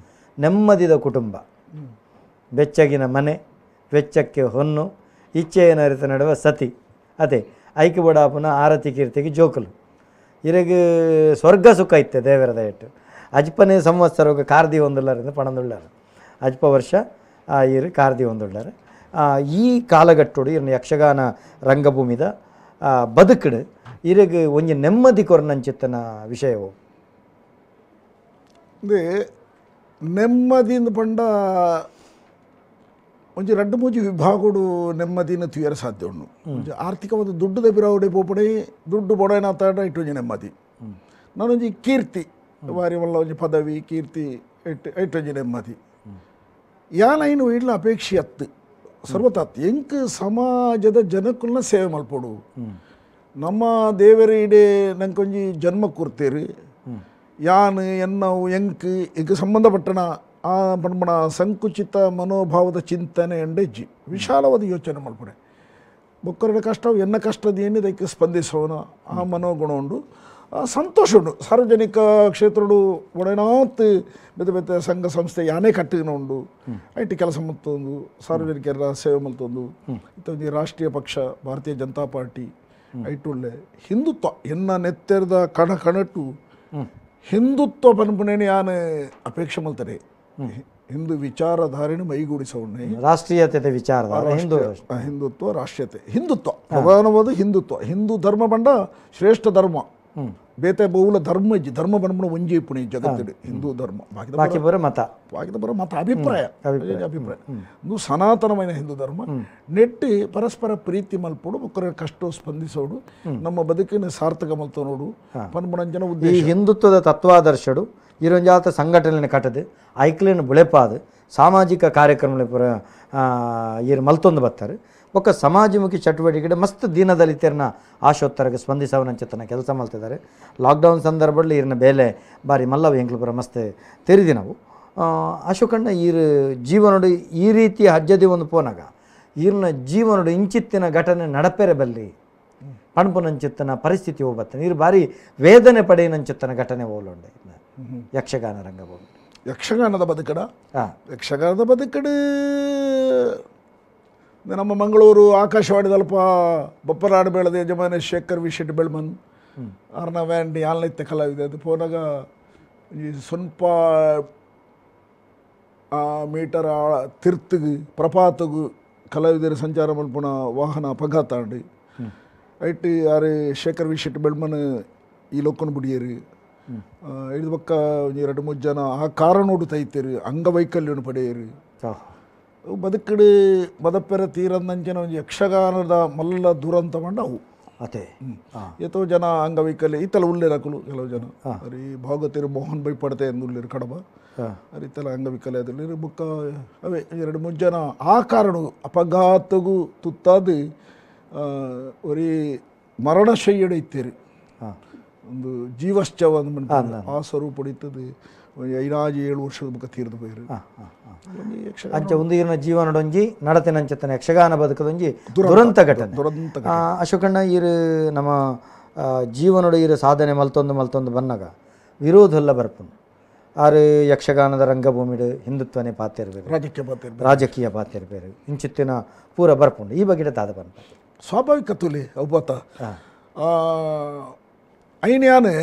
Speaker 1: ನೆಮ್ಮದಿದ ಕುಟುಂಬ ಬೆಚ್ಚಗಿನ ಮನೆ ವೆಚ್ಚಕ್ಕೆ ಹೊನ್ನು ಇಚ್ಛೆಯ ನರಿತ ನಡುವ ಸತಿ ಅದೇ ಐಕೆ ಬಡಾಪುನ ಆರತಿ ಕೀರ್ತಿಗೆ ಜೋಕುಲು ಇರಗ ಸ್ವರ್ಗ ಸುಖ ಇತ್ತೆ ದೇವರ ದಯಟ್ಟು ಅಜ್ಪನೇ ಸಂವತ್ಸರಕ್ಕೆ ಕಾರ್ದಿ ಒಂದುಳ್ಳಾರಿಂದ ಪಣಂದುಳ್ಳಾರು ಅಜ್ಪ ವರ್ಷ ಇರು ಕಾರ್ದಿ ಒಂದುಳ್ಳಾರು ಈ ಕಾಲಘಟ್ಟೋಡು ಇರನ್ನ ಯಕ್ಷಗಾನ ರಂಗಭೂಮಿದ ಬದುಕಡು ಇರಗ ಒಂಜಿ ನೆಮ್ಮದಿ ಕೊರನಂಚಿತ್ತನ ವಿಷಯವು
Speaker 2: ಅಂದರೆ ನೆಮ್ಮದಿಯಿಂದ ಪಂಡ ಒಂಜಿ ರಡ್ಡು ಮೂಜಿ ವಿಭಾಗಡು ನೆಮ್ಮದಿನ ತುಯರ ಸಾಧ್ಯ ಉಂಡು ಒಂಜಿ ಆರ್ಥಿಕವಾದ ದುಡ್ಡುದ ಬಿರಾವಡೆ ಪೋಪಡೆ ದುಡ್ಡು ಬೊಡೈನ ತಾಡ ಇಟ್ಟು ಒಂಜಿ ನೆಮ್ಮದಿ ನಾನೊಂಜಿ ಕೀರ್ತಿ ವಾರಿ ವಲ್ಲ ಒಂಜಿ ಪದವಿ ಕೀರ್ತಿ ಇಟ್ಟು ಇಟ್ಟೊಂಜಿ ನೆಮ್ಮದಿ ಯಾನೈನು ಇಡ್ಲ ಅಪೇಕ್ಷೆ ಅತ್ತು ಸರ್ವತಾತ್ ಎಂಕ್ ಸಮಾಜದ ಜನಕ್ಕುಲ್ನ ಸೇವೆ ಮಲ್ಪೊಡು ನಮ್ಮ ದೇವರ ಇಡೆ ನಂಕೊಂಜಿ ಜನ್ಮ ಕೊಡ್ತೇರಿ ಯಾನ್ ಎನ್ನವು ಎಂಕ್ ಎಂಕ್ ಸಂಬಂಧಪಟ್ಟಣ ಆ ಪಣ್ಮಣ ಸಂಕುಚಿತ ಮನೋಭಾವದ ಚಿಂತನೆ ಎಂಡೆಜ್ಜಿ ವಿಶಾಲವಾದ ಯೋಚನೆ ಮಲ್ಪಡೆ ಬೊಕ್ಕರಡ ಕಷ್ಟ ಎನ್ನ ಕಷ್ಟದ ಏನಿದಕ್ಕೆ ಸ್ಪಂದಿಸೋಣ ಆ ಮನೋಗುಣ ಉಂಡು ಸಂತೋಷ ಉಂಡು ಸಾರ್ವಜನಿಕ ಕ್ಷೇತ್ರಡು ಒಡನಾತ್ ಬೇತೆ ಬೇತೆ ಸಂಘ ಸಂಸ್ಥೆ ಯಾನೇ ಕಟ್ಟಿನ ಉಂಡು I T ಕೆಲಸ ಮತ್ತೊಂದು ಸಾರ್ವಜನಿಕರ ಸೇವೆ ಮಲ್ತೊಂದು ಇತ್ತೊಂದು ರಾಷ್ಟ್ರೀಯ ಪಕ್ಷ ಭಾರತೀಯ ಜನತಾ ಪಾರ್ಟಿ ಐಟುಳ್ಳೆ ಹಿಂದುತ್ವ ಎನ್ನ ನೆತ್ತೆರದ ಕಣ ಕಣಟು ಹಿಂದುತ್ವ ಪನ್ಪುನೇನೆ ಯಾನ್ ಅಪೇಕ್ಷೆ ಮಲ್ತಾರೆ ಹಿಂದೂ ವಿಚಾರಧಾರೆಯನ್ನು ಮೈಗೂಡಿಸೋಣ
Speaker 1: ರಾಷ್ಟ್ರೀಯತೆ ವಿಚಾರ
Speaker 2: ಹಿಂದುತ್ವ ರಾಷ್ಟ್ರೀಯತೆ ಹಿಂದುತ್ವ ಪ್ರಧಾನವಾದ ಹಿಂದುತ್ವ ಹಿಂದೂ ಧರ್ಮ ಬಂಡ ಶ್ರೇಷ್ಠ ಧರ್ಮ ಬೇತೆ ಬಹುಲ ಧರ್ಮ ಇಜ್ಜಿ ಧರ್ಮ ಬಂಡ ಒಂಜಿ ಪುಣಿ ಜಗತ್ತಿಡು ಹಿಂದೂ ಧರ್ಮ
Speaker 1: ಬಾಕಿ ಬರೋ ಮತ
Speaker 2: ಬಾಕಿ ಬರೋ ಮತ ಅಭಿಪ್ರಾಯ ಅಭಿಪ್ರಾಯ ಇದು ಸನಾತನమైన ಹಿಂದೂ ಧರ್ಮ ನೆಟ್ಟಿ ಪರಸ್ಪರ ಪ್ರೀತಿ ಮಲ್ಪೋಡು ಬೊಕ್ಕರ ಕಷ್ಟ ಸ್ಪಂದಿಸೋಡು ನಮ್ಮ ಬದುಕಿನ ಸಾರ್ಥಕ ಮಲ್ತೋ ನೋಡು ಪನ್ಪುಣಂಜನ ಉದ್ದೇಶ
Speaker 1: ಈ ಹಿಂದುತ್ವದ ತತ್ವಾದರ್ಶಡು ಇರೊಂಜಾತ ಸಂಘಟನೆ ಕಟ್ಟದು ಐಕ್ಲೇನು ಬುಳೆಪಾದು ಸಾಮಾಜಿಕ ಕಾರ್ಯಕ್ರಮ ಪೂರ ಇರು ಮಲ್ತೊಂದು ಬರ್ತಾರೆ ಬೊಕ್ಕ ಸಮಾಜಮುಖಿ ಚಟುವಟಿಕೆ ಮಸ್ತ್ ದೀನದಲಿತರನ್ನ ಆಶೋತ್ತರಕ್ಕೆ ಸ್ಪಂದಿಸವನಂಚತನ ಕೆಲಸ ಮಾಡ್ತಿದ್ದಾರೆ. ಲಾಕ್ಡೌನ್ ಸಂದರ್ಭದಲ್ಲಿ ಇರನ ಬೇಲೆ ಬಾರಿ ಮಲ್ಲವ ಎಂಕ್ಲುಪುರ ಮಸ್ತ್ ತೆರಿದಿ ನಾವು ಅಶೋಕಣ್ಣ ಈರು ಜೀವನೋಡು ಈ ರೀತಿಯ ಹಜ್ಜದಿ ಒಂದು ಪೋನಾಗ ಈರ್ನ ಜೀವನೋಡು ಇಂಚಿತ್ತಿನ ಘಟನೆ ನಡಪೆರೆ ಬಲ್ಲಿ ಪಣಪುನಂಚಿತ್ತನ ಪರಿಸ್ಥಿತಿ ಹೋಗ್ಬತ್ತಾನೆ ನೀರು ಭಾರಿ ವೇದನೆ ಪಡೆಯನಂಚಿತ್ತನ ಘಟನೆ ಹೋಲೊಂಡೆ ಯಕ್ಷಗಾನ ರಂಗಭೂಮಿ
Speaker 2: ಯಕ್ಷಗಾನದ ಬದುಕಡ ಯಕ್ಷಗಾನದ ಬದುಕಡು ನಮ್ಮ ಮಂಗಳೂರು ಆಕಾಶವಾಣಿದಲ್ಪ ಬಪ್ಪನಾಡು ಬೇಳದ ಯಜಮಾನ ಶೇಖರ್ ವಿ ಶೆಟ್ಟಿ ಬೆಳ್ಮನ್ ಅರ್ನ ವ್ಯಾಂಡಿ ಆನ್ಲೈನ್ ಕಲಾವಿದೆ ಅದು ಪೋನಾಗ ಈ ಸ್ವಲ್ಪ ಮೀಟರ್ ತಿರ್ತುಗು ಪ್ರಪಾತಗು ಕಲಾವಿದರ ಸಂಚಾರ ಮಲ್ಪುನ ವಾಹನ ಅಪಘಾತ ಆಂಡ್ ಐಟ್ ಆರು ಶೇಖರ್ ವಿ ಶೆಟ್ಟಿ ಬೆಳ್ಮನ್ ಈ ಲೋಕನ ಬುಡಿಯರು ಇದು ಪಕ್ಕ ಒಂಜಿ ಎರಡು ಮೂರು ಜನ ಆ ಕಾರಣೋಡು ತೈತೇರು ಅಂಗವೈಕಲ್ಯನು ಪಡೆಯರು. ಬದುಕಡು ಬದಪ್ಪೆರ ತೀರಂದಂಚಿನ ಒಂಜಿ ಯಕ್ಷಗಾನದ ಮಲ್ಲ ದುರಂತ ಮಂಡ ಅವು
Speaker 1: ಅದೇ
Speaker 2: ಏತೋ ಜನ ಅಂಗವೈಕಲ್ಯ ಇತ್ತಲ ಉಲ್ಲೇರಕುಲು ಕೆಲವು ಜನ ಅರಿ ಭಾಗವತಿರು ಮೋಹನ್ ಬೈ ಪಡ್ತೆ ಎಂದು ಉಲ್ಲೇರು ಕಡಬ ಅರಿತಲ ಅಂಗವಿಕಲ್ಯ ಅದಿಲ್ಲ ಬುಕ್ಕ ಅವೇ ಎರಡು ಮೂರು ಜನ ಆ ಕಾರಣ ಅಪಘಾತಗೂ ತುತ್ತಾದು ಒರಿ ಮರಣಶಯ್ಯಡೆ ಇತ್ತೀರಿ ಒಂದು ಜೀವಶ್ಚವ ಆ ಸ್ವರೂಪ ಹೊಡಿತದೆ 5-7 ವರ್ಷದ ಬುಕ್ಕ ತೀರ್ದು ಪೋಯಿರು
Speaker 1: ಅಂಚ ಒಂದು ಈರಿನ ಜೀವನಡೊಂಜಿ ನಡತಿನಂಚತನ ಯಕ್ಷಗಾನ ಬದುಕದೊಂಜಿ ದುರಂತ ಘಟನೆ
Speaker 2: ದುರಂತ.
Speaker 1: ಅಶೋಕಣ್ಣ ಈರು ನಮ್ಮ ಜೀವನೊಡ ಈರು ಸಾಧನೆ ಮಲ್ತೊಂದು ಮಲ್ತೊಂದು ಬನ್ನಾಗ ವಿರೋಧ ಎಲ್ಲ ಬರ್ಪುಂಡು ಆರು ಯಕ್ಷಗಾನದ ರಂಗಭೂಮಿಡು ಹಿಂದುತ್ವನೇ ಪಾತಿರ್ಬೇಕು ರಾಜಕೀಯ ಪಾತಿರ್ಬೇಕು ಇಂಚಿತ್ತಿನ ಪೂರ ಬರ್ಪುಂಡು ಈ ಬಗ್ಗೆ ತಾದ ಬಂತ
Speaker 2: ಸ್ವಾಭಾವಿಕ ತುಲಿ ಒಬ್ಬತ ಐನ್ಯಾನೆ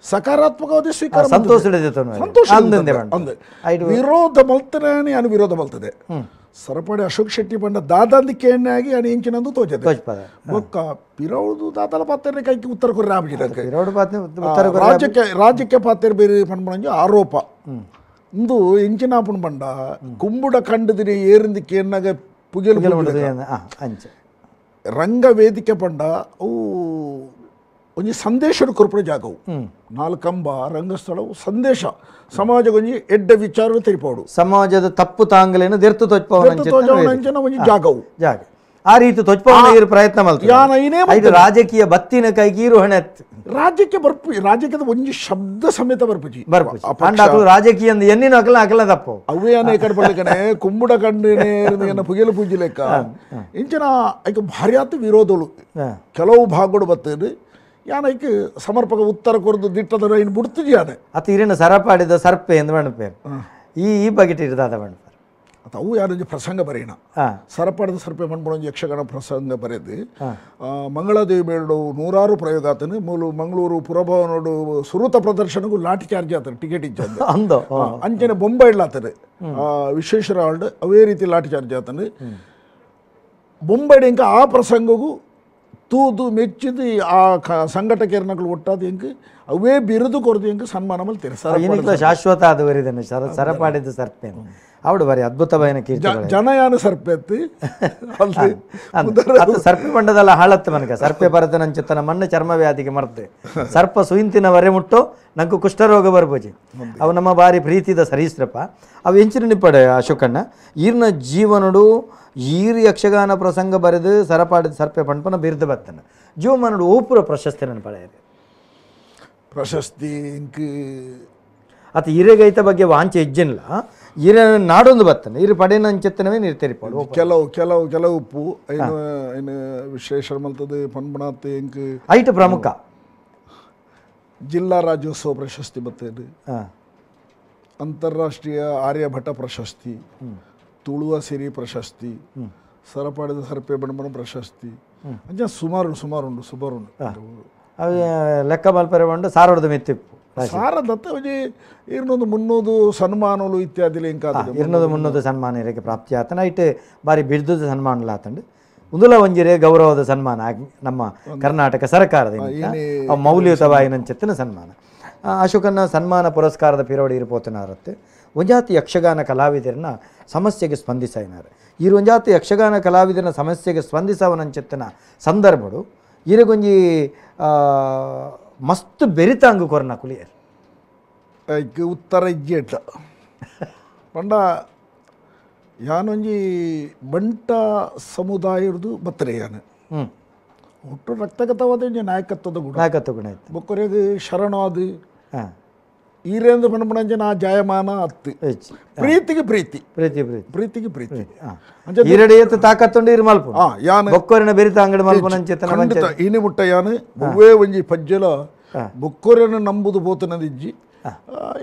Speaker 2: ಸಕಾರಾತ್ಮಕವಾದ ಸ್ವೀಕಾರ
Speaker 1: ಸಂತೋಷ
Speaker 2: ವಿರೋಧ ಮಲ್ತನೆ ನಾನು ವಿರೋಧ ಮಲ್ತದೆ ಸರಪಡಿ ಅಶೋಕ್ ಶೆಟ್ಟಿ ಬಂಡ ದಾದಂದಿಕೆ ಎಣ್ಣೆಯಾಗಿ ನಾನು ಇಂಚಿನಂದು ತೋಚದೆ ಬೊಕ್ಕ ಪಿರೌದು ದಾದಲ ಪಾತ್ರ ಕೈಗೆ ಉತ್ತರ ಕೊರ್ರೆ ರಾಜ್ಯಕ್ಕೆ ರಾಜ್ಯಕ್ಕೆ ಪಾತ್ರ ಬೇರೆ ಪಣ್ಪಣಂಜಿ ಆರೋಪ ಇಂದು ಇಂಚಿನಾಪುಣ ಬಂಡ ಕುಂಬುಡ ಕಂಡದಿರಿ ಏರಿಂದಿಕ್ಕೆ ಎಣ್ಣಾಗ ಪುಗೆಲು ರಂಗ ವೇದಿಕೆ ಪಂಡ ಅವು ಒಂಜಿ ಸಂದೇಶದ ಕೊರ್ಪುನ ಜಾಗವು ನಾಲ್ಕಂಬ ರಂಗಸ್ಥಳವು ಸಂದೇಶ ಸಮಾಜಗೊಂಜಿ ಎಡ್ಡ ವಿಚಾರ ತೆರಿಪಾಡು
Speaker 1: ಸಮಾಜದ ತಪ್ಪು ತಾಂಗಲೇನು ದೆರ್ತು
Speaker 2: ತೋಚ್ಪವನ ಒಂಜಿ ಜಾಗವು
Speaker 1: ಜಾಗ ಆ ರೀತಿ ತೊಚ್ಪವನ ಪ್ರಯತ್ನ ಮಲ್ತ ರಾಜಕೀಯ ಬತ್ತಿನ ಕೈಗೀರು ಹೊಣೆ
Speaker 2: ರಾಜ್ಯಕ್ಕೆ ಬರ್ಪು ರಾಜ್ಯಕ್ಕೆ ಒಂಜಿ ಶಬ್ದ ಸಮೇತ ಬರ್ಪುಜಿ
Speaker 1: ಬರ್ಪುಜಿ ರಾಜಕೀಯ ಎನ್ನಿನ ಅಕಲ ಅಕಲ ತಪ್ಪು
Speaker 2: ಅವೇ ಅನೇಕ ಪಳ್ಳಿಕನೆ ಕುಂಬುಡ ಕಂಡು ಪುಗೆಲು ಪೂಜೆ ಲೆಕ್ಕ ಇಂಚಿನ ಐಕ ಭಾರ್ಯಾತ ವಿರೋಧಗಳು ಕೆಲವು ಭಾಗಗಳು ಬರ್ತದೆ ಯಾನೈಕ್ ಸಮರ್ಪಕ ಉತ್ತರ ಕೊರದು ದಿಟ್ಟದ ಇನ್ನು ಬಿಡ್ತಿದ್ಯಾನೆ ಯಾನೆ
Speaker 1: ಅತ ಇರಿನ ಸರಪಾಡಿದ ಸರ್ಪೆ ಎಂದು ಮಣಪೇರು ಈ ಈ ಬಗೆಟ್ ಇರ್ದಾದ ಮಣಪೇರು
Speaker 2: ಅತ ಅವು ಯಾರೊಂಜಿ ಪ್ರಸಂಗ ಬರೀಣ ಸರಪಾಡಿದ ಸರ್ಪೆ ಮಣ್ಪಣೊಂಜಿ ಯಕ್ಷಗಾನ ಪ್ರಸಂಗ ಬರೆದು ಮಂಗಳಾದೇವಿ ಮೇಳು ನೂರಾರು ಪ್ರಯೋಗ ಆತನು ಮೂಲು ಮಂಗಳೂರು ಪುರಭವನೋಡು ಸುರೂತ ಪ್ರದರ್ಶನಕ್ಕೂ ಲಾಠಿ ಚಾರ್ಜ್ ಆತನು ಟಿಕೆಟ್ ಇಜ್ಜಂದೆ
Speaker 1: ಅಂದು
Speaker 2: ಅಂಚನೆ ಬೊಂಬೈ ಇಡ್ಲಾತನು ವಿಶ್ವೇಶ್ವರ ಹಾಲ್ಡ್ ಅವೇ ರೀತಿ ಲಾಠಿ ಚಾರ್ಜ್ ಆತನು ಬೊಂಬೈ ಇಂಕ ಆ ಪ್ರಸಂಗಗೂ ತೂದು ಮೆಚ್ಚಿದು ಆ ಸಂಘಟಕರನಗಳು ಒಟ್ಟಾದ ಎಂಕ್ ಅವೇ ಬಿರುದು ಕೊರದು ಎಂಕ್ ಸನ್ಮಾನ ಮಲ್ತೇನೆ
Speaker 1: ಸರ್ ಶಾಶ್ವತ ಅದು ಬರಿದನು ಸರಪಾಡಿದ ಸರ್ಪೆ ಅವಡು ಬಾರಿ ಅದ್ಭುತವಾದ ಕೀರ್ತಿ
Speaker 2: ಜನಯಾನ ಸರ್ಪೆ
Speaker 1: ಅದು ಸರ್ಪೆ ಬಂಡದಲ್ಲ ಹಾಳತ್ತು ಮನಕ ಸರ್ಪೆ ಬರದನಂಚುತ್ತನ ಮಣ್ಣು ಚರ್ಮ ವ್ಯಾಧಿಗೆ ಮರ್ತೆ ಸರ್ಪ ಸುಯಿಂತಿನ ವರೆ ಮುಟ್ಟು ನಂಗೆ ಕುಷ್ಠರೋಗ ಬರ್ಬೋಜಿ ಅವು ನಮ್ಮ ಬಾರಿ ಪ್ರೀತಿದ ಸರೀಸ್ರಪ್ಪ ಅವು ಎಂಚಿನ ನಿಪ್ಪಡೆ ಅಶೋಕಣ್ಣ ಈರ್ನ ಜೀವನಡು ಈರ್ ಯಕ್ಷಗಾನ ಪ್ರಸಂಗ ಬರೆದು ಸರಪಾಡಿದ ಸರ್ಪೆ ಪಂಪನ ಬಿರುದು ಬತ್ತನ ಜೀವಮಾನಡು ಓಪುರ ಪ್ರಶಸ್ತಿ ನನ್ನ ಪಡೆಯದೆ
Speaker 2: ಪ್ರಶಸ್ತಿ ಇಂಕ್
Speaker 1: ಅತ ಹಿರೇಗೈತ ಬಗ್ಗೆ ವಾಂಚೆ ಹೆಜ್ಜೆನಿಲ್ಲ ಹಿರೇ ನಾಡೊಂದು ಬತ್ತನೆ ಇರು ಪಡೆನ ಅಂಚೆತ್ತನವೇ ನೀರು ತೆರಿಪಾಡು
Speaker 2: ಕೆಲವು ಕೆಲವು ಕೆಲವು ಉಪ್ಪು ಐನು ಐನು ವಿಶ್ಲೇಷಣೆ ಮಲ್ತದೆ ಪನ್ಪಣಾತ್ ಇಂಕ್
Speaker 1: ಐಟ್ ಪ್ರಮುಖ
Speaker 2: ಜಿಲ್ಲಾ ರಾಜ್ಯೋತ್ಸವ ಪ್ರಶಸ್ತಿ ಬರ್ತದೆ, ಅಂತಾರಾಷ್ಟ್ರೀಯ ಆರ್ಯಭಟ ಪ್ರಶಸ್ತಿ, ತುಳುವ ಸಿರಿ ಪ್ರಶಸ್ತಿ, ಸರಪಾಡಿದ ಸರ್ಪೆ ಬಣಬಣ ಪ್ರಶಸ್ತಿ, ಅಂಚ ಸುಮಾರು ಸುಮಾರು ಉಂಟು ಸುಮಾರು ಉಂಟು.
Speaker 1: ಅವು ಲೆಕ್ಕ ಮಲ್ಪರೆ ಉಂಡು ಸಾರೋಡ್ದ ಮೆತ್ತಿಪ್ಪು
Speaker 2: ಸಾರದತ್ತ ಒಂಜಿ 200-300 ಸನ್ಮಾನಗಳು ಇತ್ಯಾದಿ ಇಂಕ
Speaker 1: 200-300 ಸನ್ಮಾನ ಇರಕ್ಕೆ ಪ್ರಾಪ್ತಿ ಆತನ ಐಟ್ ಬಾರಿ ಬಿರ್ದುದ ಸನ್ಮಾನಲ ಆತಂಡು ಉಂದುಲ ಒಂಜಿರೆ ಗೌರವದ ಸನ್ಮಾನ ನಮ್ಮ ಕರ್ನಾಟಕ ಸರ್ಕಾರದ ಮೌಲ್ಯಯುತವಾಯಿನಂಚೆತ್ತಿನ ಸನ್ಮಾನ. ಅಶೋಕನ ಸನ್ಮಾನ ಪುರಸ್ಕಾರದ ಪಿರೋಡಿ ಇರ್ಪೋತನಾರತ್ತೆ ಒಂಜಾತಿ ಯಕ್ಷಗಾನ ಕಲಾವಿದರನ್ನ ಸಮಸ್ಯೆಗೆ ಸ್ಪಂದಿಸಾಯಿನಾರೆ. ಈ ಒಂಜಾತಿ ಯಕ್ಷಗಾನ ಕಲಾವಿದರನ್ನ ಸಮಸ್ಯೆಗೆ ಸ್ಪಂದಿಸವನಂಚೆತ್ತಿನ ಸಂದರ್ಭಡು ಇರಗೊಂಜಿ ಮಸ್ತ್ ಬೆರಿತಾಂಗು ಕೊರನ ಕುಲಿಯರ್
Speaker 2: ಉತ್ತರ ಇಜ್ಜೇಟ ಪಂಡ ಯಾನೊಂಜಿ ಬಂಟ ಸಮುದಾಯದ್ದು ಬತ್ತರೆ ಯಾನು ಒಟ್ಟು ರಕ್ತಗತವಾದ ಒಂಜಿ ನಾಯಕತ್ವದ ಗುಣ
Speaker 1: ನಾಯಕತ್ವ ಗುಣ ಇತ್ತು
Speaker 2: ಬೊಕ್ಕರೆಗ್ ಶರಣಾದ ಈರೇಂದ್ರ ಪಣಪಣಂಜೆ ನಾ ಜಾಯಮಾನ ಅತ್ತು ಪ್ರೀತಿಗೆ ಪ್ರೀತಿ
Speaker 1: ಪ್ರೀತಿ ಪ್ರೀತಿ
Speaker 2: ಪ್ರೀತಿಗೆ ಪ್ರೀತಿ
Speaker 1: ಈರಡಿ ತಾಕತ್ತುಂಡು ಇರು ಮಲ್ಪ
Speaker 2: ಯಾನು
Speaker 1: ಬೊಕ್ಕೊರಿನ ಬೆರಿತ ಅಂಗಡಿ ಮಲ್ಪನಂಚೆ
Speaker 2: ಖಂಡಿತ ಇನಿ ಮುಟ್ಟ ಯಾನು ಒವ್ವೇ ಒಂಜಿ ಪಜ್ಜಲ ಬೊಕ್ಕೊರೆನ ನಂಬುದು ಬೋತನದಿಜ್ಜಿ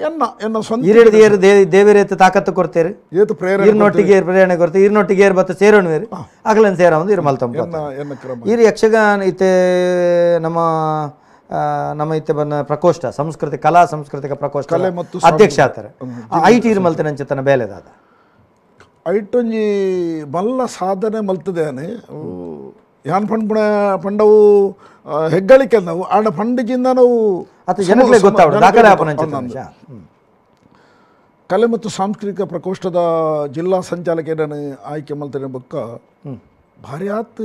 Speaker 2: ಎನ್ನ ಎನ್ನ ಸ್ವಂತ
Speaker 1: ಈರಡಿ ಏರು ದೇವರೇತ ತಾಕತ್ತು ಕೊಡ್ತೇರು
Speaker 2: ಏತು ಪ್ರೇರಣೆ
Speaker 1: ಈರ್ನೊಟ್ಟಿಗೆ ಪ್ರೇರಣೆ ಕೊಡ್ತೇವೆ ಈರ್ನೊಟ್ಟಿಗೆ ಏರ್ ಬತ್ತ ಸೇರೋಣವೇರು ಅಗಲನ್ ಸೇರ ಒಂದು ಇರು ಮಲ್ತಂಬ
Speaker 2: ಎನ್ನ ಕ್ರಮ
Speaker 1: ಈರು ಯಕ್ಷಗಾನ ಇತ್ತೆ ನಮ್ಮ ನಮ್ಮ ಇತ್ತೆ ಬಂದ ಪ್ರಕೋಷ್ಠ ಸಂಸ್ಕೃತಿ ಕಲಾ ಸಾಂಸ್ಕೃತಿಕ ಪ್ರಕೋಷ್ಠ
Speaker 2: ಮತ್ತು
Speaker 1: ಅಧ್ಯಕ್ಷ ಆತಾರೆ I T ಮಲ್ತನಂಚತನ ಬೇಲೆದಾದ
Speaker 2: ಐಟೊಂಜಿ ಮಲ್ಲ ಸಾಧನೆ ಮಲ್ತದೇನೆ ಯಾನ್ ಪಂಡ್ಪುಣ ಪಂಡವು ಹೆಗ್ಗಳಿಕೆ ನಾವು ಆಡ ಪಂಡಿಜಿಂದ ನಾವು
Speaker 1: ಅದು ಜನಕ್ಕೆ ಗೊತ್ತಾವಡು ದಾಖಲೆ ಆಪನಂಚ
Speaker 2: ಕಲೆ ಮತ್ತು ಸಾಂಸ್ಕೃತಿಕ ಪ್ರಕೋಷ್ಠದ ಜಿಲ್ಲಾ ಸಂಚಾಲಕ ನಾನು ಆಯ್ಕೆ ಮಲ್ತನೆ ಬೊಕ್ಕ ಭಾರಿ ಆತ್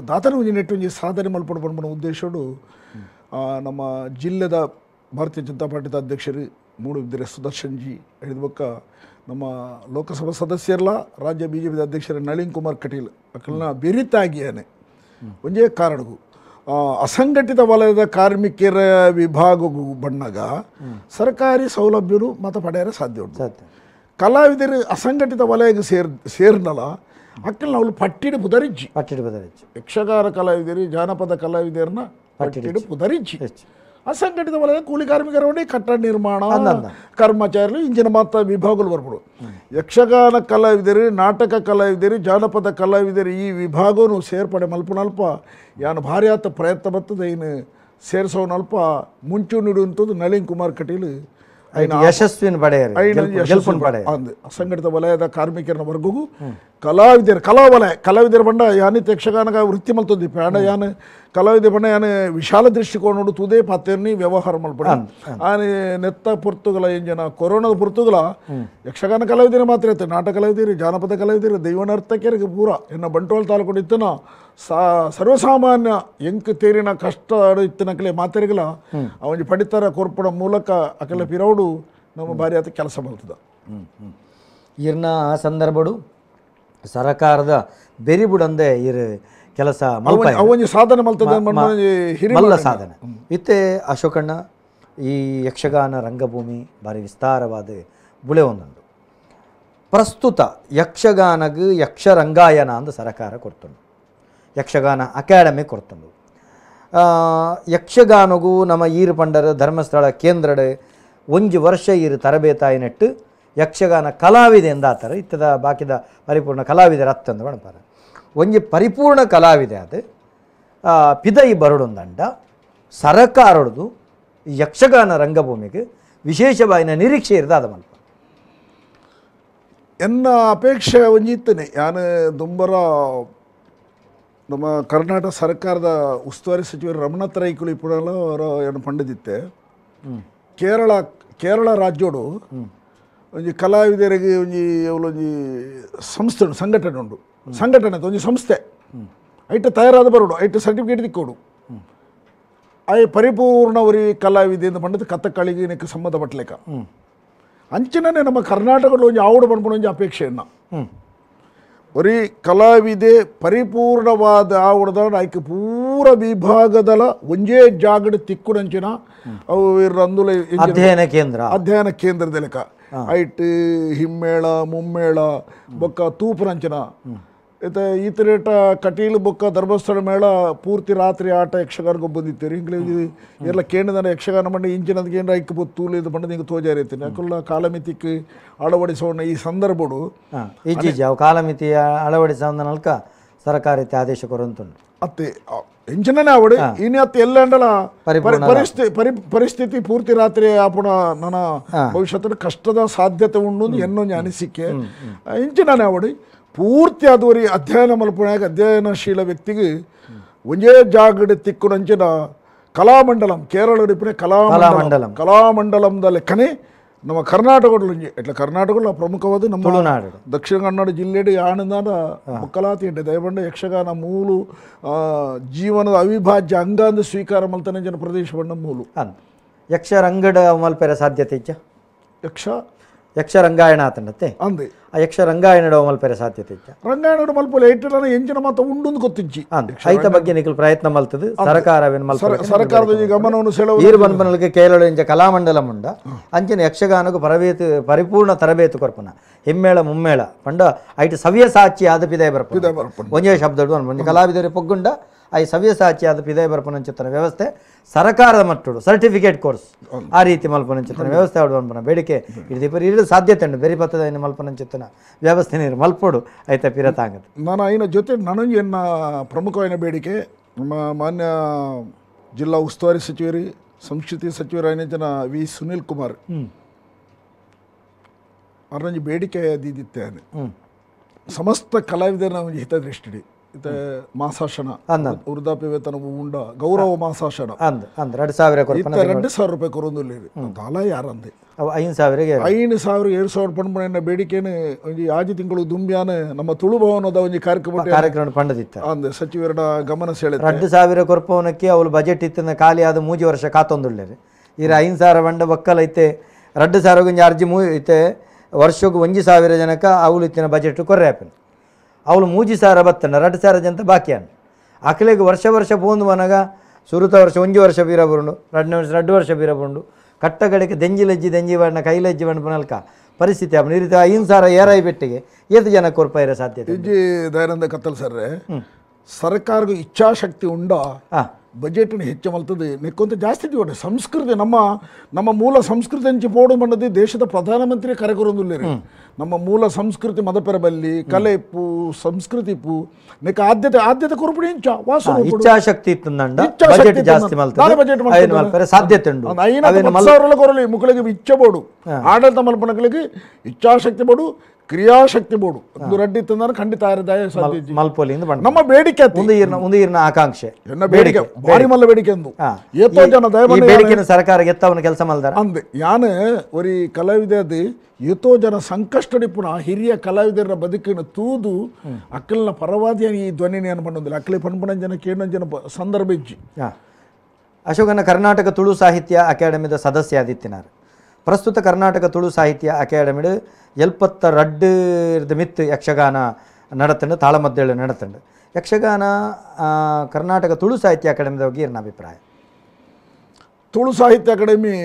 Speaker 2: ದಾತನ ಒಂಜಿ ನೆಟ್ಟು ಒಂಜಿ ಸಾಧನೆ ಮಲ್ಪಡು ಪನ್ಪುನ ಉದ್ದೇಶಡು ನಮ್ಮ ಜಿಲ್ಲೆದ ಭಾರತೀಯ ಜನತಾ ಪಾರ್ಟಿದ ಅಧ್ಯಕ್ಷರು ಮೂಡುಬಿದಿರೆ ಸುದರ್ಶನ್ ಜಿ ಹೇಳಿದ ಬೊಕ್ಕ ನಮ್ಮ ಲೋಕಸಭಾ ಸದಸ್ಯರಲ್ಲ ರಾಜ್ಯ ಬಿ ಜೆ ಪಿದ ಅಧ್ಯಕ್ಷರ ನಳಿನ್ ಕುಮಾರ್ ಕಟೀಲ್ ಅಕಲ್ನ ಬೆರಿತಾಗಿಯಾನೆ ಒಂಜೇ ಕಾರಣಗೂ ಅಸಂಘಟಿತ ವಲಯದ ಕಾರ್ಮಿಕರ ವಿಭಾಗಕ್ಕೂ ಬಣ್ಣಗ ಸರ್ಕಾರಿ ಸೌಲಭ್ಯನು ಮತ ಪಡೆಯರೆ ಸಾಧ್ಯ ಉಂಟು. ಕಲಾವಿದರು ಅಸಂಘಟಿತ ವಲಯಕ್ಕೆ ಸೇರ್ನಲ್ಲ ಅಕ್ಕಲ್ ನಾವು ಪಟ್ಟಿಡು ಪುದರಿಜ್ಜಿ ಯಕ್ಷಗಾನ ಕಲಾವಿದರು ಜಾನಪದ ಕಲಾವಿದರನ್ನ ಪಟ್ಟಿಡು ಪುದರಿಜ್ಜಿ ಅಸಂಘಟಿತ ವಲಯದ ಕೂಲಿ ಕಾರ್ಮಿಕರ ಕಟ್ಟಡ ನಿರ್ಮಾಣ ಕರ್ಮಚಾರಿಗಳು ಇಂಜಿನ ಮಾತ್ರ ವಿಭಾಗಗಳು ಬರ್ಬೋದು. ಯಕ್ಷಗಾನ ಕಲಾವಿದರು ನಾಟಕ ಕಲಾವಿದರು ಜಾನಪದ ಕಲಾವಿದರು ಈ ವಿಭಾಗನು ಸೇರ್ಪಡೆ ಮಲ್ಪನಲ್ಪ ಯಾನು ಭಾರಿ ಆತ ಪ್ರಯತ್ನ ಬರ್ತದೆ ಏನು ಸೇರಿಸೋನಲ್ಪ ಮುಂಚೂಣಿಡುವಂಥದ್ದು ನಳಿನ್ ಕುಮಾರ್ ಕಟೀಲ್
Speaker 1: ಯಶಸ್ವಿನ
Speaker 2: ಅಸಂಘಟಿತ ವಲಯದ ಕಾರ್ಮಿಕರ ವರ್ಗಗೂ ಕಲಾವಿದರ ಕಲಾವಲಯ ಕಲಾವಿದರ ಬಂಡ ಯಾನಿತ್ ಯಕ್ಷಗಾನ ವೃತ್ತಿ ಮಲ್ತೊಂದಿ ಪ್ಯಾಡ ಯಾನ್ ಕಲಾವಿದ ಬಂಡ ಯಾನ್ ವಿಶಾಲ ದೃಷ್ಟಿಕೋನ ತೂದೇ ಪಾತೆರ್ನಿ ವ್ಯವಹಾರ ಮಲ್ಪಡ ಆನೆ ನೆತ್ತ ಪೊರ್ತುಗಲ ಎಂಜನ ಕೊರೋನಾದ ಪೊರ್ತುಗಲ ಯಕ್ಷಗಾನ ಕಲಾವಿದರ ಮಾತ್ರ ಇತ್ತು ನಾಟಕ ಕಲಾವಿದರು ಜಾನಪದ ಕಲಾವಿದರು ದೈವನರ್ತಕರಿಗೆ ಪೂರ ಎನ್ನ ಬಂಟ್ವಾಳ ತಾಲೂಕು ಇತ್ತನ ಸರ್ವಸಾಮಾನ್ಯ ಎಂಕ್ ತೇರಿನ ಕಷ್ಟ ಇತ್ತನಕಲೆ ಮಾತೆರಿಗಲ ಅವನ ಪಡಿತರ ಕೊರ್ಪಡ ಮೂಲಕ ಅಕಲ ಪಿರೌಡು ನಮ್ಮ ಭಾರಿ ಆತ ಕೆಲಸ ಮಲ್ತದ.
Speaker 1: ಇರ್ನ ಆ ಸಂದರ್ಭಡು ಸರಕಾರದ ಬೆರಿಬುಡಂದೆ ಇರು ಕೆಲಸ
Speaker 2: ಅವೊಂಜಿ ಸಾಧನೆ ಮಲ್ತದ
Speaker 1: ಮಲ್ಲ ಸಾಧನೆ ಇತ್ತೆ ಅಶೋಕಣ್ಣ. ಈ ಯಕ್ಷಗಾನ ರಂಗಭೂಮಿ ಭಾರಿ ವಿಸ್ತಾರವಾದ ಬುಳೆ ಒಂದೊಂದು ಪ್ರಸ್ತುತ ಯಕ್ಷಗಾನಗ್ ಯಕ್ಷರಂಗಾಯನ ಅಂದ ಸರಕಾರ ಕೊಡ್ತುಂಡು, ಯಕ್ಷಗಾನ ಅಕಾಡೆಮಿ ಕೊಡ್ತುಂಡು. ಯಕ್ಷಗಾನಗೂ ನಮ್ಮ ಈರು ಪಂಡರ ಧರ್ಮಸ್ಥಳ ಕೇಂದ್ರಡೆ ಒಂಜಿ ವರ್ಷ ಈರು ತರಬೇತಾಯಿನೆಟ್ಟು ಯಕ್ಷಗಾನ ಕಲಾವಿದೆ ಎಂದಾತಾರೆ ಇತ್ತದ ಬಾಕಿದ ಪರಿಪೂರ್ಣ ಕಲಾವಿದರ ಅತ್ತಂದು ಪಣಪಾರ ಒಂಜಿ ಪರಿಪೂರ್ಣ ಕಲಾವಿದೆ ಅದು ಪಿದೈ ಬರಡೊಂದಂಡ ಸರಕಾರೊಡ್ದು ಯಕ್ಷಗಾನ ರಂಗಭೂಮಿಗೆ ವಿಶೇಷವಾಯಿನ ನಿರೀಕ್ಷೆ ಇರದ ಅದ ಮಲ್ಪ
Speaker 2: ಎನ್ನ ಅಪೇಕ್ಷೆ ಒಂಜಿ ಇತ್ತನೆ ಯಾನು ದುಂಬರ ನಮ್ಮ ಕರ್ನಾಟಕ ಸರ್ಕಾರದ ಉಸ್ತುವಾರಿ ಸಚಿವರು ರಮಣಾಥ ರೈಕುಳು ಇಪ್ಪುಡಲ ಅವರ ಏನು ಪಂಡದಿತ್ತೆ. ಕೇರಳ ಕೇರಳ ರಾಜ್ಯೋಡು ಒಂಜಿ ಕಲಾವಿದರಿಗೆ ಒಂಜಿ ಅವಳೊಂಜಿ ಸಂಸ್ಥೆ ಉಂಟು, ಸಂಘಟನೆ ಉಂಟು, ಸಂಘಟನೆ ಒಂಜಿ ಸಂಸ್ಥೆ ಐಟ ತಯಾರಾದ ಬರೋಡು ಐಟ ಸರ್ಟಿಫಿಕೇಟ್ ತಿಕ್ಕೋಡು ಆಯ್ ಪರಿಪೂರ್ಣ ಒರಿ ಕಲಾವಿದೆ ಅಂತ ಪಂಡದ ಕಥಕ್ಕಳಿಗೆ ಇದಕ್ಕೆ ಸಂಬಂಧಪಟ್ಟಲೇಕ ಅಂಚಿನೇ ನಮ್ಮ ಕರ್ನಾಟಕದ ಒಂಜಿ ಆವಡು ಪನ್ಪುನ ಒಂಜಿ ಅಪೇಕ್ಷೆಯನ್ನು ಒರಿ ಕಲಾವಿದೆ ಪರಿಪೂರ್ಣವಾದ ಆವಡದ ಐಕ್ ಪೂರ ವಿಭಾಗದಲ ಒಂಜೇ ಜಾಗಡ ತಿಕ್ಕುಡಂಚಿನ ಅವು ಅಂದುಲ
Speaker 1: ಅಧ್ಯಯನ ಕೇಂದ್ರ
Speaker 2: ಅಧ್ಯಯನ ಕೇಂದ್ರದ ಲೆಕ್ಕ ಐಟ್ ಹಿಮ್ಮೇಳ ಮುಮ್ಮೇಳ ಬೊಕ್ಕ ತೂಪುರಂಚಿನ ಇತ್ತ ಈತರೇಟ ಕಟೀಲು ಬೊಕ್ಕ ಧರ್ಮಸ್ಥಳ ಮೇಳ ಪೂರ್ತಿ ರಾತ್ರಿ ಆಟ ಯಕ್ಷಗಾನಕ್ಕೆ ಬಂದಿತ್ತೀರಿ ಇಂಗ್ಲೀಷ್ ಎಲ್ಲ ಕೇಂದ್ರದ ಯಕ್ಷಗಾನ ಮಂಡಿ ಇಂಚಿನದ ಕೇಂದ್ರ ಐಕ್ ತೂಲು ಇದು ಬಂಡದ ಹಿಂಗೆ ತೋಜಾರಿ ಇರ್ತೀನಿ ಅಕುಲ್ಲ ಕಾಲಮಿತಿಗೆ ಅಳವಡಿಸೋಣ ಈ ಸಂದರ್ಭಡು
Speaker 1: ಕಾಲಮಿತಿ ಅಳವಡಿಸೋಣ ಸರ್ಕಾರ ಆದೇಶ ಕೊರಂತುಂಡು
Speaker 2: ಅತ್ತೆ ಇಂಚಿನೇ ಅವಡು ಇನ್ನು ಅತ್ತೆ ಎಲ್ಲಂಡಲ ಪರಿಸ್ಥಿತಿ ಪೂರ್ತಿ ರಾತ್ರಿ ಆಪುಣ ನನ್ನ ಭವಿಷ್ಯದ ಕಷ್ಟದ ಸಾಧ್ಯತೆ ಉಂಡು ಎನ್ನೊಂದು ಅನಿಸಿಕೆ ಇಂಚಿನೇ ಅವಡು ಪೂರ್ತಿ ಅದು ಅಧ್ಯಯನ ಮಲ್ಪುನಾಗ ಅಧ್ಯಯನಶೀಲ ವ್ಯಕ್ತಿಗೆ ಒಂಜೇ ಜಾಗಡೆ ತಿಕ್ಕುನಂಚಿನ ಕಲಾಮಂಡಲಂ ಕೇರಳ ಇಪ್ಪುನೆ ಕಲಾಮಂಡಲಂ ಕಲಾಮಂಡಲಂದ ಲೆಕ್ಕನೆ ನಮ್ಮ ಕರ್ನಾಟಕದಲ್ಲಿ ಒಂಜಿ ಎಟ್ಲ ಕರ್ನಾಟಕದ ಪ್ರಮುಖವಾದ ನಮ್ಮ
Speaker 1: ತುಳುನಾಡು
Speaker 2: ದಕ್ಷಿಣ ಕನ್ನಡ ಜಿಲ್ಲೆಡು ಯಾಣದಾನ ಮುಕ್ಕಲಾತಿ ದಯಬಂಡ ಯಕ್ಷಗಾನ ಮೂಲು ಜೀವನದ ಅವಿಭಾಜ್ಯ ಅಂಗ ಅಂದು ಸ್ವೀಕಾರ ಮಲ್ತನೆ ಜನ ಪ್ರದೇಶ ಬಣ್ಣ ಮೂಲು
Speaker 1: ಯಕ್ಷರಂಗಡ ಮಲ್ಪೆರ ಸಾಧ್ಯತೆ ಇಚ್ಚ ಯಕ್ಷ ಯಕ್ಷರಂಗಾಯಣ ಆತನತ್ತೆ
Speaker 2: ಅಂದೆ
Speaker 1: ಆ ಯಕ್ಷರಂಗಾಯಣಡ ಮಲ್ಪೆರೆ ಸಾಧ್ಯತೆ ಇಚ್ಚ
Speaker 2: ರಂಗಾಯಣಡ ಮಲ್ಪೊಲೆ ಐಟನ ಎಂಚಿನ ಮಾತ ಉಂಡುಂದು ಗೊತ್ತಿಜ್ಜಿ
Speaker 1: ಐತ ಬಗ್ಗೆ ನಿಕಲ್ ಪ್ರಯತ್ನ ಮಲ್ತದು ಸರ್ಕಾರವೇನು ಮಲ್ಪ
Speaker 2: ಸರ್ಕಾರದ ಈ ಗಮನವನ್ನು ಸೆಳೆವ
Speaker 1: ಈರು ಬನ್ಬನಲ್ಗೆ ಕೇರಳ ಇಂಚ ಕಲಾಮಂಡಲ ಮುಂಡ ಅಂಚಿನ ಯಕ್ಷಗಾನಕ್ಕೂ ಪರಬೇತು ಪರಿಪೂರ್ಣ ತರಬೇತು ಕೊರ್ಪುನ ಹಿಮ್ಮೇಳ ಮುಮ್ಮೇಳ ಪಂಡ ಐಟ್ ಸವ್ಯ ಸಾಕ್ಷಿ ಆದ ಪಿದಾಯ ಬರ್ಪುನ ಒಂಜೇ ಶಬ್ದ ಒಂಜಿ ಕಲಾವಿದರು ಪೊಗ್ಗುಂಡ I ಸವ್ಯಸಾಚಿ ಆದ ಪಿದಾಯ ಬರ್ಪುನಂಚಿತ್ತನ ವ್ಯವಸ್ಥೆ ಸರ್ಕಾರದ ಮಟ್ಟಡು ಸರ್ಟಿಫಿಕೇಟ್ ಕೋರ್ಸ್ ಆ ರೀತಿ ಮಲ್ಪನಂಚಿತ್ತನ ವ್ಯವಸ್ಥೆ ಆಡುವ ಬೇಡಿಕೆ ಇದು ಇರು ಸಾಧ್ಯತೆ ಉಂಟು ಬೇರೆ ಪತ್ತದ ಮಲ್ಪನಂಚಿತ್ತನ ವ್ಯವಸ್ಥೆ ನೀರು ಮಲ್ಪೋಡು ಐತ ಪಿರತಾಂಗದು.
Speaker 2: ನಾನು ಐನ ಜೊತೆ ನನಗೆ ಎನ್ನ ಪ್ರಮುಖವಾದ ಬೇಡಿಕೆ ನಮ್ಮ ಮಾನ್ಯ ಜಿಲ್ಲಾ ಉಸ್ತುವಾರಿ ಸಚಿವರು ಸಂಸ್ಕೃತಿ ಸಚಿವರು ಜನ ವಿ ಸುನಿಲ್ ಕುಮಾರ್ ಅವರೊಂದು ಬೇಡಿಕೆ ದಿದ್ದಿತ್ತೇನೆ ಸಮಸ್ತ ಕಲಾವಿದರ ಹಿತದೃಷ್ಟಿ ಇತ್ತೆ ಮಾಸಾಶನ ವೃದ್ಧಾಪ್ಯ ವೇತನ ಉಂಡ ಗೌರವ ಮಾಸಾಶನ
Speaker 1: ಅಂದ್ ಅಂದ್ 2000 ಕೊರ್ಪನ
Speaker 2: 2000 ರೂಪಾಯಿ ಕೊರೊಂದುಲ್ಲೆರ್ ದಾಲ ಯಾರಂದೆ
Speaker 1: ಅವು 5000
Speaker 2: 5000 2000 ಪಂಡ್ಪುನ ಬೇಡಿಕೆನ್ ಒಂಜಿ ಆಜಿ ತಿಂಗಳು ದುಂಬ್ಯಾನ ನಮ್ಮ ತುಳು ಭವನದ ಒಂಜಿ ಕಾರ್ಯಕ್ರಮ
Speaker 1: ಕಾರ್ಯಕ್ರಮ ಪಂಡದಿತ್ತ
Speaker 2: ಅಂದ್ ಸಚಿವರ ಗಮನ ಸೆಳೆತ
Speaker 1: 2000 ಕೊರ್ಪವನಕ್ಕೆ ಅವಳು ಬಜೆಟ್ ಇತ್ತಿನ ಖಾಲಿ ಆದ 3 ವರ್ಷ ಕಾತೊಂದುಲ್ಲೆರ್ ಈರ 5000 ಬಂಡ ಬಕ್ಕಲ ಇತ್ತೆ 2000 ಒಂಜಿ ಅರ್ಜಿ ಇತ್ತೆ ವರ್ಷಕ್ಕೆ 1000 ಜನಕ್ಕೆ ಅವಳು ಇತ್ತಿನ ಬಜೆಟ್ ಕೊರ್ರೆ ಆಪನ್ ಅವಳು 3000 ಬತ್ತಣ್ಣ 2000 ಜನ ಬಾಕಿಯನ್ ಅಕ್ಲೆಗ್ ವರ್ಷ ವರ್ಷ ಪೋಂದು ಮನಗ ಸುರುತ ವರ್ಷ 1 ವರ್ಷ ಬೀರ ಬರುಂಡು 2ನೇ ವರ್ಷ 2 ವರ್ಷ ಬೀರ ಬರುಂಡು ಕಟ್ಟಗಡೆಗೆ ದೆಂಜಿಲಜ್ಜಿ ದೆಂಜಿ ಬಣ್ಣ ಕೈಲಜ್ಜಿ ಬಣ್ಣ ಪನಲ್ಕ ಪರಿಸ್ಥಿತಿ ಅವನು ಈ ರೀತಿ 5000 ಏರಾಯಿ ಬೆಟ್ಟಿಗೆ ಏತು ಜನ ಕೊರ್ಪಾಯಿರ ಸಾಧ್ಯತೆ
Speaker 2: ಇಜ್ಜಿ ದಯಾನಂದ ಕತ್ತಲ್ ಸರ್ ಸರ್ಕಾರಕ್ಕೆ ಇಚ್ಛಾಶಕ್ತಿ ಉಂಡ ಬಜೆಟ್ನ ಹೆಚ್ಚು ಮಲ್ತದೆ ನೆಕ್ಕೊಂತ ಜಾಸ್ತಿ ದಿವಟ ಸಂಸ್ಕೃತಿ ನಮ್ಮ ನಮ್ಮ ಮೂಲ ಸಂಸ್ಕೃತಿ ಅಂಚಿ ಪೋಡು ಬಂದದ್ದು ದೇಶದ ಪ್ರಧಾನಮಂತ್ರಿ ಕರೆಕೊರೊಂದುಲ್ಲೆರ್ ನಮ್ಮ ಮೂಲ ಸಂಸ್ಕೃತಿ ಮದಪೆರಬಲ್ಲಿ ಕಲೆ ಇಪ್ಪು ಸಂಸ್ಕೃತಿ ಇಪ್ಪು ನೆಕ್ ಆದ್ಯತೆ ಆದ್ಯತೆ ಕೊರ್ಪುಡಿ ಇಂಚ ವಾಸ
Speaker 1: ಇಚ್ಛಾಶಕ್ತಿ ಇತ್ತಂಡ ಬಜೆಟ್ ಜಾಸ್ತಿ ಮಲ್ತದೆ
Speaker 2: ಬಜೆಟ್
Speaker 1: ಮಲ್ಪರೆ ಸಾಧ್ಯತೆ ಉಂಡು
Speaker 2: 5000 ಕೊರಲಿ ಮುಕುಲೆಗೆ ಇಚ್ಛೆ ಬೋಡು ಆಡಳಿತ ಮಲ್ಪನಕಲೆಗೆ ಇಚ್ಛಾಶಕ್ತಿ ಬೋಡು ಕ್ರಿಯಾಶಕ್ತಿ ಬೋಡು ಒಂದು ರಡ್ಡಿ ತಂದಾರ ಖಂಡಿತ ಸಾಧ್ಯ
Speaker 1: ಮಲ್ಪೊಲಿ
Speaker 2: ನಮ್ಮ ಬೇಡಿಕೆ
Speaker 1: ಒಂದು ಈರ್ನ ಆಕಾಂಕ್ಷೆ
Speaker 2: ಎನ್ನ ಬೇಡಿಕೆ ಭಾರಿ ಮಲ್ಲ ಬೇಡಿಕೆ ಅಂದು ಏತೋ ಜನ
Speaker 1: ದಯಮಾಡಿ ಬೇಡಿಕೆನ ಸರ್ಕಾರ ಎತ್ತವನ ಕೆಲಸ ಮಲ್ದಾರ
Speaker 2: ಅಂದೆ ಯಾನೆ ಒರಿ ಕಲಾವಿದ ಏತೋ ಜನ ಸಂಕಷ್ಟ ನಿಪುಣ ಹಿರಿಯ ಕಲಾವಿದರ ಬದುಕಿನ ತೂದು ಅಕ್ಕಲ್ನ ಪರವಾದಿಯ ಈ ಧ್ವನಿನ ಏನು ಪಣ್ಣೊಂದಿಲ್ಲ ಅಕ್ಕಲೆ ಪಣ್ಪಣ ಜನ ಕೇಳೋ ಜನ ಸಂದರ್ಭ ಇಜ್ಜಿ.
Speaker 1: ಅಶೋಕನ ಕರ್ನಾಟಕ ತುಳು ಸಾಹಿತ್ಯ ಅಕಾಡೆಮಿದ ಸದಸ್ಯ ಆದಿತ್ತಿನಾರ್. ಪ್ರಸ್ತುತ ಕರ್ನಾಟಕ ತುಳು ಸಾಹಿತ್ಯ ಅಕಾಡೆಮಿಡು 72 ಮಿತ್ತು ಯಕ್ಷಗಾನ ನಡತಂಡು ತಾಳಮದ್ದೇಳು ನಡತಂಡು ಯಕ್ಷಗಾನ ಕರ್ನಾಟಕ ತುಳು ಸಾಹಿತ್ಯ ಅಕಾಡೆಮಿದ ಬಗ್ಗೆ ನನ್ನ ಅಭಿಪ್ರಾಯ.
Speaker 2: ತುಳು ಸಾಹಿತ್ಯ ಅಕಾಡೆಮಿ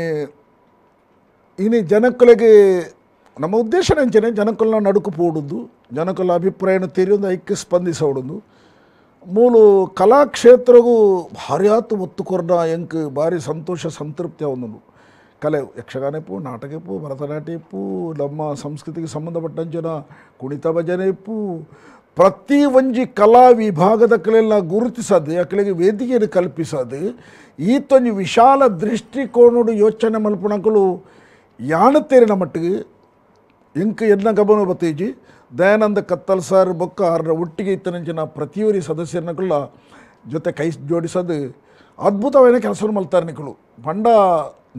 Speaker 2: ಇನಿ ಜನಕ್ಕಲಿಗೆ ನಮ್ಮ ಉದ್ದೇಶ ನೆಂಚನೆ ಜನಕ್ಕಲ್ನ ನಡುಕು ಪೋಡುದು ಜನಕ್ಕಲ ಅಭಿಪ್ರಾಯನ ತೆರೆಯೊಂದು ಐಕ್ಯ ಸ್ಪಂದಿಸೋಡುದು ಮೂಲು ಕಲಾಕ್ಷೇತ್ರಗೂ ಭಾರ್ಯಾತು ಒತ್ತು ಕೊರ್ನ ಎಂಕ್ ಭಾರಿ ಸಂತೋಷ ಸಂತೃಪ್ತಿ ಒಂದು ಕಲೆ ಯಕ್ಷಗಾನ ಇಪ್ಪು ನಾಟಕ ಇಪ್ಪು ಭರತನಾಟ್ಯ ಇಪ್ಪು ನಮ್ಮ ಸಂಸ್ಕೃತಿಗೆ ಸಂಬಂಧಪಟ್ಟಂಚಿನ ಕುಣಿತ ಭಜನೆ ಇಪ್ಪು ಪ್ರತಿ ಒಂಜಿ ಕಲಾ ವಿಭಾಗದ ಕಲೆಲ್ಲ ಗುರುತಿಸದು ಅಕಲೆಗೆ ವೇದಿಕೆಯನ್ನು ಕಲ್ಪಿಸದು ಈತೊಂಜಿ ವಿಶಾಲ ದೃಷ್ಟಿಕೋನಡು ಯೋಚನೆ ಮಲ್ಪುನಕುಲು ಯಾಣತೇರಿನ ಮಟ್ಟಿಗೆ ಎಂಕ್ ಎನ್ನ ಗಮನ ಬತ್ತೀಜಿ ದಯಾನಂದ ಕತ್ತಲ್ ಸರ್ ಬೊಕ್ಕ ಅವರ ಒಟ್ಟಿಗೆ ಇತ್ತನಂಚಿನ ಪ್ರತಿಯೊರಿ ಸದಸ್ಯರನ್ನಕುಲ್ಲ ಜೊತೆ ಕೈ ಜೋಡಿಸೋದು ಅದ್ಭುತವಾದ ಕೆಲಸ ಮಲ್ತಾರೆ ನಿಕ್ಕಳು ಪಂಡ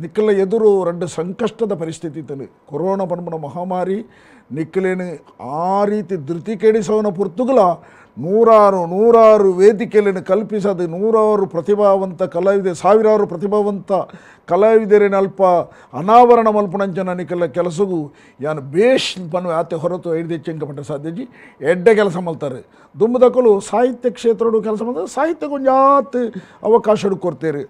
Speaker 2: ನಿಕ್ಕಲ ಎದುರು రెండు ಸಂಕಷ್ಟದ ಪರಿಸ್ಥಿತಿ ಇತ್ತನು ಕೊರೋನಾ ಪನ್ಪುನ ಮಹಾಮಾರಿ ನಿಕ್ಕಲೇನು ಆ ರೀತಿ ಧೃತಿಕೆಡಿಸೋನ ಪುರ್ತುಗುಲ ನೂರಾರು ನೂರಾರು ವೇದಿಕೆಯನ್ನು ಕಲ್ಪಿಸೋದು ನೂರಾರು ಪ್ರತಿಭಾವಂತ ಕಲಾವಿದೆ ಸಾವಿರಾರು ಪ್ರತಿಭಾವಂತ ಕಲಾವಿದರೇನ ಅಲ್ಪ ಅನಾವರಣ ಮಲ್ಪುನಂಚನ ನಿಕ್ಕೆಲ್ಲ ಕೆಲಸಗೂ ಯಾನು ಬೇಷ್ ಪನ್ವೆ ಆತೆ ಹೊರತು ಐದು ಪಟ್ಟ ಸಾಧ್ಯಜಿ ಎಡ್ಡೆ ಕೆಲಸ ಮಲ್ತಾರೆ ದುಂಬದಕಲು ಸಾಹಿತ್ಯ ಕ್ಷೇತ್ರಡು ಕೆಲಸ ಮಾಡ್ತಾರೆ ಸಾಹಿತ್ಯಕ್ಕೆ ಒಂಜಾತ್ ಅವಕಾಶ ಕೊಡ್ತೇವೆ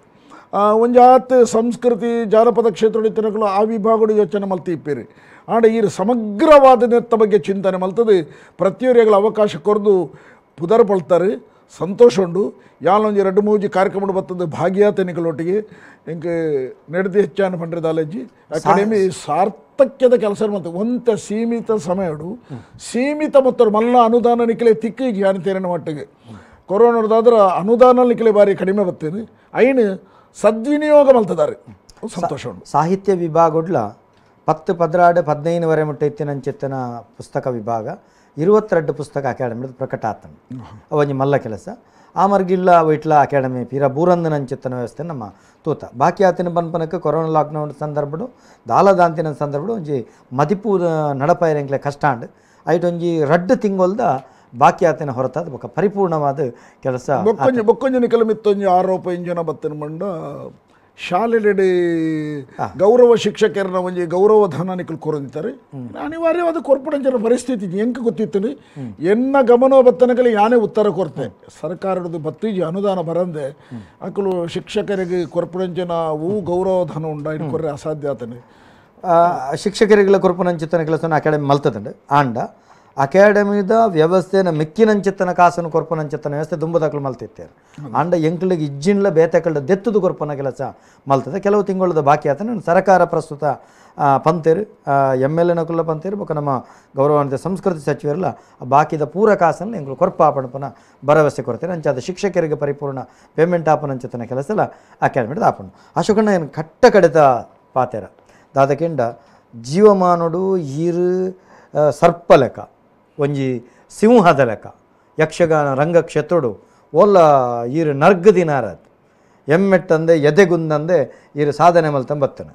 Speaker 2: ಒಂಜಾತ್ ಸಂಸ್ಕೃತಿ ಜಾನಪದ ಕ್ಷೇತ್ರ ಇತ್ತನಕಲು ಆ ವಿಭಾಗಡು ಯೋಚನೆ ಮಲ್ತಿ ಇಪ್ಪೇರಿ ಆಂಡ ಈ ಸಮಗ್ರವಾದ ನೆತ್ತ ಬಗ್ಗೆ ಚಿಂತನೆ ಮಲ್ತದೆ ಪ್ರತಿಯೊರಿಗಳ ಅವಕಾಶ ಕೊರದು ಪುದರ್ ಪಳ್ತಾರೆ ಸಂತೋಷ ಉಂಡು ಯಾಲೊಂಜಿ ಎರಡು ಮೂಜಿ ಕಾರ್ಯಕ್ರಮ ಬರ್ತದೆ ಭಾಗಿಯಾತ ನಿಕಲೊಟ್ಟಿಗೆ ಇಂಕ ನಡೆದು ಹೆಚ್ಚಾನ ಪಂಡ್ರೆ ಅಕಾಡೆಮಿ ಸಾರ್ಥಕ್ಯದ ಕೆಲಸ ಮತ್ತು ಒಂತ ಸೀಮಿತ ಸಮಯಡು ಸೀಮಿತ ಮತ್ತು ಮಲ್ಲ ಅನುದಾನ ನಿಕಲೆ ತಿಕ್ಕಿ ಜಾನತೇರಿನ ಮಟ್ಟಿಗೆ ಕೊರೋನಾದಾದ್ರೆ ಅನುದಾನ ನಿಕಲೆ ಬಾರಿ ಕಡಿಮೆ ಬರ್ತೇನೆ ಐನು ಸದ್ವಿನಿಯೋಗ ಮಲ್ತದಾರೆ ಸಂತೋಷ ಉಂಟು.
Speaker 1: ಸಾಹಿತ್ಯ ವಿಭಾಗಡ್ಲ 10 12 15 ವರೆ ಮುಟ್ಟ ಇತ್ತಿನಂಚಿತ್ತನ ಪುಸ್ತಕ ವಿಭಾಗ 22 ಪುಸ್ತಕ ಅಕಾಡೆಮಿ ಪ್ರಕಟ ಆತನು ಅವೊಂಜಿ ಮಲ್ಲ ಕೆಲಸ ಆ ಮರ್ಗಿಲ್ಲ ವೈಟ್ಲ ಅಕಾಡೆಮಿ ಪೀರ ಬೂರಂದನಂಚಿತ್ತನ ವ್ಯವಸ್ಥೆ ನಮ್ಮ ತೂತ ಬಾಕಿ ಆತಿನ ಪನ್ಪನಕ್ಕೆ ಕೊರೋನಾ ಲಾಕ್ಡೌನ್ ಸಂದರ್ಭಡು ದಾಲದಾಂತಿನ ಸಂದರ್ಭಡು ಒಂಜಿ ಮದಿಪು ನಡಪಾಯರಂಕ್ಲೆ ಕಷ್ಟ ಅಂಡ್ ಐಟೊಂಜಿ ರಡ್ಡು ತಿಂಗೊಲ್ದ ಬಾಕಿ ಆತಿನ ಹೊರತಾದ ಬೊಕ್ಕ ಪರಿಪೂರ್ಣವಾದ ಕೆಲಸ.
Speaker 2: ಬೊಕ್ಕೊಂಜಿ ಬೊಕ್ಕೊಂಜಿ ನಿಕಲಮಿತ್ತೊಂಜಿ ಆರೋಪ ಇಂಜನ ಬತ್ತಿನ ಮಂಡ ಶಾಲೆಡೆ ಗೌರವ ಶಿಕ್ಷಕರನ್ನ ಒಂಜಿ ಗೌರವ ಧನ ನಿಕಲ್ ಕೊರೊಂದಿದ್ದಾರೆ ಅನಿವಾರ್ಯವಾದ ಕೊರ್ಪಡಂಚನ ಪರಿಸ್ಥಿತಿ ಎಂಕ ಗೊತ್ತಿತ್ತು ಎನ್ನ ಗಮನ ಬತ್ತನಕಲಿ ಯಾನೇ ಉತ್ತರ ಕೊರ್ತೆ ಸರ್ಕಾರದ ಬತ್ತೀಜಿ ಅನುದಾನ ಬರಂದೆ ಅಕಲು ಶಿಕ್ಷಕರಿಗೆ ಕೊರ್ಪಡಂಚನ ಹೂ ಗೌರವ ಧನ ಉಂಡ ಇನ್ನು ಕೊರ್ರೆ ಅಸಾಧ್ಯ ಆತನೆ.
Speaker 1: ಶಿಕ್ಷಕರಿಗೆಲ್ಲ ಕೊರ್ಪನಂಚಿತ್ತನ ಕೆಲಸವನ್ನು ಅಕಾಡೆಮಿ ಮಲ್ತದಂಡು ಆಂಡ ಅಕಾಡೆಮಿದ ವ್ಯವಸ್ಥೆನ ಮಿಕ್ಕಿನಂಚಿತ್ತನ ಕಾಸನ್ನು ಕೊರ್ಪನಂಚಿತ್ತನ ವ್ಯವಸ್ಥೆ ದುಂಬದಾಕಲು ಮಲ್ತಿತ್ತೇರು ಅಂಡ ಎಂಕ್ಲಿಗೆ ಇಜ್ಜಿನ್ಲ ಬೇತೆಕಲ್ದ ದೆತ್ತದು ಕೊರ್ಪನ ಕೆಲಸ ಮಲ್ತದೆ ಕೆಲವು ತಿಂಗಳದ ಬಾಕಿ ಆತನ ಸರ್ಕಾರ ಪ್ರಸ್ತುತ ಪಂತೇರು ಎಮ್ ಎಲ್ ಎನಕುಲ್ಲ ಪಂತೇರು ಬೊಕ್ಕ ನಮ್ಮ ಗೌರವಾನ್ವಿತ ಸಂಸ್ಕೃತಿ ಸಚಿವರೆಲ್ಲ ಬಾಕಿದ ಪೂರ ಕಾಸನ್ನು ಎಂಕ್ಲು ಕೊರ್ಪ ಆಪಣಪನ ಭರವಸೆ ಕೊಡ್ತಾರೆ ಅಂಚಾದ ಶಿಕ್ಷಕರಿಗೆ ಪರಿಪೂರ್ಣ ಪೇಮೆಂಟ್ ಆಪನಂಚಿತ್ತನ ಕೆಲಸ ಎಲ್ಲ ಅಕಾಡೆಮಿದ ಆಪಣ. ಅಶೋಕಣ್ಣ ಏನು ಕಟ್ಟ ಕಡಿತ ಪಾತೇರ ದಾದಕೆಂಡ ಜೀವಮಾನೋಡು ಈರು ಸರ್ಪ ಲೆಕ್ಕ ಒಂಜಿ ಸಿಂಹದ ಲೆಕ್ಕ Yakshagana ರಂಗಕ್ಷೇತ್ರಡು ಓಲ್ಲ ಈರು ನರ್ಗದಿನಾರತ್ ಎಮ್ಮೆಟ್ಟಂದೆ ಎದೆಗುಂದಂದೆ ಈರು ಸಾಧನೆ ಮಲ್ತಂಬತ್ತನ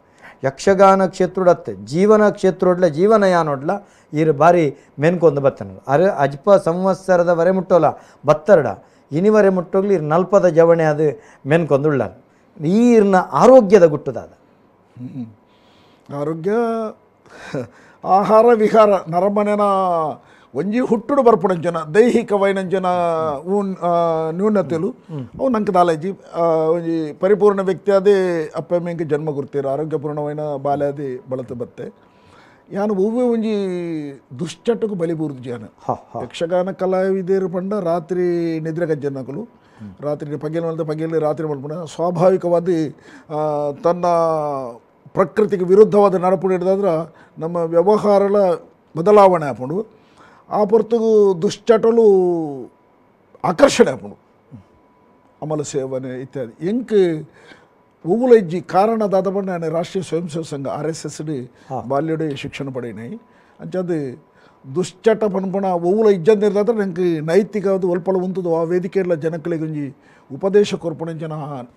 Speaker 1: ಯಕ್ಷಗಾನ ಕ್ಷೇತ್ರಡತ್ತೆ ಜೀವನ ಕ್ಷೇತ್ರೊಡ್ಲ ಜೀವನಯಾನೊಡ್ಲ ಈರು ಬಾರಿ ಮೆನ್ಕೊಂದು ಬತ್ತನ ಅರೆ ಅಜ್ಪ ಸಂವತ್ಸರದ ವರೆ ಮುಟ್ಟೋಲ ಬತ್ತರಡ ಇನಿವರೆ ಮುಟ್ಟೋಗ್ಲಿ ಇರು ನಲ್ಪದ ಜವಣೆ ಅದು ಮೆನ್ಕೊಂದುಳ್ಳಾರ ಈರ್ನ ಆರೋಗ್ಯದ ಗುಟ್ಟುದಾದ
Speaker 2: ಆರೋಗ್ಯ ಆಹಾರ ವಿಹಾರ ನರಮನೆನ ಒಂಜಿ ಹುಟ್ಟುಡು ಬರ್ಪುಣಂಜನ ದೈಹಿಕ ವೈನಂಜನ ಊನ್ ನ್ಯೂನತೆಲು ಅವು ನಂಗೆ ದಾಲಜಿ ಒಂಜಿ ಪರಿಪೂರ್ಣ ವ್ಯಕ್ತಿ ಅದೇ ಅಪ್ಪಮ್ಮಿಂಗೆ ಜನ್ಮ ಗುರ್ತೀರ ಆರೋಗ್ಯಪೂರ್ಣವೈನ ಬಾಲ್ಯ ಅದೇ ಬಳತು ಬತ್ತೆ ಯಾನು ಹೂವೇ ಒಂಜಿ ದುಶ್ಚಟకు ಬಲಿ ಬೂರ್ದು ಜಾನ ಯಕ್ಷಗಾನ ಕಲಾವಿದರು ಪಂಡ ರಾತ್ರಿ ನಿದ್ರೆ ಗಜ್ಜನಕಲು ರಾತ್ರಿ ಪಗೆಲ್ ಮಲ್ತ ಪಗೆಲ್ ರಾತ್ರಿ ಮಲ್ಪುಣ ಸ್ವಾಭಾವಿಕವಾದ ತನ್ನ ಪ್ರಕೃತಿಗೆ ವಿರುದ್ಧವಾದ ನಡಪುಡು ಹಿಡಿದಾದ್ರೆ ನಮ್ಮ ವ್ಯವಹಾರಲ ಬದಲಾವಣೆ ಆಪುಂಡು ಆ ಪೊರ್ತುಗು ದುಶ್ಚಟಲು ಆಕರ್ಷಣೆ ಆಪುಂಡು ಅಮಲ ಸೇವನೆ ಇತ್ಯಾದಿ ಎಂಕ್ ಉಗುಲಜ್ಜಿ ಕಾರಣ ದಾದ ಪಂಡ ನಾನು ರಾಷ್ಟ್ರೀಯ ಸ್ವಯಂ ಸೇವಕ ಸಂಘ RSS D ಬಾಲ್ಯಡೆ ಶಿಕ್ಷಣ ಪಡೆಯಿನೈ ಅಂಚದು ದುಶ್ಚಟ ಪನ್ಪಣ ಒವ್ವುಲ ಇಜ್ಜಂದಿರ್ದಾದ್ರೆ ನಂಗೆ ನೈತಿಕ ಅದು ಒಲ್ಪಳ ಉಂತದು ಆ ವೇದಿಕೆಯಲ್ಲ ಜನಕ್ಕಳಿಗೆ ಒಂಜಿ ಉಪದೇಶ ಕೊರ್ಪಣಂಚನ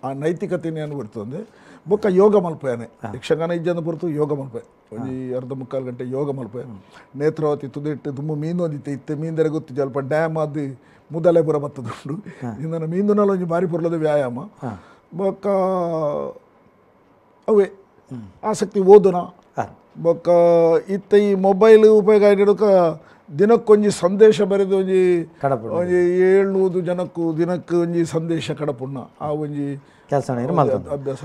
Speaker 2: ಆ ನೈತಿಕತೆಯನ್ನು ಬರ್ತದೆ ಬೊಕ್ಕ ಯೋಗ ಮಲ್ಪೇನೆ ಯಕ್ಷಗಾನ ಇಜ್ಜಂದ ಪೊರ್ತು ಯೋಗ ಮಲ್ಪೆ ಒಂಜಿ ಅರ್ಧ ಮುಕ್ಕಾಲು ಗಂಟೆ ಯೋಗ ಮಲ್ಪೆ ನೇತ್ರಾವತಿ ತುದಿಟ್ಟು ತುಂಬ ಮೀನು ಒಂದಿತ್ತೆ ಇತ್ತೆ ಮೀಂದರೆ ಗೊತ್ತು ಸ್ವಲ್ಪ ಡ್ಯಾಮ್ ಅದು ಮುದಲೆ ಪುರ ಬತ್ತದುಂಡು ಇಂದನ ಮೀಂದುನಲ್ಲ ಒಂಜಿ ಬಾರಿ ಪೊರ್ಲದ ವ್ಯಾಯಾಮ ಬೊಕ್ಕ ಅವೇ ಆಸಕ್ತಿ ಓದುನ ಬೊಕ್ಕ ಇತ್ತ ಈ ಮೊಬೈಲ್ ಉಪಯೋಗ ಆಗಿಡೋಕ ದಿನಕ್ಕೊಂಜಿ ಸಂದೇಶ ಬರೆದು ಒಂಜಿ ಒಂಜಿ 700 ಜನಕ್ಕೂ ದಿನಕ್ಕೆ ಒಂಜಿ ಸಂದೇಶ ಕಡಪುಣ್ಣ ಆ ಒಂಜಿ
Speaker 1: ಕೆಲಸ ಅಭ್ಯಾಸ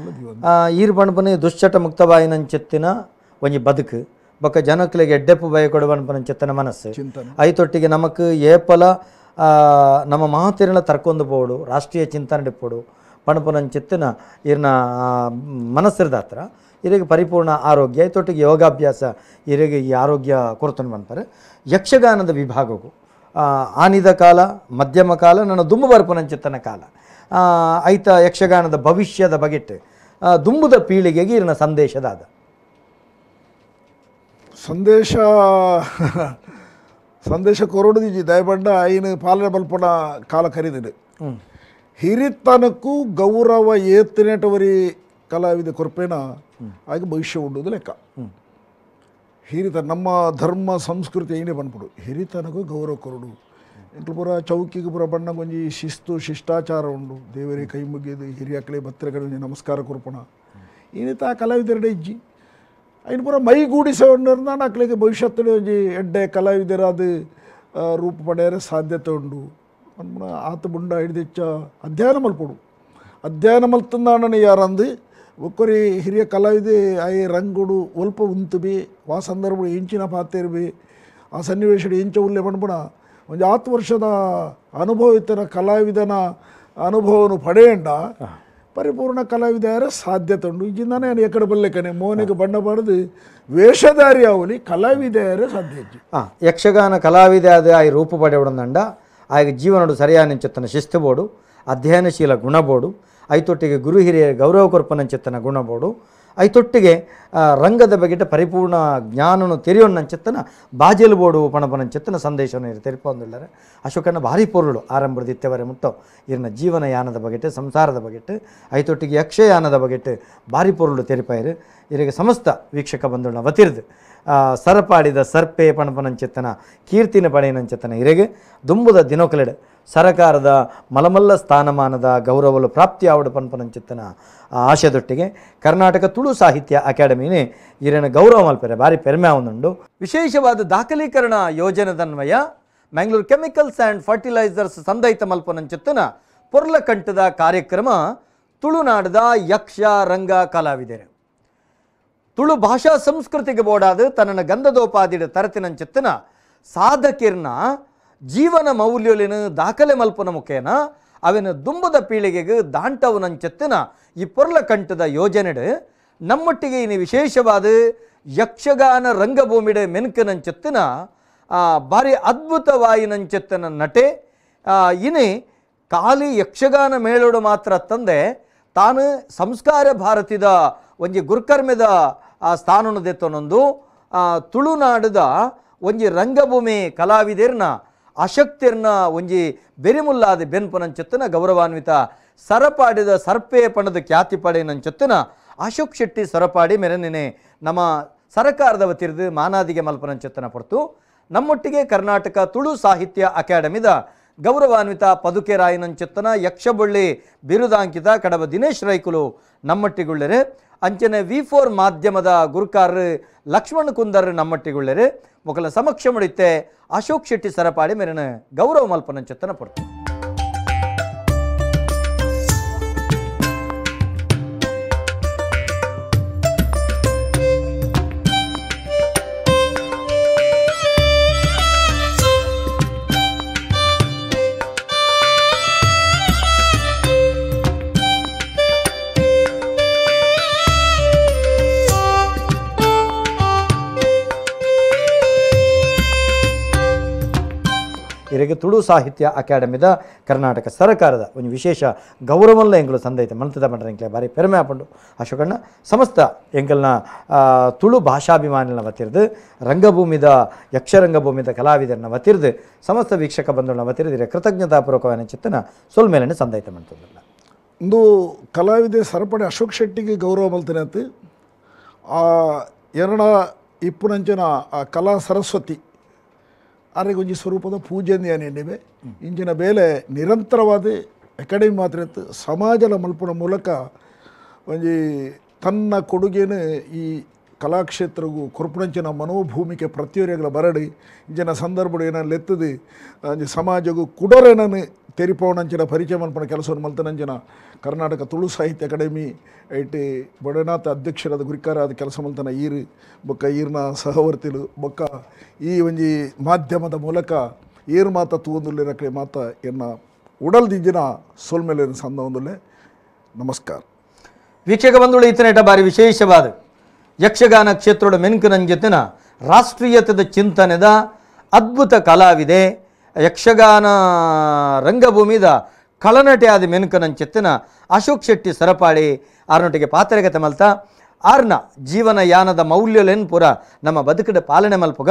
Speaker 1: ಈರು ಪಣಪನೆ ದುಶ್ಚಟ ಮುಕ್ತವಾಯಿನಂಚೆತ್ತಿನ ಒಂಜಿ ಬದುಕು ಬೊಕ್ಕ ಜನಕ್ಕಲಿಗೆ ಎಡ್ಡೆಪ್ಪು ಭಯ ಕೊಡುವನ್ಪನಂಚೆತ್ತನ ಮನಸ್ಸು ಐತೊಟ್ಟಿಗೆ ನಮಕ್ ಏಪಲ ನಮ್ಮ ಮಹಾತಿರಣ ತರ್ಕೊಂಡು ಪೋಡು ರಾಷ್ಟ್ರೀಯ ಚಿಂತನೆ ಡಿಪ್ಪೋಡು ಪಣಪನಂಚೆತ್ತಿನ ಈರ್ನ ಮನಸ್ಸಿರ್ದಾತ್ರ ಇರಿಗೆ ಪರಿಪೂರ್ಣ ಆರೋಗ್ಯ ಐತೊಟ್ಟಿಗೆ ಯೋಗಾಭ್ಯಾಸ ಇರಿಗೆ ಈ ಆರೋಗ್ಯ ಕೊರತನ್ನು ಬಂತಾರೆ. ಯಕ್ಷಗಾನದ ವಿಭಾಗಕ್ಕೂ ಆನಿದ ಕಾಲ ಮಧ್ಯಮ ಕಾಲ ನನ್ನ ದುಂಬು ಬರ್ಪನಂಚಿತ್ತನ ಕಾಲ ಐತ ಯಕ್ಷಗಾನದ ಭವಿಷ್ಯದ ಬಗೆಟ್ ದುಂಬುದ ಪೀಳಿಗೆಗೆ ಇರಿನ ಸಂದೇಶದಾದ
Speaker 2: ಸಂದೇಶ ಸಂದೇಶ ಕೊರಡುದಿಜಿ ದಯಬಂಡ ಐನು ಪಾಲನೆ ಬಲ್ಪಣ ಕಾಲ ಕರಿದಿದೆ ಹಿರಿತನಕ್ಕೂ ಗೌರವ ಏತ್ತಿನೇಟವರಿ ಕಲಾವಿದ ಕೊರ್ಪೇನ ಆಗ ಭವಿಷ್ಯ ಉಂಡುದು ಲೆಕ್ಕ. ಹಿರಿತನ ನಮ್ಮ ಧರ್ಮ ಸಂಸ್ಕೃತಿ ಏನೇ ಬಂದ್ಬಿಡು ಹಿರಿತನಕ್ಕೂ ಗೌರವ ಕೊರಡು ಎಂಟ್ಲು ಪೂರ ಚೌಕಿಗೆ ಪೂರ ಬಣ್ಣಗೊಂಜಿ ಶಿಸ್ತು ಶಿಷ್ಟಾಚಾರ ಉಂಡು ದೇವರಿಗೆ ಕೈ ಮುಗಿದು ಹಿರಿಯಕ್ಕಳೆ ಬತ್ತಿರ ಕಡೆ ನಮಸ್ಕಾರ ಕೊರ್ಪಣ ಏನಿತ ಆ ಕಲಾವಿದರಡೆ ಇಜ್ಜಿ ಐನು ಪೂರ ಮೈಗೂಡಿಸೋಣ ಅಕ್ಲಿಗೆ ಭವಿಷ್ಯತ್ತಡೆ ಒಂಜಿ ಎಡ್ಡೆ ಕಲಾವಿದರಾದ ರೂಪ ಪಡೆಯರೆ ಸಾಧ್ಯತೆ ಉಂಡು ಅನ್ಮನ ಆತ ಬುಂಡ ಹಿಡಿದೆಚ್ಚ ಅಧ್ಯಯನ ಮಲ್ಪೊಡು ಅಧ್ಯಯನ ಮಲ್ತಂದಾಣನ ಯಾರಂದು ಒಕ್ಕೊರಿ ಹಿರಿಯ ಕಲಾವಿದೆ ಆಯ್ ರಂಗುಡು ಒಲ್ಪ ಉಂತು ಬಿ ವಾ ಸಂದರ್ಭ ಇಂಚಿನ ಪಾತೇರ್ಬಿ ಆ ಸನ್ನಿವೇಶಡು ಇಂಚ ಉಲ್ಲೆ ಪಣ್ಪುಣ ಒಂದು 10 ವರ್ಷದ ಅನುಭವ ಇತ್ತರ ಕಲಾವಿದನ ಅನುಭವನು ಪಡೆಯಂಡ ಪರಿಪೂರ್ಣ ಕಲಾವಿದ ಯಾರ ಸಾಧ್ಯತೆ ಉಂಡು ಇಜ್ಜಿಂದಾನೆ ನಾನು ಎಕಡೆ ಬಲ್ಲೆಕನೆ ಮೋನಿಗೆ ಬಣ್ಣ ಬಡ್ದು ವೇಷಧಾರಿ ಅವಲಿ ಕಲಾವಿದ ಯಾರೇ ಸಾಧ್ಯ ಇಜ್ಜಿ.
Speaker 1: ಯಕ್ಷಗಾನ ಕಲಾವಿದ ಆದ ಆಯ್ ರೂಪು ಪಡೆಯುವುದಂಡ ಆಗ ಜೀವನಡು ಸರಿಯಾದ ಚೆತ್ತನ ಶಿಸ್ತು ಬೋಡು ಅಧ್ಯಯನಶೀಲ ಗುಣಬೋಡು ಐತೊಟ್ಟಿಗೆ ಗುರು ಹಿರಿಯರ ಗೌರವ ಕೊರ್ಪನಂಚೆತ್ತನ ಗುಣಬೋಡು ಐತೊಟ್ಟಿಗೆ ರಂಗದ ಬಗೆಟ ಪರಿಪೂರ್ಣ ಜ್ಞಾನನು ತೆರೆಯೋಣಂಚೆತ್ತನ ಬಾಜೆಲು ಬೋಡು ಪಣಪನಂಚೆತ್ತನ ಸಂದೇಶವನ್ನು ತೆರಿಪೊಂದುಳ್ಳಾರೆ. ಅಶೋಕನ ಭಾರಿ ಪೊರುಳು ಆರಂಭದ ಇತ್ತೆವರೆ ಮುಟ್ಟೋ ಇರಿನ ಜೀವನಯಾನದ ಬಗೆಟ್ ಸಂಸಾರದ ಬಗೆಟ್ ಐತೊಟ್ಟಿಗೆ ಯಕ್ಷಯಾನದ ಬಗೆಟ್ ಭಾರಿ ಪೊರುಳು ತೆರಿಪಾಯಿರು. ಇರಿಗೆ ಸಮಸ್ತ ವೀಕ್ಷಕ ಬಂಧುಗಳನ್ನ ವತಿರ್ದು ಸರಪಾಡಿದ ಸರ್ಪೆ ಪಣಪನಂಚೆತ್ತನ ಕೀರ್ತಿನ ಪಡೆಯನಂಚೆತ್ತನ ಇರೆಗೆ ದುಂಬುದ ದಿನೊಕಲೆಡ್ ಸರಕಾರದ ಮಲಮಲ್ಲ ಸ್ಥಾನಮಾನದ ಗೌರವಲು ಪ್ರಾಪ್ತಿ ಆವಡು ಪನ್ಪನಂಚಿತ್ತನ ಆಶೆದೊಟ್ಟಿಗೆ ಕರ್ನಾಟಕ ತುಳು ಸಾಹಿತ್ಯ ಅಕಾಡೆಮಿನೇ ಇರನ ಗೌರವ ಮಲ್ಪೆರೆ ಭಾರಿ ಪೆರ್ಮೆ ಆವೊಂದುಂಡು. ವಿಶೇಷವಾದ ದಾಖಲೀಕರಣ ಯೋಜನೆದನ್ವಯ ಮ್ಯಾಂಗ್ಳೂರು chemicals and fertilisers ಸಂದೈತ ಮಲ್ಪನಂಚಿತ್ತನ ಪೊರ್ಲಕಂಠದ ಕಾರ್ಯಕ್ರಮ ತುಳುನಾಡದ ಯಕ್ಷ ರಂಗ ಕಲಾವಿದರು ತುಳು ಭಾಷಾ ಸಂಸ್ಕೃತಿಗೆ ಬೋಡಾದ ತನ್ನ ಗಂಧದೋಪಾದಿಡ ತರತಿನಂಚಿತ್ತನ ಸಾಧಕಿರ್ನ ಜೀವನ ಮೌಲ್ಯಲಿನ ದಾಖಲೆ ಮಲ್ಪನ ಮುಖೇನ ಅವಿನ ದುಂಬದ ಪೀಳಿಗೆಗೆ ದಾಂಟವನಂಚೆತ್ತಿನ ಈ ಪೊರ್ಲಕಂಠದ ಯೋಜನೆಡು ನಮ್ಮೊಟ್ಟಿಗೆ ಇನ್ನು ವಿಶೇಷವಾದ ಯಕ್ಷಗಾನ ರಂಗಭೂಮಿಡೆ ಮೆನ್ಕನಂಚೆತ್ತಿನ ಭಾರಿ ಅದ್ಭುತವಾಯಿನಂಚೆತ್ತನ ನಟೆ ಇನಿ ಖಾಲಿ ಯಕ್ಷಗಾನ ಮೇಳೋಡು ಮಾತ್ರ ತಂದೆ ತಾನು ಸಂಸ್ಕಾರ ಭಾರತಿದ ಒಂಜಿ ಗುರುಕರ್ಮೆದ ಸ್ಥಾನನು ದೆತ್ತೊನೊಂದು ತುಳುನಾಡದ ಒಂಜಿ ರಂಗಭೂಮಿ ಕಲಾವಿದರ್ನ ಅಶಕ್ತಿರ್ನ ಒಂಜಿ ಬೆರಿಮುಲ್ಲಾದ ಬೆನ್ಪುನಂಚೆತ್ತನ ಗೌರವಾನ್ವಿತ ಸರಪಾಡಿದ ಸರ್ಪೆ ಪಣದ ಖ್ಯಾತಿ ಪಡೆಯನಂಚೆತ್ತನ ಅಶೋಕ್ ಶೆಟ್ಟಿ ಸರಪಾಡಿ ಮೆರನೆನೆ ನಮ್ಮ ಸರಕಾರದ ವತಿರ್ದು ಮಾನಾದಿಗೆ ಮಲ್ಪನಂಚೆತ್ತನ ಪೊರ್ತು ನಮ್ಮೊಟ್ಟಿಗೆ ಕರ್ನಾಟಕ ತುಳು ಸಾಹಿತ್ಯ ಅಕಾಡೆಮಿದ ಗೌರವಾನ್ವಿತ ಪದುಕೆರಾಯನಂಚೆತ್ತನ ಯಕ್ಷಬೊಳ್ಳಿ ಬಿರುದಾಂಕಿತ ಕಡಬ ದಿನೇಶ್ ರೈಕುಲು ನಮ್ಮಟ್ಟಿಗುಳ್ಳರು ಅಂಚನೆ V4 ಮಾಧ್ಯಮದ ಗುರುಕಾರ್ ಲಕ್ಷ್ಮಣ್ ಕುಂದರ್ ನಮ್ಮಟ್ಟಿಗುಳ್ಳರು ಮೊಕಲ ಸಮಕ್ಷ ಮುಡಿತೆ ಅಶೋಕ್ ಶೆಟ್ಟಿ ಸರಪಾಡಿ ಮೇರಿನ ಗೌರವ ಮಲ್ಪನಂಚೆತ್ತನ ಪೊರ್ತು. ಇರೆಗೆ ತುಳು ಸಾಹಿತ್ಯ ಅಕಾಡೆಮಿದ ಕರ್ನಾಟಕ ಸರ್ಕಾರದ ಒಂದು ವಿಶೇಷ ಗೌರವಲ್ಲ ಎಂಗಳು ಸಂದೈತೆ ಮಂತದ ಪಂಡ್ರೆ ಎಂಕ್ಲೆ ಭಾರಿ ಪೆರುಮೆ ಆಪುಂಡು. ಅಶೋಕಣ್ಣ ಸಮಸ್ತ ಎಂಕಲ್ನ ತುಳು ಭಾಷಾಭಿಮಾನಿನ ವತಿರ್ದು ರಂಗಭೂಮಿದ ಯಕ್ಷರಂಗಭೂಮಿದ ಕಲಾವಿದರನ್ನ ವತಿರ್ದು ಸಮಸ್ತ ವೀಕ್ಷಕ ಬಂಧುಗಳನ್ನ ವತಿರ್ದಿರೆ ಕೃತಜ್ಞತಾಪೂರ್ವಕವಾದ ಚಿತ್ತನ ಸೊಲ್ಮೇಲನೆ ಸಂದೈತೆ ಮಂತದಲ್ಲ.
Speaker 2: ಒಂದು ಕಲಾವಿದೆ ಸರಪಡಿ ಅಶೋಕ್ ಶೆಟ್ಟಿಗೆ ಗೌರವ ಮಲ್ತನೆ ಅಂತ ಆ ಎರಡ ಇಪ್ಪುನಂಚಿನ ಆ ಕಲಾ ಸರಸ್ವತಿ ಆರೆಗೊಂಜಿ ಸ್ವರೂಪದ ಪೂಜೆಂದಿಯಾನೆ ಇಂಚಿನ ಬೇಲೆ ನಿರಂತರವಾದ ಅಕಾಡೆಮಿ ಮಾತ್ರ ಇತ್ತು ಸಮಾಜದ ಮಲ್ಪುನ ಮೂಲಕ ಒಂಜಿ ತನ್ನ ಕೊಡುಗೆನು ಈ ಕಲಾಕ್ಷೇತ್ರಗೂ ಕೊರ್ಪುನಂಚಿನ ಮನೋಭೂಮಿಕೆ ಪ್ರತಿಯೊರಿಗಳ ಬರಡಿ ಇಂಚಿನ ಸಂದರ್ಭ ಏನಲ್ಲಿ ಎತ್ತದು ಒಂಜಿ ಸಮಾಜಗೂ ಕುಡರೇನನ್ನು ತೆರಿಪವನಂಚಿನ ಪರಿಚಯ ಮಲ್ಪನ ಕೆಲಸವನ್ನು ಮಲ್ತನಂಚಿನ ಕರ್ನಾಟಕ ತುಳು ಸಾಹಿತ್ಯ ಅಕಾಡೆಮಿ ಐಟಿ ಬಡನಾಥ ಅಧ್ಯಕ್ಷರಾದ ಗುರಿಕಾರಾದ ಕೆಲಸ ಮಲ್ತನ ಈರು ಬೊಕ್ಕ ಈರ್ನ ಸಹವರ್ತಿಲು ಬೊಕ್ಕ ಈ ಒಂಜಿ ಮಾಧ್ಯಮದ ಮೂಲಕ ಏರು ಮಾತ ತೂವೊಂದುಲ್ಲೆ ಮಾತ ಎನ್ನ ಉಡಲ್ದಿಂಜಿನ ಸೊಲ್ಮೇಲೆ ಸಂದ ಒಂದುಲ್ಲೆ. ನಮಸ್ಕಾರ
Speaker 1: ವೀಕ್ಷಕ ಬಂಧುಗಳು, ಇತನೇಟ ಬಾರಿ ವಿಶೇಷವಾದ ಯಕ್ಷಗಾನ ಕ್ಷೇತ್ರದ ಮೆನ್ಕುನಂಜತಿನ ರಾಷ್ಟ್ರೀಯತೆದ ಚಿಂತನೆದ ಅದ್ಭುತ ಕಲಾವಿದೆ ಯಕ್ಷಗಾನ ರಂಗಭೂಮಿದ ಕಳನಟೆ ಆದ ಮೆನ್ಕುನಂಚೆತ್ತಿನ ಅಶೋಕ್ ಶೆಟ್ಟಿ ಸರಪಾಡಿ ಆರ್ನೊಟ್ಟಿಗೆ ಪಾತ್ರಗತೆ ಮಲ್ತ ಆರ್ನ ಜೀವನ ಯಾನದ ಮೌಲ್ಯಲೆನ್ ಪೂರ ನಮ್ಮ ಬದುಕದ ಪಾಲನೆ ಮಲ್ಪುಗ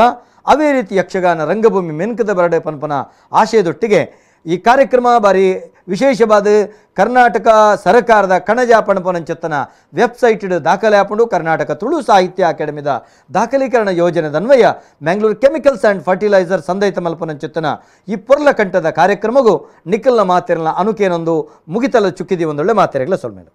Speaker 1: ಅವೇ ರೀತಿ ಯಕ್ಷಗಾನ ರಂಗಭೂಮಿ ಮೆನ್ಕದ ಬರಡೆ ಪನ್ಪನ ಆಶಯದೊಟ್ಟಿಗೆ ಈ ಕಾರ್ಯಕ್ರಮ ಬಾರಿ ವಿಶೇಷವಾದ ಕರ್ನಾಟಕ ಸರ್ಕಾರದ ಕಣಜ ಪಣಪನಂಚೆತ್ತನ ವೆಬ್ಸೈಟ್ ದಾಖಲೆ ಹಾಕೊಂಡು ಕರ್ನಾಟಕ ತುಳು ಸಾಹಿತ್ಯ ಅಕಾಡೆಮಿದ ದಾಖಲೀಕರಣ ಯೋಜನೆದನ್ವಯ ಮ್ಯಾಂಗ್ಳೂರು chemicals and fertiliser ಸಂದೈತ ಮಲ್ಪನಂಚೆತ್ತನ ಈ ಪೊರ್ಲಕಂಠದ ಕಾರ್ಯಕ್ರಮಗೂ ನಿಖಲ್ನ ಮಾತಿರಲ ಅನುಕೇನೊಂದು ಮುಗಿತಲ ಚುಕ್ಕಿದಿ ಒಂದೊಳ್ಳೆ ಮಾತಿರಗಲ ಸೊಲ್ಮೇಲು.